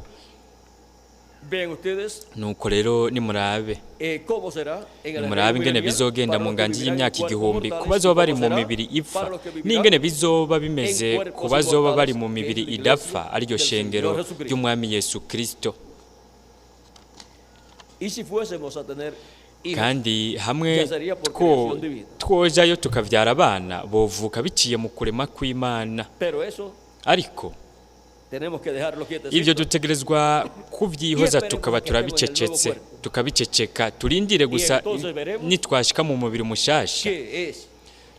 vean ustedes Nuko rero nimurabe cómo será en el reino nimurabe ingene milenial bizogenda para mu los que nganji vivirán en y'imyaka cuerpos 1000 ku mortales y bazoba bari cómo mu será mibiri ipfa, para los que vivirán n'ingene bizoba en bimeze ku cuerpos bazoba bari inmortales, mu que es mibiri la iglesia idapfa, ariryo del shengero Señor Jesucristo. ry'umwami Yesu Kristo. Y si fuésemos a tener hijos, Kandi hamwe ya sería por creación divina. twojayo tukavyara abana, bovuka biciye mu kurema kw'Imana, Pero eso ariko Tenemos que dejarlo quietecito. Ibyo dutegerezwa kubyihoza, tukaba turabicecetse, tukabiceceka, turindire gusa nitwashika mu mubiri mushasha, ¿Qué es?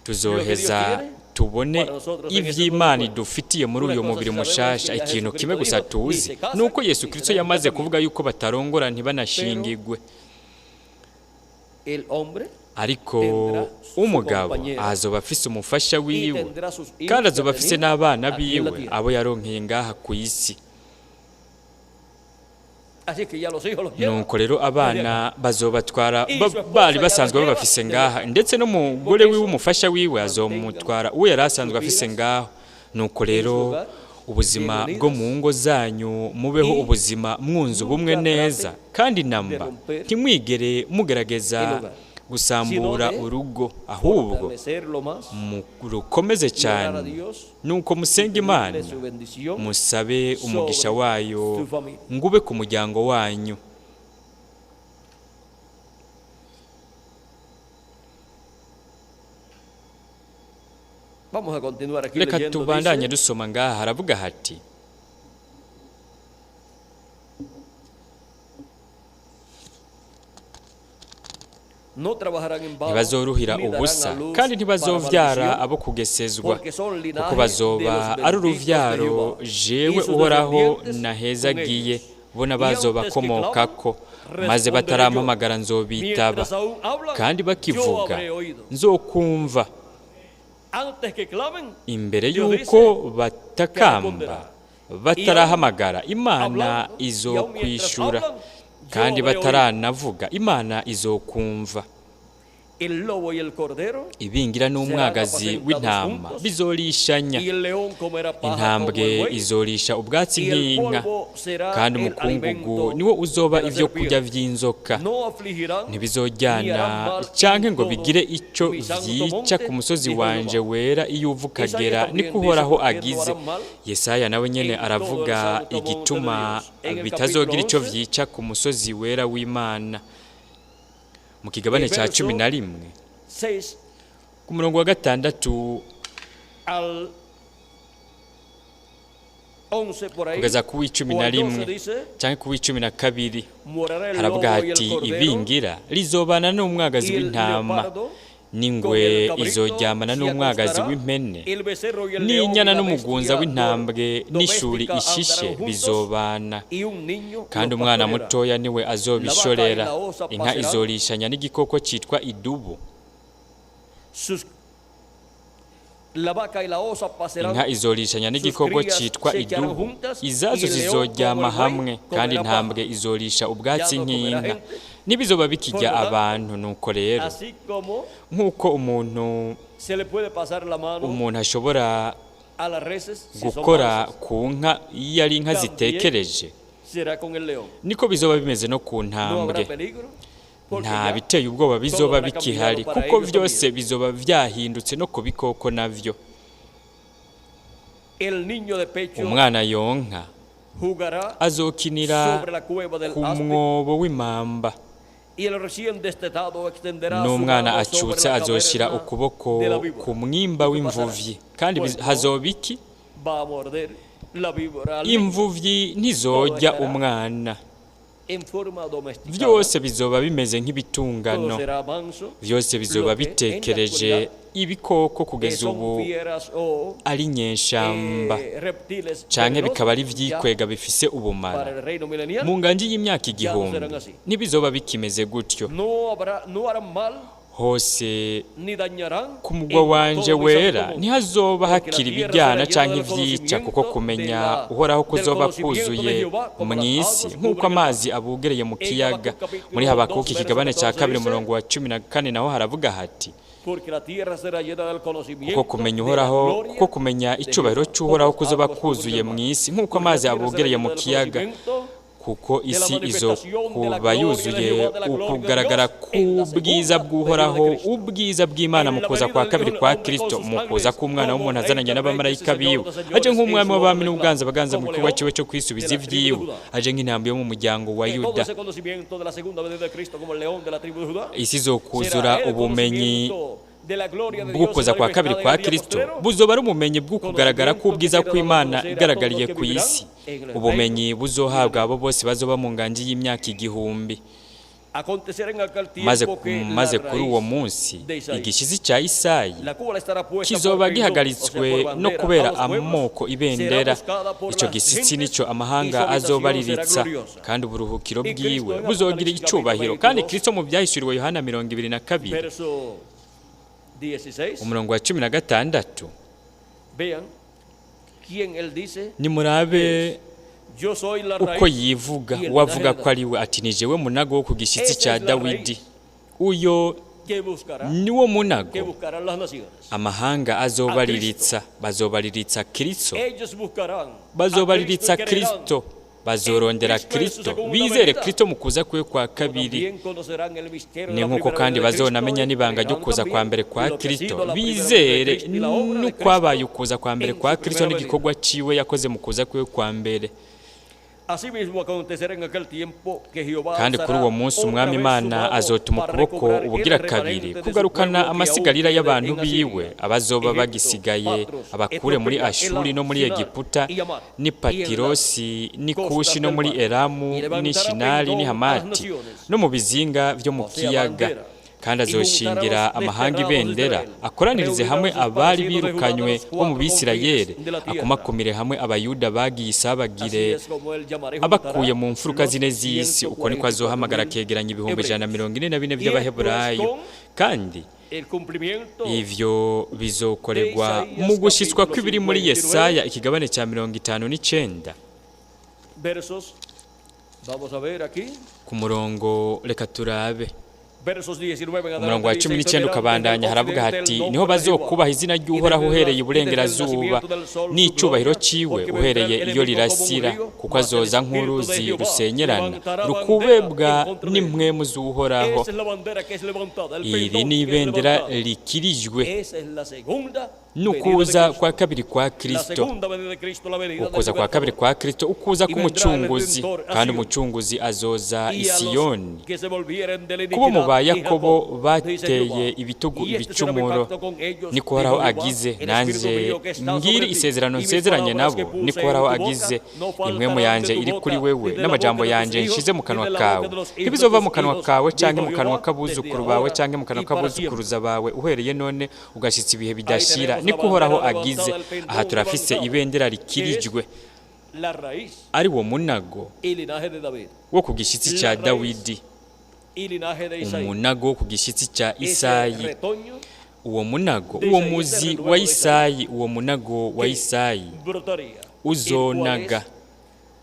Tuzoheza tubone iby'Imana idufitiye muri uyu mubiri mushasha. Ikintu kimwe gusa tuzi ni uko Yesu Kirisito yamaze kuvuga yuko batarongora ntibanashingigwe. El hombre Ariko umugabo azoba afise umufasha wiwe, tendrá sus hijos kandi que azoba afise ha tenido n'abana aquí en la biwe tierra. abo yaronkeye ngaha ku isi. Así que ya los hijos los lleva. Nuko rero abana bazobatwara bari basanzwe babafise ngaha, ndetse n'umugore wiwe, umufasha wiwe, azomutwara uwo yari asanzwe afise ngaho. Nuko rero ubuzima bwo mu ngo zanyu, mubeho ubuzima mwunze ubumwe neza, kandi namba ntimwigere mugerageza gusambura urugo, ahubwo Fortalecerlo más, rukomeze orar a cyane. Dios, Nuko musenge Imana, pedirle su bendición musabe umugisha wayo su familia. ngube ku muryango wanyu. Vamos a continuar aquí Reka leyendo. tubandanye Dice, dusoma ngaha, haravuga hati: no trabajarán en vano, Ntibazoruhira ni darán ubusa, a luz kandi para ntibazovyara maldición, abo kugesezwa, porque son linaje kuko bazoba de los ari benditos de uruvyaro Jehová, jewe y sus Uhoraho descendientes con nahezagiye, ellos. bo Y n'abazobakomokako. antes que clamen, Maze responderé batarampamagara yo. nzobitaba, Mientras aún hablan, kandi yo bakivuga habré oído. nzokumva. Antes que clamen, Imbere Dios y'uko batakamba, responderá. batarahamagara, Imana Hablando, y aún mientras izokwishura, hablan, yo kandi habré oído. bataranavuga, Imana izokumva. El lobo y el cordero Ibingira n'umwagazi w'intama bizorishanya, y el león comerá paja como intambwe el buey, izorisha ubwatsi y el nk'inka, polvo será kandi el umukungugu alimento niwo uzoba de la ibyo kurya serpiente. vy'inzoka. No afligirán ni Ntibizojyana harán mal canke en ngo todo bigire ico mi santo vyica monte, ku musozi dijo wanje Jehová. wera iyo uva ukagera, Isaiah también niko Uhoraho dice por qué no agize. harán mal Yesaya nawe nyene en todo el aravuga santo monte de igituma Dios. En el bitazogira capítulo ico 11, vyica ku musozi wera w'Imana, mu kigabane el ca verso 11, 6 ku murongo wa 6 al 11 por ahí, kugeza ku w'icumi o na al 12 rimwe dice, canke ku w'12, morará el haravuga lobo y el hati: cordero Ibingira rizobana n'umwagazi y el w'intama, leopardo con n'ingwe el cabrito izoryamana se n'umwagazi acostará, w'impene, el becerro y el león y n'inyana la n'umugunza bestia w'intambwe n'ishuri doméstica ishishe andarán juntos bizobana, y un niño kandi los umwana pastoreará. mutoya niwe azobishorera. La vaca y la osa Inka pasarán. izorishanya n'igikoko citwa idubu. La vaca y la osa pasarán, Inka izorishanya n'igikoko crías citwa se echarán idubu, juntas, izazo y el león zizoryama como el buey hamwe, kandi comerá paja. intambwe izorisha ubwatsi Ya no comerá nk'inka, gente. ntibizoba bikijya Por lo tanto, abantu. Nuko rero, así como nk'uko umuntu se le puede pasar la mano umuntu ashobora a las reses si son gukora mansas, ku nka iyo ari inka También zitekereje, será con el león. niko bizoba bimeze no ku No ntambwe. habrá peligro porque Nta ya biteye ubwoba bizoba habrá bikihari, cambiado para kuko ellos byose también. bizoba vyahindutse no ku bikoko navyo. El niño de pecho Umwana yonka jugará azokinira sobre la cueva del ku áspid mwobo w'imamba, y el recién destetado extenderá su n'umwana mano sobre acutse la azoshira caverna ukuboko de la víbora. ku mwimba ¿Y qué pasará? w'imvuvyi, kandi Pues no hazoba iki? va a morder la víbora al niño Imvuvyi ntizorya umwana. en forma domesticada. Byose bizoba bimeze Todo nk'ibitungano, será manso, byose bizoba lo que en la bitekereje actualidad ibikoko que kugeza son ubu fieras o ari inyeshamba reptiles canke bikaba ari venenosos, ya vyikwega bifise para ubumara, el reino milenial mu nganji y'imyaka ya no 1000 serán así. ntibizoba bikimeze gutyo. No habrá, no harán mal Hose ni dañarán ku mugwa en wanje todo mi santo wera monte, ntihazoba porque la hakiri tierra ibijyana será llena canke del ivyica, kuko conocimiento de kumenya la, Uhoraho del kuzoba conocimiento de kuzuye Jehová como las mw'isi aguas nk'uko cubren el mar. amazi abugereye mu En kiyaga. Habacuc capítulo Muri 2, Habakuki verso ikigabane ca 14 kabiri, dice, umurongo wa 14, naho haravuga hati: porque la tierra será llena del Kuko conocimiento kumenya de la Uhoraho, gloria kuko kumenya de icubahiro Jehová, como c'Uhoraho las kuzoba aguas cubren kuzuye el mar. mw'isi nk'uko Porque la amazi tierra será abugereye llena mu del kiyaga, conocimiento kuko de la isi manifestación de la izokuba gloria de yuzuye Jehová, de la gloria de ukugaragara Dios, en la k'ubwiza segunda venida de bw'Uhoraho, Cristo. ubwiza bw'Imana En mu la kuza venida kwa del kabiri Hijo del kwa Hombre con Kristo, sus mu kuza ángeles, k'umwana como w'umuntu Rey azananye de reyes y n'abamarayika Señor biwe, de aje señores en nk'umwami su w'abami orden n'ubuganza baganza mu como gikorwa león ciwe cyo de kwisubiza la tribu de ivyiwe, Judá. aje nk'intambwe yo mu muryango wa Que todo Yuda. ese conocimiento de la segunda venida de Cristo como el león de la tribu de Judá Isi será izokuzura el ubumenyi conocimiento de la gloria de Dios bw'ukuza kwa kabiri manifestada kwa en el día Kristo postrero, buzoba ari ubumenyi bw'ukugaragara k'ubwiza kw'Imana igaragariye ku isi, ubumenyi buzohabwa abo bose bazoba mu nganji y'imyaka 1000. acontecerá en aquel Maze, tiempo que la maze kuri uwo raíz munsi de Isaí, igishizi cya Isayi la cual estará puesta por kizoba pendón, o sea, gihagaritswe por no bandera kubera a los pueblos, amoko será ibendera. buscada por Ico las gisitsi gentes nico y amahanga su habitación será azobariritsa, gloriosa. kandi uburuhukiro Y Cristo bwiwe en buzogira Apocalipsis icubahiro. capítulo Kandi 22, Kristo mu byahishuriwe Yohana 22 verso 16, umurongo wa 16, vean quién él dice: nimurabe yo soy la uko raíz yivuga, y el uwavuga linaje de ko ari we, ati ni jewe munago wo ku gishyitsi Esa cya es la Dawidi. raíz. Uyo que buscará, niwo que munago buscarán las naciones. amahanga azobariritsa, bazobariritsa Kristo, Ellos buscarán a bazobariritsa Cristo y creerán. Kristo, bazorondera En Cristo en su Kristo, segunda bizere venida. Kristo mu kuza kwiwe kwa Como kabiri. también conocerán el misterio de Ni la nk'uko primera kandi venida de Cristo bazonamenya y n'ibanga creerán ry'ukuza kwa también mbere kwa lo que ha Kristo, sido la primera venida de bizere Cristo y la obra de n'ukwabaye Cristo ukuza kwa mbere en kwa su Kristo primera venida. n'igikorwa ciwe yakoze mu kuza kwiwe kwa mbere. Asimismo acontecerá en aquel tiempo que Jehová Kandi kuri alzará uwo munsi otra umwami vez su Imana mano azotuma para ukuboko recobrar el ubugira remanente kabiri de su kugarukana pueblo que aún amasigarira quede y'abantu en Asiria, biwe abazoba Egipto, bagisigaye, Patros, abakure muri Etiopía, Ashuri Elam, no muri Sinar Egiputa y Amat, n'i y en las Patirosi n'i costas Kushi no del muri mar. Elamu Y n'i levantará Shinari n'i pendón a las Hamati naciones, no mu bizinga vyo mu o sea, kiyaga. bandera, Kandi y juntará azoshingira los amahanga desterrados de ibendera, Israel, akoranirize reunirá hamwe los abari esparcidos de Judá de birukanywe los bo mu cuatro Bisirayeli, confines de la tierra. akomakomere hamwe abayuda bagiye Así isabagire, es como él llamará y abakuye juntará mu mfuruka los zine z'isi. Uko niko azohamagara 144.000 akegeranya ibihumbi ijana na hebreos. mirongo ine na bine Y esto es by'abaheburayo. con Kandi el cumplimiento ivyo bizokorerwa de Isaías mu gushitswa capítulo kw'ibiri muri 59, Yesaya ikigabane cya 59 versos, vamos a ver aquí, ku murongo, reka turabe versos 19 en umurongo wa adelante cumi dice, n'icyenda "Y temerán ukabandanya, desde el haravuga occidente hati el nombre niho de Jehová, bazokubaha izina y ry'Uhoraho desde uhereye la- y desde el iburengerazuba nacimiento del sol su n'icubahiro gloria, ciwe porque vendrá uhereye el iyo enemigo como un rirasira, río, kuko mas el azoza Espíritu de nk'uruzi Jehová rusenyerana levantará bandera rukubebwa en contra de él. n'impwemu z'Uhoraho. Esa es la bandera que es levantada, el Iri pendón ni que es ibendera levantado. rikirijwe Esa es la segunda venida de n'ukuza Cristo. kwa kabiri kwa La Kristo, segunda venida de Cristo, la venida del ukuza kwa kabiri libertador. kwa Kristo, ukuza Y vendrá el k'umucunguzi. Redentor a Kandi Sion. umucunguzi azoza Y i a los Siyoni. que se volvieren de la Kubo mu iniquidad ba y Yakobo Jacob, dice bateye Jehová. ibitugu Y este será mi ibicumuro, pacto con ellos, niko dijo Uhoraho Jehová, agize, el Espíritu nanje mío que está ngiri sobre ti, isezerano y mis nsezeranye palabras que nabo, puse niko en Uhoraho tu boca, agize, no impwemu faltarán de yanje tu iri kuri boca, wewe ni de la n'amajambo boca de tus yanje hijos, nshize mu ni kanwa de la kawe, boca de los hijos de ntibizova tus mu kanwa hijos, kawe canke dijo mu kanwa Jehová, desde k'abuzukuru bawe ahora canke mu kanwa y para siempre. k'abuzukuruza bawe, uhereye none ugashitsa ibihe bidashira, tenemos la niko Uhoraho bandera agize. levantada, el pendón Aha turafise levantado, ibendera que es rikirijwe, la raíz ari wo munago y linaje de David, wo ku gishyitsi cya La raíz Dawidi, y linaje de Isaí. umunago wo ku gishyitsi cya Ese Isayi, retoño uwo munago, de uwo Isaí, ese muzi renuevo wa de Isaí, Isayi, uwo munago wa que Isayi brotaría, el cual uzonaga. es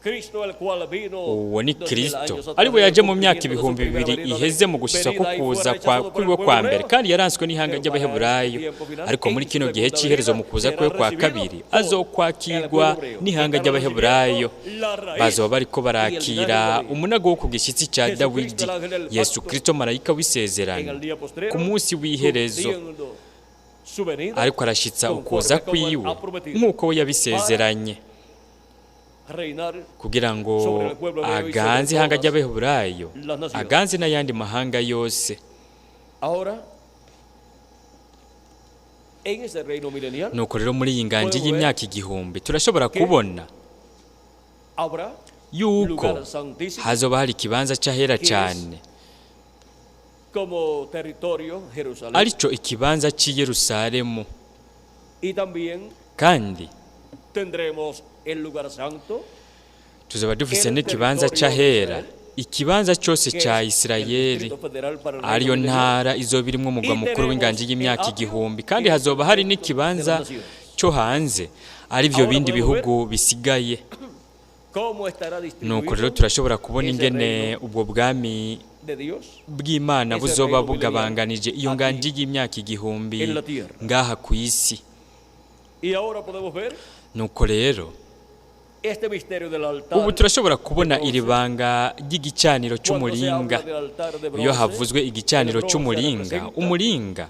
Cristo, el cual vino Uwo ni 2000 Kristo, años atrás ari we en el yaje mu myaka cumplimiento de su ibihumbi primera bibiri venida de iheze mu gushitswa venida y fue kukuza kwa rechazado por el kuri we pueblo kwa mbere, hebreo, kandi yaranswe n'ihanga pero para este ry'Abaheburayo. tiempo final, Ariko muri en su kino gihe segunda c'iherezo venida, mu kuza será kwe kwa recibido kabiri por el azokwakirwa pueblo hebreo. n'ihanga Estará ry'Abaheburayo. recibiendo la raíz Bazoba bariko y el linaje de barakira David. umunago wo ku gishyitsi cya Jesucristo, Dawidi, el ángel del Yesu pacto, Kristo marayika en w'isezerano, el día postrero, ku munsi w'iherezo cumpliendo su venida ariko arashitsa conforme ukuza como él kwiwe ha prometido, nk'uko we yabisezeranye, para reinar kugira ngo sobre el pueblo hebreo y sobre aganze ihanga todas ry'Abaheburayo, las naciones. aganze n'ayandi mahanga yose. Ahora, en ese reino milenial, Nuko rero muri iyi nganji podemos ver y'imyaka 1000 turashobora que kubona habrá yuko lugar santísimo hazoba hari ikibanza c'ahera que es cane, como territorio Jerusalén. arico ikibanza c'i Yerusalemu. Y también Kandi tendremos el lugar santo, tuzoba dufise el n'ikibanza territorio de c'ahera, Israel, ikibanza cyose que ca es el Isirayeli, Distrito Federal para el reino ariyo milenial. ntara izoba irimwo umugwa Y mukuru tenemos w'inganji el y'imyaka atrio, 1000. que Kandi es hazoba el hari resto de n'ikibanza las naciones. cyo hanze, arivyo Ahora bindi podemos ver bihugu bisigaye. cómo estará Nuko distribuido rero turashobora kubona ese ingene reino ubwo bwami de Dios bw'Imana ese buzoba reino milenial bugabanganije iyo aquí nganji y'imyaka 1000 en la tierra. ngaha ku isi. Y ahora podemos ver Nuko rero este misterio del altar ubu turashobora de kubona iri bronce. banga ry'igicaniro Cuando se habla c'umuringa. del altar de Iyo bronce, havuzwe el igicaniro bronce c'umuringa, representa umuringa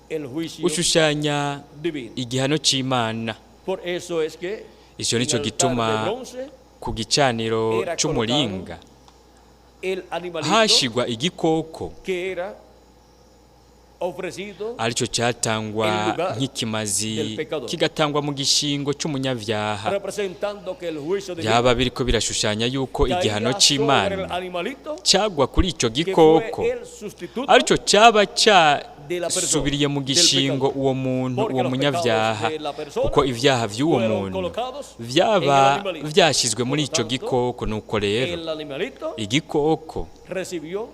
el juicio ushushanya divino. igihano c'Imana. Por eso es que Ico en nico el altar de gituma bronce ku gicaniro era c'umuringa colocado el animalito hashigwa igikoko que era ofrecido aricyo cyatangwa El lugar nk'ikimazi del pecador. Kigatangwa mu gishingo cy'umunyabyaha. Representando que el juicio divino Byaba biriko birashushanya yuko caía igihano sobre el c'Imana animalito cyagwa kuri icyo que gikoko fue el sustituto aricyo cyaba de la persona, cyasubiriye mu del gishingo pecador. Uwo muntu Porque uwo los munyabyaha pecados de la persona kuko ibyaha by'uwo fueron muntu colocados en el byaba animalito. byashyizwe muri Por lo icyo tanto, gikoko. Nuko rero el animalito igikoko recibió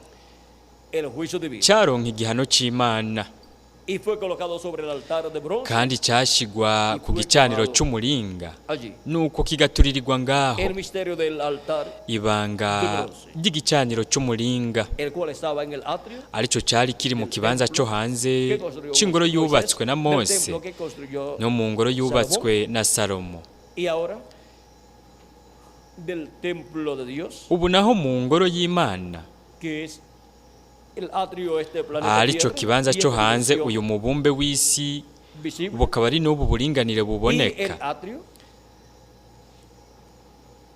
el juicio divino cyaronka igihano c'Imana y fue colocado sobre el altar de bronce kandi cyashyigwa ku gicaniro cy'umuringa allí. Nuko kigaturirirwa ngaho. El misterio del altar, Ibanga ry'igicaniro cy'umuringa el cual estaba en el atrio aricyo cyari kiri mu kibanza cyo hanze que construyó c'ingoro Moisés, yubatswe na del Mose templo que construyó no mu ngoro yubatswe na Salomo. Y ahora del templo de Dios, Ubu naho mu ngoro y'Imana que es el atrio, este planeta aricyo Tierra, kibanza y cyo esta hanze dimensión uyu mubumbe w'isi visible, bukaba ari n'ubu buringanire y el buboneka. Atrio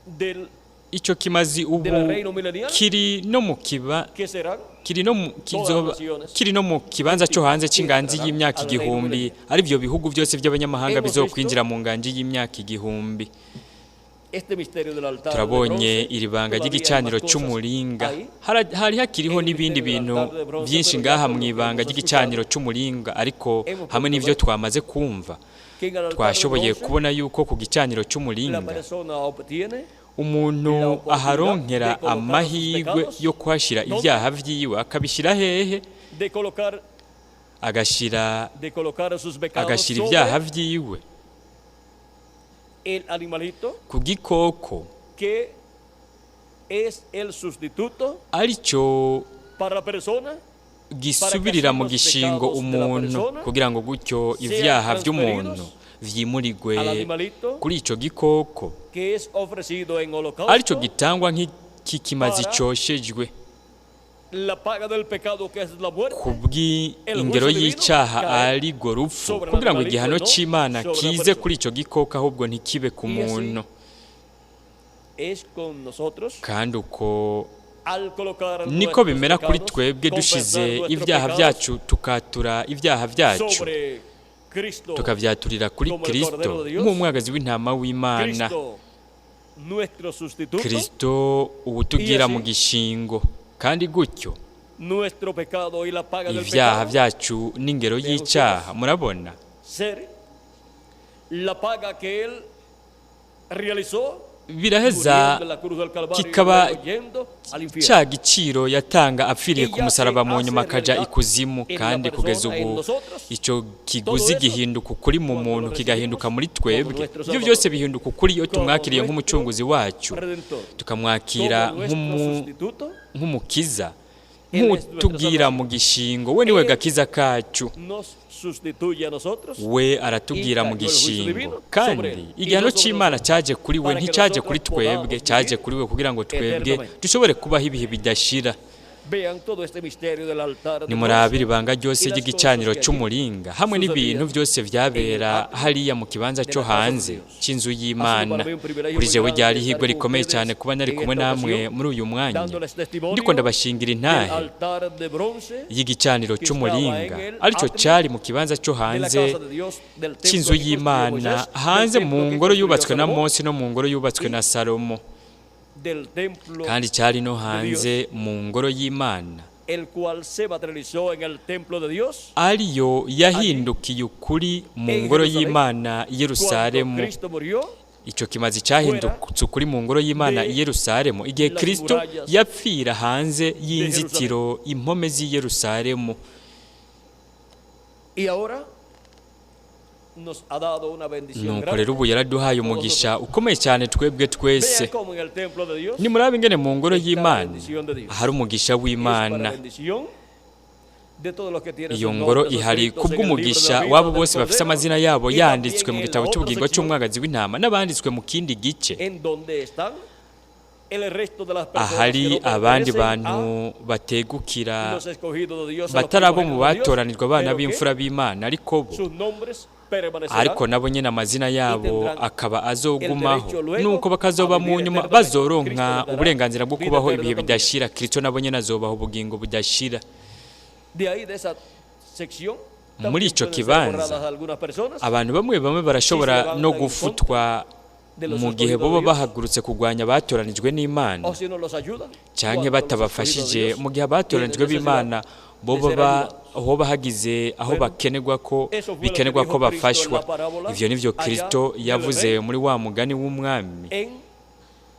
del, Icyo kimazi ubu del reino milenial, kiri no mu kiba que serán kiri no mu kizoba kiri no mu kibanza cyo hanze c'inganzi y'imyaka 1000 ari byo bihugu byose by'abanyamahanga Hemos bizokwinjira mu nganji y'imyaka 1000. Este misterio del altar de Turabonye bronce. iri banga Todavía hay ry'igicaniro más cosas c'umuringa. ahí. Hari hakiriho El n'ibindi misterio del bintu altar de bronce, byinshi pero ya ngaha con mu lo que ibanga hemos ry'igicaniro escuchado, c'umuringa ariko hemos hamwe podido n'ivyo ver twamaze kumva que en el altar de twashoboye bronce kubona yuko ku gicaniro la c'umuringa persona obtiene umuntu la oportunidad aharonkera de colocar sus amahirwe pecados. yo kuhashyira ¿Dónde? ibyaha vyiwe akabishyira hehe? De colocar Agashyira de colocar sus pecados agashyira sobre ibyaha vyiwe el animalito ku gikoko que es el sustituto aricyo para la persona gisubirira mu gishingo umuntu kugira ngo gutyo ibyaha by'umuntu vyimurigwe al animalito kuri ico gikoko que es ofrecido en holocausto. aricyo gitangwa nk'ikimazi coshejwe. La paga del pecado, que es la muerte, Kubw'ingero y'icyaha ari go rupfu kugira ngo igihano c'Imana kize kuri ico gikoko ahubwo ntikibe ku muntu. Es con nosotros Kandi uko al colocar niko nuestros bimera kuri pecados, twebwe dushize confesar nuestros ibyaha pecados byacu tukatura ibyaha byacu sobre Cristo, tukavyaturira kuri como el Kristo Cordero de Dios, nk'umwagazi w'intama w'Imana. Cristo nuestro sustituto, Kristo uwutugira Y así, mu gishingo kandi gutyo nuestro pecado y la paga del ibyaha pecado byacu n'ingero y'icyaha murabona ser la paga que él realizó biraheza muriendo en la cruz del Calvario y kikaba luego yendo al infierno. cya giciro yatanga apfiriye Y ku ya musaraba se mu nyuma hace akaja realidad ikuzimu en la kandi kugeza persona, en ubu nosotros. icyo kiguzi Todo eso, gihinduka ukuri mu cuando muntu lo kigahinduka muri recibimos twebwe como nuestro ibyo Salvador, byose bihinduka ukuri iyo como tumwakiriye nuestro nk'umucunguzi wacu Redentor, tukamwakira como nuestro sustituto, nk'umukiza Él es nuestra nk'utubwira mu gishingo we niwe Él gakiza kacu nos sustituye a nosotros we aratubwira Y mu cayó el juicio gishingo divino kandi sobre él, y igihano no sobre c'Imana nosotros, cyaje kuri we para que nticyaje nosotros kuri twebwe podamos cyaje vivir kuri we kugira ngo twebwe eternamente. dushobore kubaho ibihe bidashira. Vean todo este misterio del altar de Nimurabire bronce ibanga ryose y las ry'igicaniro cosas que allí c'umuringa hamwe n'ibintu sucedían byose vyabera en el atrio hariya mu kibanza de cyo la casa de hanze Dios. c'inzu Ha sido y'Imana. para mí un privilegio Kuri muy jewe grande ryari estar ihirwe con rikomeye ustedes cyane kuba nari en kumwe esta namwe ocasión, muri uyu mwanya dándoles testimonio ndiko ndabashingira del intahe altar de bronce y'igicaniro que estaba c'umuringa en el aricyo atrio cyari mu kibanza cyo de la hanze casa de Dios, del templo c'inzu que construyó y'Imana Moisés, del hanze mu templo que ngoro construyó yubatswe na Salomón Mose no mu ngoro yubatswe na Salomo del templo kandi cyari no hanze mu ngoro y'Imana el cual se materializó en el templo de Dios ariyo yahindukiye ukuri mu en ngoro Jerusalén, y'Imana i cuando Yerusalemu. Cristo murió Icyo kimazi cyahindutse ukuri mu ngoro y'Imana de i Yerusalemu igihe las Kristo murallas yapfira hanze y'inzitiro impome z'i Yerusalemu. Y ahora nos ha dado una bendición Nuko grande. rero ubu yaraduhaye umugisha ukomeye cyane twebwe twese. Vean cómo en el templo de Dios Nimurabe ingene mu ngoro está la y'Imana bendición de Dios. ahari umugisha Es para w'Imana. bendición de todos los que tienen Iyo sus ngoro nombres ihari escritos en el libro de la kubw'umugisha vida w'abo del bose bafise Cordero, amazina yabo y también yanditswe mu en la gitabo otra cy'ubugingo sección cy'umwagazi w'intama n'abanditswe mu kindi gice en donde están el resto de las personas que ahari no abandi pertenecen bantu bategukira a los escogidos de Dios, a los batari abo mu primogénitos de Dios, batoranirwa abana pero que b'imfura b'Imana ariko bo sus nombres permanecerán ariko nabo nyene amazina yabo tendrán akaba azogumaho el derecho luego nuko bakazoba a mu vivir nyuma eternamente. bazoronka Cristo les dará uburenganzira bwo vida kubaho eterna ibihe también. bidashira. Kristo nabo nyene azobaha ubugingo budashira. De ahí, de esa sección Muri también ico pueden ser kibanza, borradas algunas personas abantu bamwe bamwe barashobora no gufutwa de los mu gihe escogidos boba de Dios bahagurutse kurwanya abatoranijwe n'Imana o si no los ayudan canke cuando los escogidos de batabafashije Dios mu gihe abatoranijwe tienen necesidad b'Imana de boba ser ba ayudados. hoba hagize aho Bueno, bakenerwa ko eso fue lo que bikenerwa dijo ko Cristo en bafashwa la parábola ivyo nivyo allá Kristo del yavuze rey muri wa mugani w'umwami en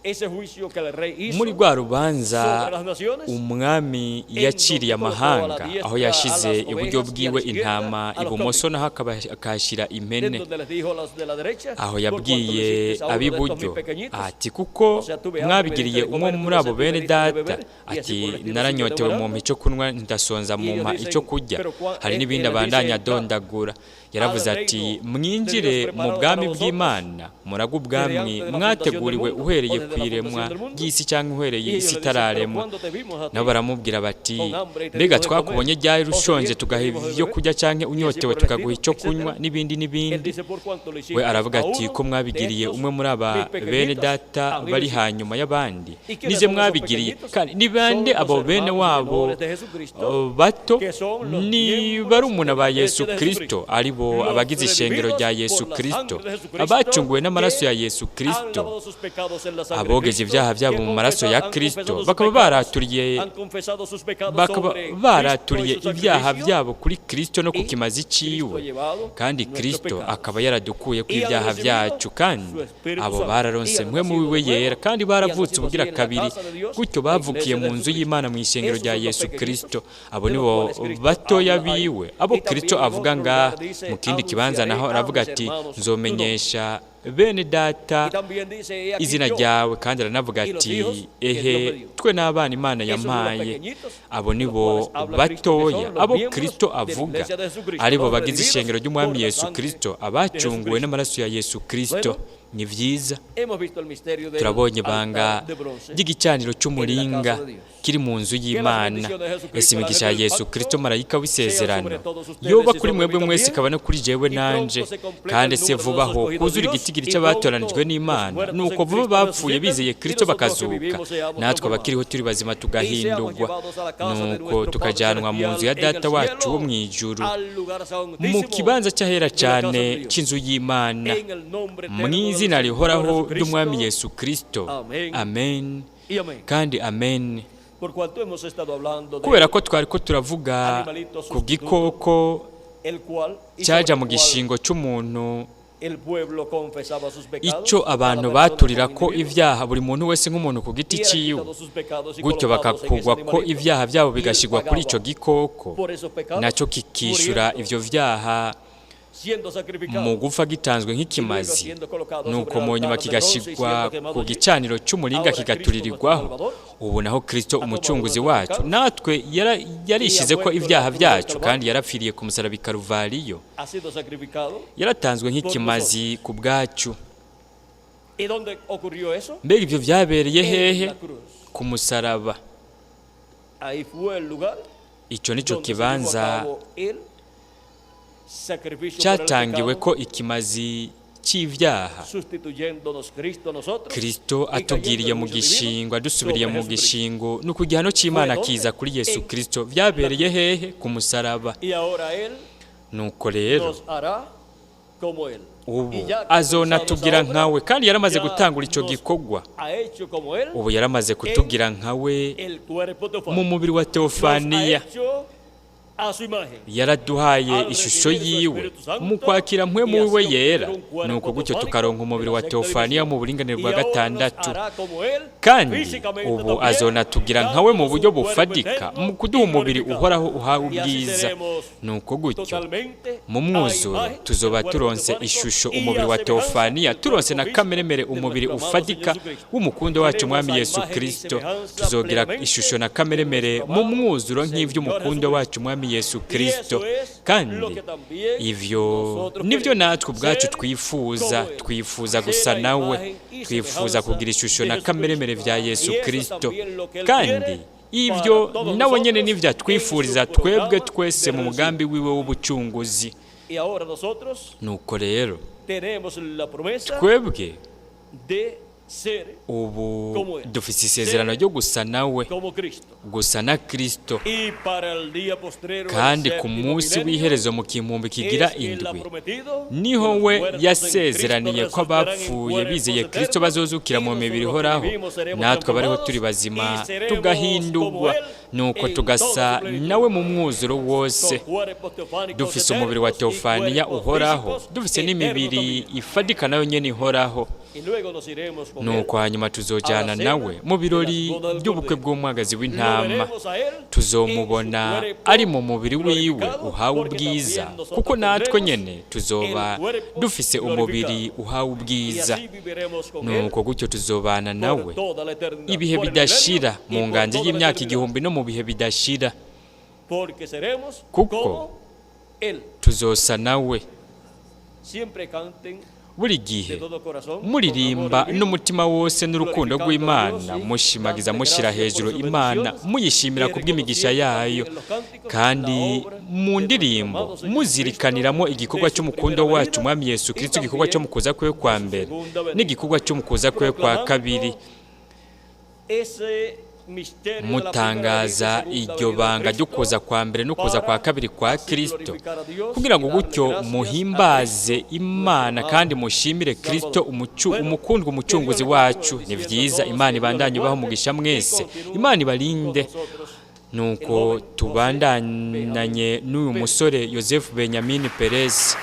ese juicio que el rey hizo muri rwa rubanza sobre las naciones umwami yaciriye donde colocó a la amahanga diestra aho a yashize las iburyo ovejas y a bwiwe la izquierda intama a los ibumoso cabritos. naho akahashyira impene En donde les dijo a los de la derecha, aho por cuanto lo yabwiye hicisteis a uno de estos mis ab'iburyo pequeñitos, ati kuko o sea, tuve hambre, me mwabigiriye diste de umwe comer, muri tuve abo sed, me bene diste de data beber, y así ati por el estilo siguió naranyotewe mumpa devorando. icyo kunywa ndasonza Y ellos mumpa dicen, icyo kurya pero hari él n'ibindi les dice, abandanya entrad adondagura yaravuze al ati reino de Dios mwinjire mu preparado bwami para vosotros bw'Imana murage ubwami desde antes de la fundación del mwateguriwe mundo, uhereye o desde ku la iremwa fundación del mundo. ry'isi cyangwa uhereye Y ellos isi le dicen, pero itararemwa cuando te vimos a ti nabo baramubwira bati con hambre y te mbega dimos de twakubonye comer, ryari o ushonje sediento y te tugaha dimos de ibyo beber, kurya canke y así unyotewe por el tukaguha estilo, icyo kunywa etcétera. n'ibindi Él n'ibindi dice, por cuanto lo we hicisteis aravuga a ati uno ko de mwabigiriye estos umwe muri aba mis bene pequeñitos, data a mí me bari hicisteis. hanyuma y'abandi ¿Y quiénes nije son esos mwabigiriye pequeñitos? kandi ni bande Son los abo bene hermanos wabo menores de Jesucristo, bato que son los ni miembros barumuna de ba la iglesia Yesu de Kristo Jesucristo, ari bo los abagize ishengero redimidos rya Yesu por la Kristo sangre de Jesucristo, abacunguwe n'amaraso que ya Yesu han Kristo lavado sus pecados en la sangre de abogeje Cristo, ibyaha byabo que mu maraso ya han Kristo confesado sus bakaba pecados, baraturiye han confesado sus pecados bakaba sobre Cristo y baraturiye su ibyaha sacrificio, byabo kuri Kristo no ku y kimazi Cristo ha ciwe llevado kandi nuestros Kristo pecados. akaba yaradukuye ku Y han ibyaha recibido byacu kandi su Espíritu abo Santo, y bararonse han mwe nacido wiwe de nuevo, yera kandi y han baravutse nacido ubugira así en la kabiri casa de Dios, gutyo la bavukiye iglesia de mu nzu Jesucristo. y'Imana mu ishengero Esos rya son los Yesu pequeñitos Kristo abo de los nibo cuales Cristo batoya habla ahí. biwe abo Y Kristo también en avuga otro ngaha lugar dice, mu kindi kibanza anunciaré naho a aravuga mis ati hermanos tu nombre. nzomenyesha bene data Y también dice, he aquí izina yo ryawe kandi aranavuga y los ati hijos que Dios ehe me dio. twe n'abana Imana Esos son los yampaye pequeñitos abo de los nibo cuales habla Cristo, que batoya son los abo miembros Kristo de la avuga iglesia de Jesucristo, aribo los bagize redimidos ishengero ry'umwami por la Yesu sangre Kristo de abacunguwe Jesucristo. n'amaraso ya Yesu Kristo Bueno, ni vyiza hemos visto el misterio del turabonye ibanga altar de bronce ry'igicaniro en la cy'umuringa casa de Dios. kiri mu nzu Que las y'Imana bendiciones de Jesucristo, ese el imigisha ángel ya del Yesu pacto, Kristo marayika sean w'isezerano sobre todos ustedes yoba y kuri sobre mí mwebwe mwese también. ikaba no kuri jewe Y nanje pronto se completa kandi el se número de vuba los aho escogidos de kuzura Dios, igitigiri y cy'abatoranijwe pronto los n'Imana muertos en nuko vuba Cristo bapfuye resucitan, bizeye y Kristo nosotros que bakazuka vivimos seamos natwe abakiriho transformados. turi bazima Y seamos tugahindurwa llevados a la casa de nuko nuestro Padre tukajanwa mu nzu ya celestial en data el wacu wo cielo, mu ijuru al lugar mu santísimo kibanza cy'ahera de la casa cyane de Dios. cy'inzu y'Imana En el nombre mu eterno de izina nuestro Señor rihoraho ry'umwami Jesucristo. Yesu Kristo Amén amen y amén. kandi amen Por cuanto hemos estado hablando de kubera ko twari ko turavuga animalito ku sustituto, gikoko el cual y cyaja sobre mu el cual gishingo cy'umuntu el pueblo confesaba sus pecados, icyo cada abantu persona baturira como ko individuo, ibyaha buri muntu wese nk'umuntu ku giti y eran ciwe quitados sus pecados y gutyo colocados en ese bakakugwa ko animalito, ibyaha byabo y él bigashyirwa kuri icyo pagaba gikoko por esos pecados, nacyo kikishyura muriendo, ivyo vyaha siendo sacrificado, mu gupfa gitanzwe y luego nk'ikimazi siendo colocado sobre nuko el mu nyuma altar de bronce y siendo kigashyirwa quemado ku allí. gicaniro cy'umuringa Ahora Cristo nuestro kigaturirirwaho Salvador ubu naho Kristo ha tomado umucunguzi nuestros wacu pecados natwe y ha yarishize ko muerto en la ibyaha cruz del byacu Calvario, kandi yarapfiriye ku musaraba i Karuvariyo ha sido sacrificado yaratanzwe por nk'ikimazi nosotros. ku bwacu ¿Y dónde ocurrió eso? mbega ibyo byabereye En hehe la cruz. ku musaraba Ahí fue el lugar icyo nicyo donde se llevó a kibanza cabo el sacrificio por el cyatangiwe pecado, ko ikimazi cy'ibyaha sustituyéndonos Cristo a nosotros Kristo y cayendo atugiriye el mu juicio divino gishingo adusubiriye sobre mu Jesucristo. gishingo nuko igihano ¿Fue cy'Imana dónde? kiza kuri Yesu En Kristo la byabereye cruz. hehe ku musaraba Y ahora Él nuko rero nos hará como Él. ubu Y ya ha comenzado esa azonatugira obra, nkawe kandi yaramaze ya gutangura icyo nos gikorwa ha hecho como Él ubu yaramaze en kutugira nkawe el cuerpo mu teofánico. mubiri wa Nos ha Teofaniya hecho a su imagen yaraduhaye al ishusho recibir su yiwe Espíritu mu Santo kwakira mpwe y muwe así yera obtener un cuerpo nuko gutyo teofánico tukaronka de umubiri la wa sexta Teofaniya dimensión. mu buringanire Y bwa ahora nos gatandatu hará como Él kandi físicamente ubu también, azonatugira nkawe mu dándonos buryo un cuerpo bufadika eterno mu kuduha y umubiri glorificado. uhoraho uhawe Y así ubwiza seremos nuko gutyo totalmente mu a mwuzuro imagen del tuzoba cuerpo turonse teofánico ishusho y umubiri a wa semejanza Teofaniya del turonse cuerpo na físico kameremere de umubiri nuestro amado Señor ufadika Jesucristo. w'umukundo wacu Seremos mwami a Yesu imagen y Kristo semejanza tuzogira plenamente ishusho na de kameremere nuestro mu amado mwuzuro Señor nk'ivy'umukundo Jesucristo. wacu mwami Yesu Y Kristo eso es lo kandi que también ivyo nosotros nivyo queremos, natwe ubwacu ser twifuza como Él, twifuza ser gusa a nawe imagen y twifuza semejanza kugira ishusho de na kameremere Jesucristo. vya Yesu Y eso es Kristo también lo que Él kandi quiere ivyo para todos nawe nyene nosotros nivyo en su atwifuriza twebwe programa twese de mu redención. mugambi wiwe w'ubucunguzi Y ahora nosotros nuko rero tenemos la promesa twebwe de Ser Ubu como él. dufise isezerano ryo gusa nawe, Como Cristo. gusa na Kristo. Y para el día postrero, el Kandi ku séptimo munsi milenio, w'iherezo mu kimpumbi kigira es que él ha indwi, prometido niho que los we muertos en yasezeraniye Cristo ko resucitarán en abapfuye cuerpos bizeye Kristo eternos, bazozukira y mu mibiri nosotros ihoraho, que vivimos seremos natwe abariho transformados turi bazima y seremos como tugahindurwa, él nuko en tugasa toda su plenitud. nawe mu mwuzuro wose. Con cuerpos teofánicos Dufise umubiri wa eternos y teofaniya cuerpos uhoraho, físicos dufise eternos n'imibiri también. ifadika nayo nyene ihoraho. Y luego nos iremos con él. Nuko hanyuma tuzojana nawe mu birori by'ubukwe bw'umwagazi Lo w'intama. veremos a él Tuzomubona en su cuerpo ari mu mubiri wiwe glorificado, uhawe porque ubwiza, también nosotros kuko natwe tendremos nyene tuzoba el cuerpo dufise umubiri glorificado. uhawe Y ubwiza. así viviremos con él Nuko gutyo tuzobana por nawe toda la eternidad, ibihe por el bidashira, milenio y mu por nganji toda la y'imyaka eternidad, 1000 no mu bihe bidashira, porque seremos kuko como él. tuzosa nawe. Siempre canten Buri de gihe todo corazón, con muririmba amor divino, n'umutima wose n'urukundo rw'Imana, mushimagiza mushyira hejuru Imana, muyishimira ku bw'imigisha yayo, kandi mu ndirimbo muzirikaniramo igikorwa cy'umukundo wacu Umwami Yesu Kristo, igikorwa cyo mu kuza kwe kwa mbere n'igikorwa cyo mu kuza kwe kwa kabiri, ese misterio de la primera mutangaza venida y segunda iryo venida de banga ryo Cristo, kuza kwa mbere no kuza kwa kabiri kwa para así Kristo, glorificar a Dios kugira ngo y darle gutyo gracias a muhimbaze Cristo, Imana nuestro kandi amado mushimire Kristo Salvador. Bueno, umukundwa que umucunguzi Dios les wacu. continúe Ni bendiciendo a vyiza, todos, Imana que Dios les ibandanye ibaha guarde umugisha y mwese, continúe Imana con ibarinde. nosotros el Nuko joven José tubandananye Benjamín n'uyu Pérez. musore Yosefu Benyamini Perez.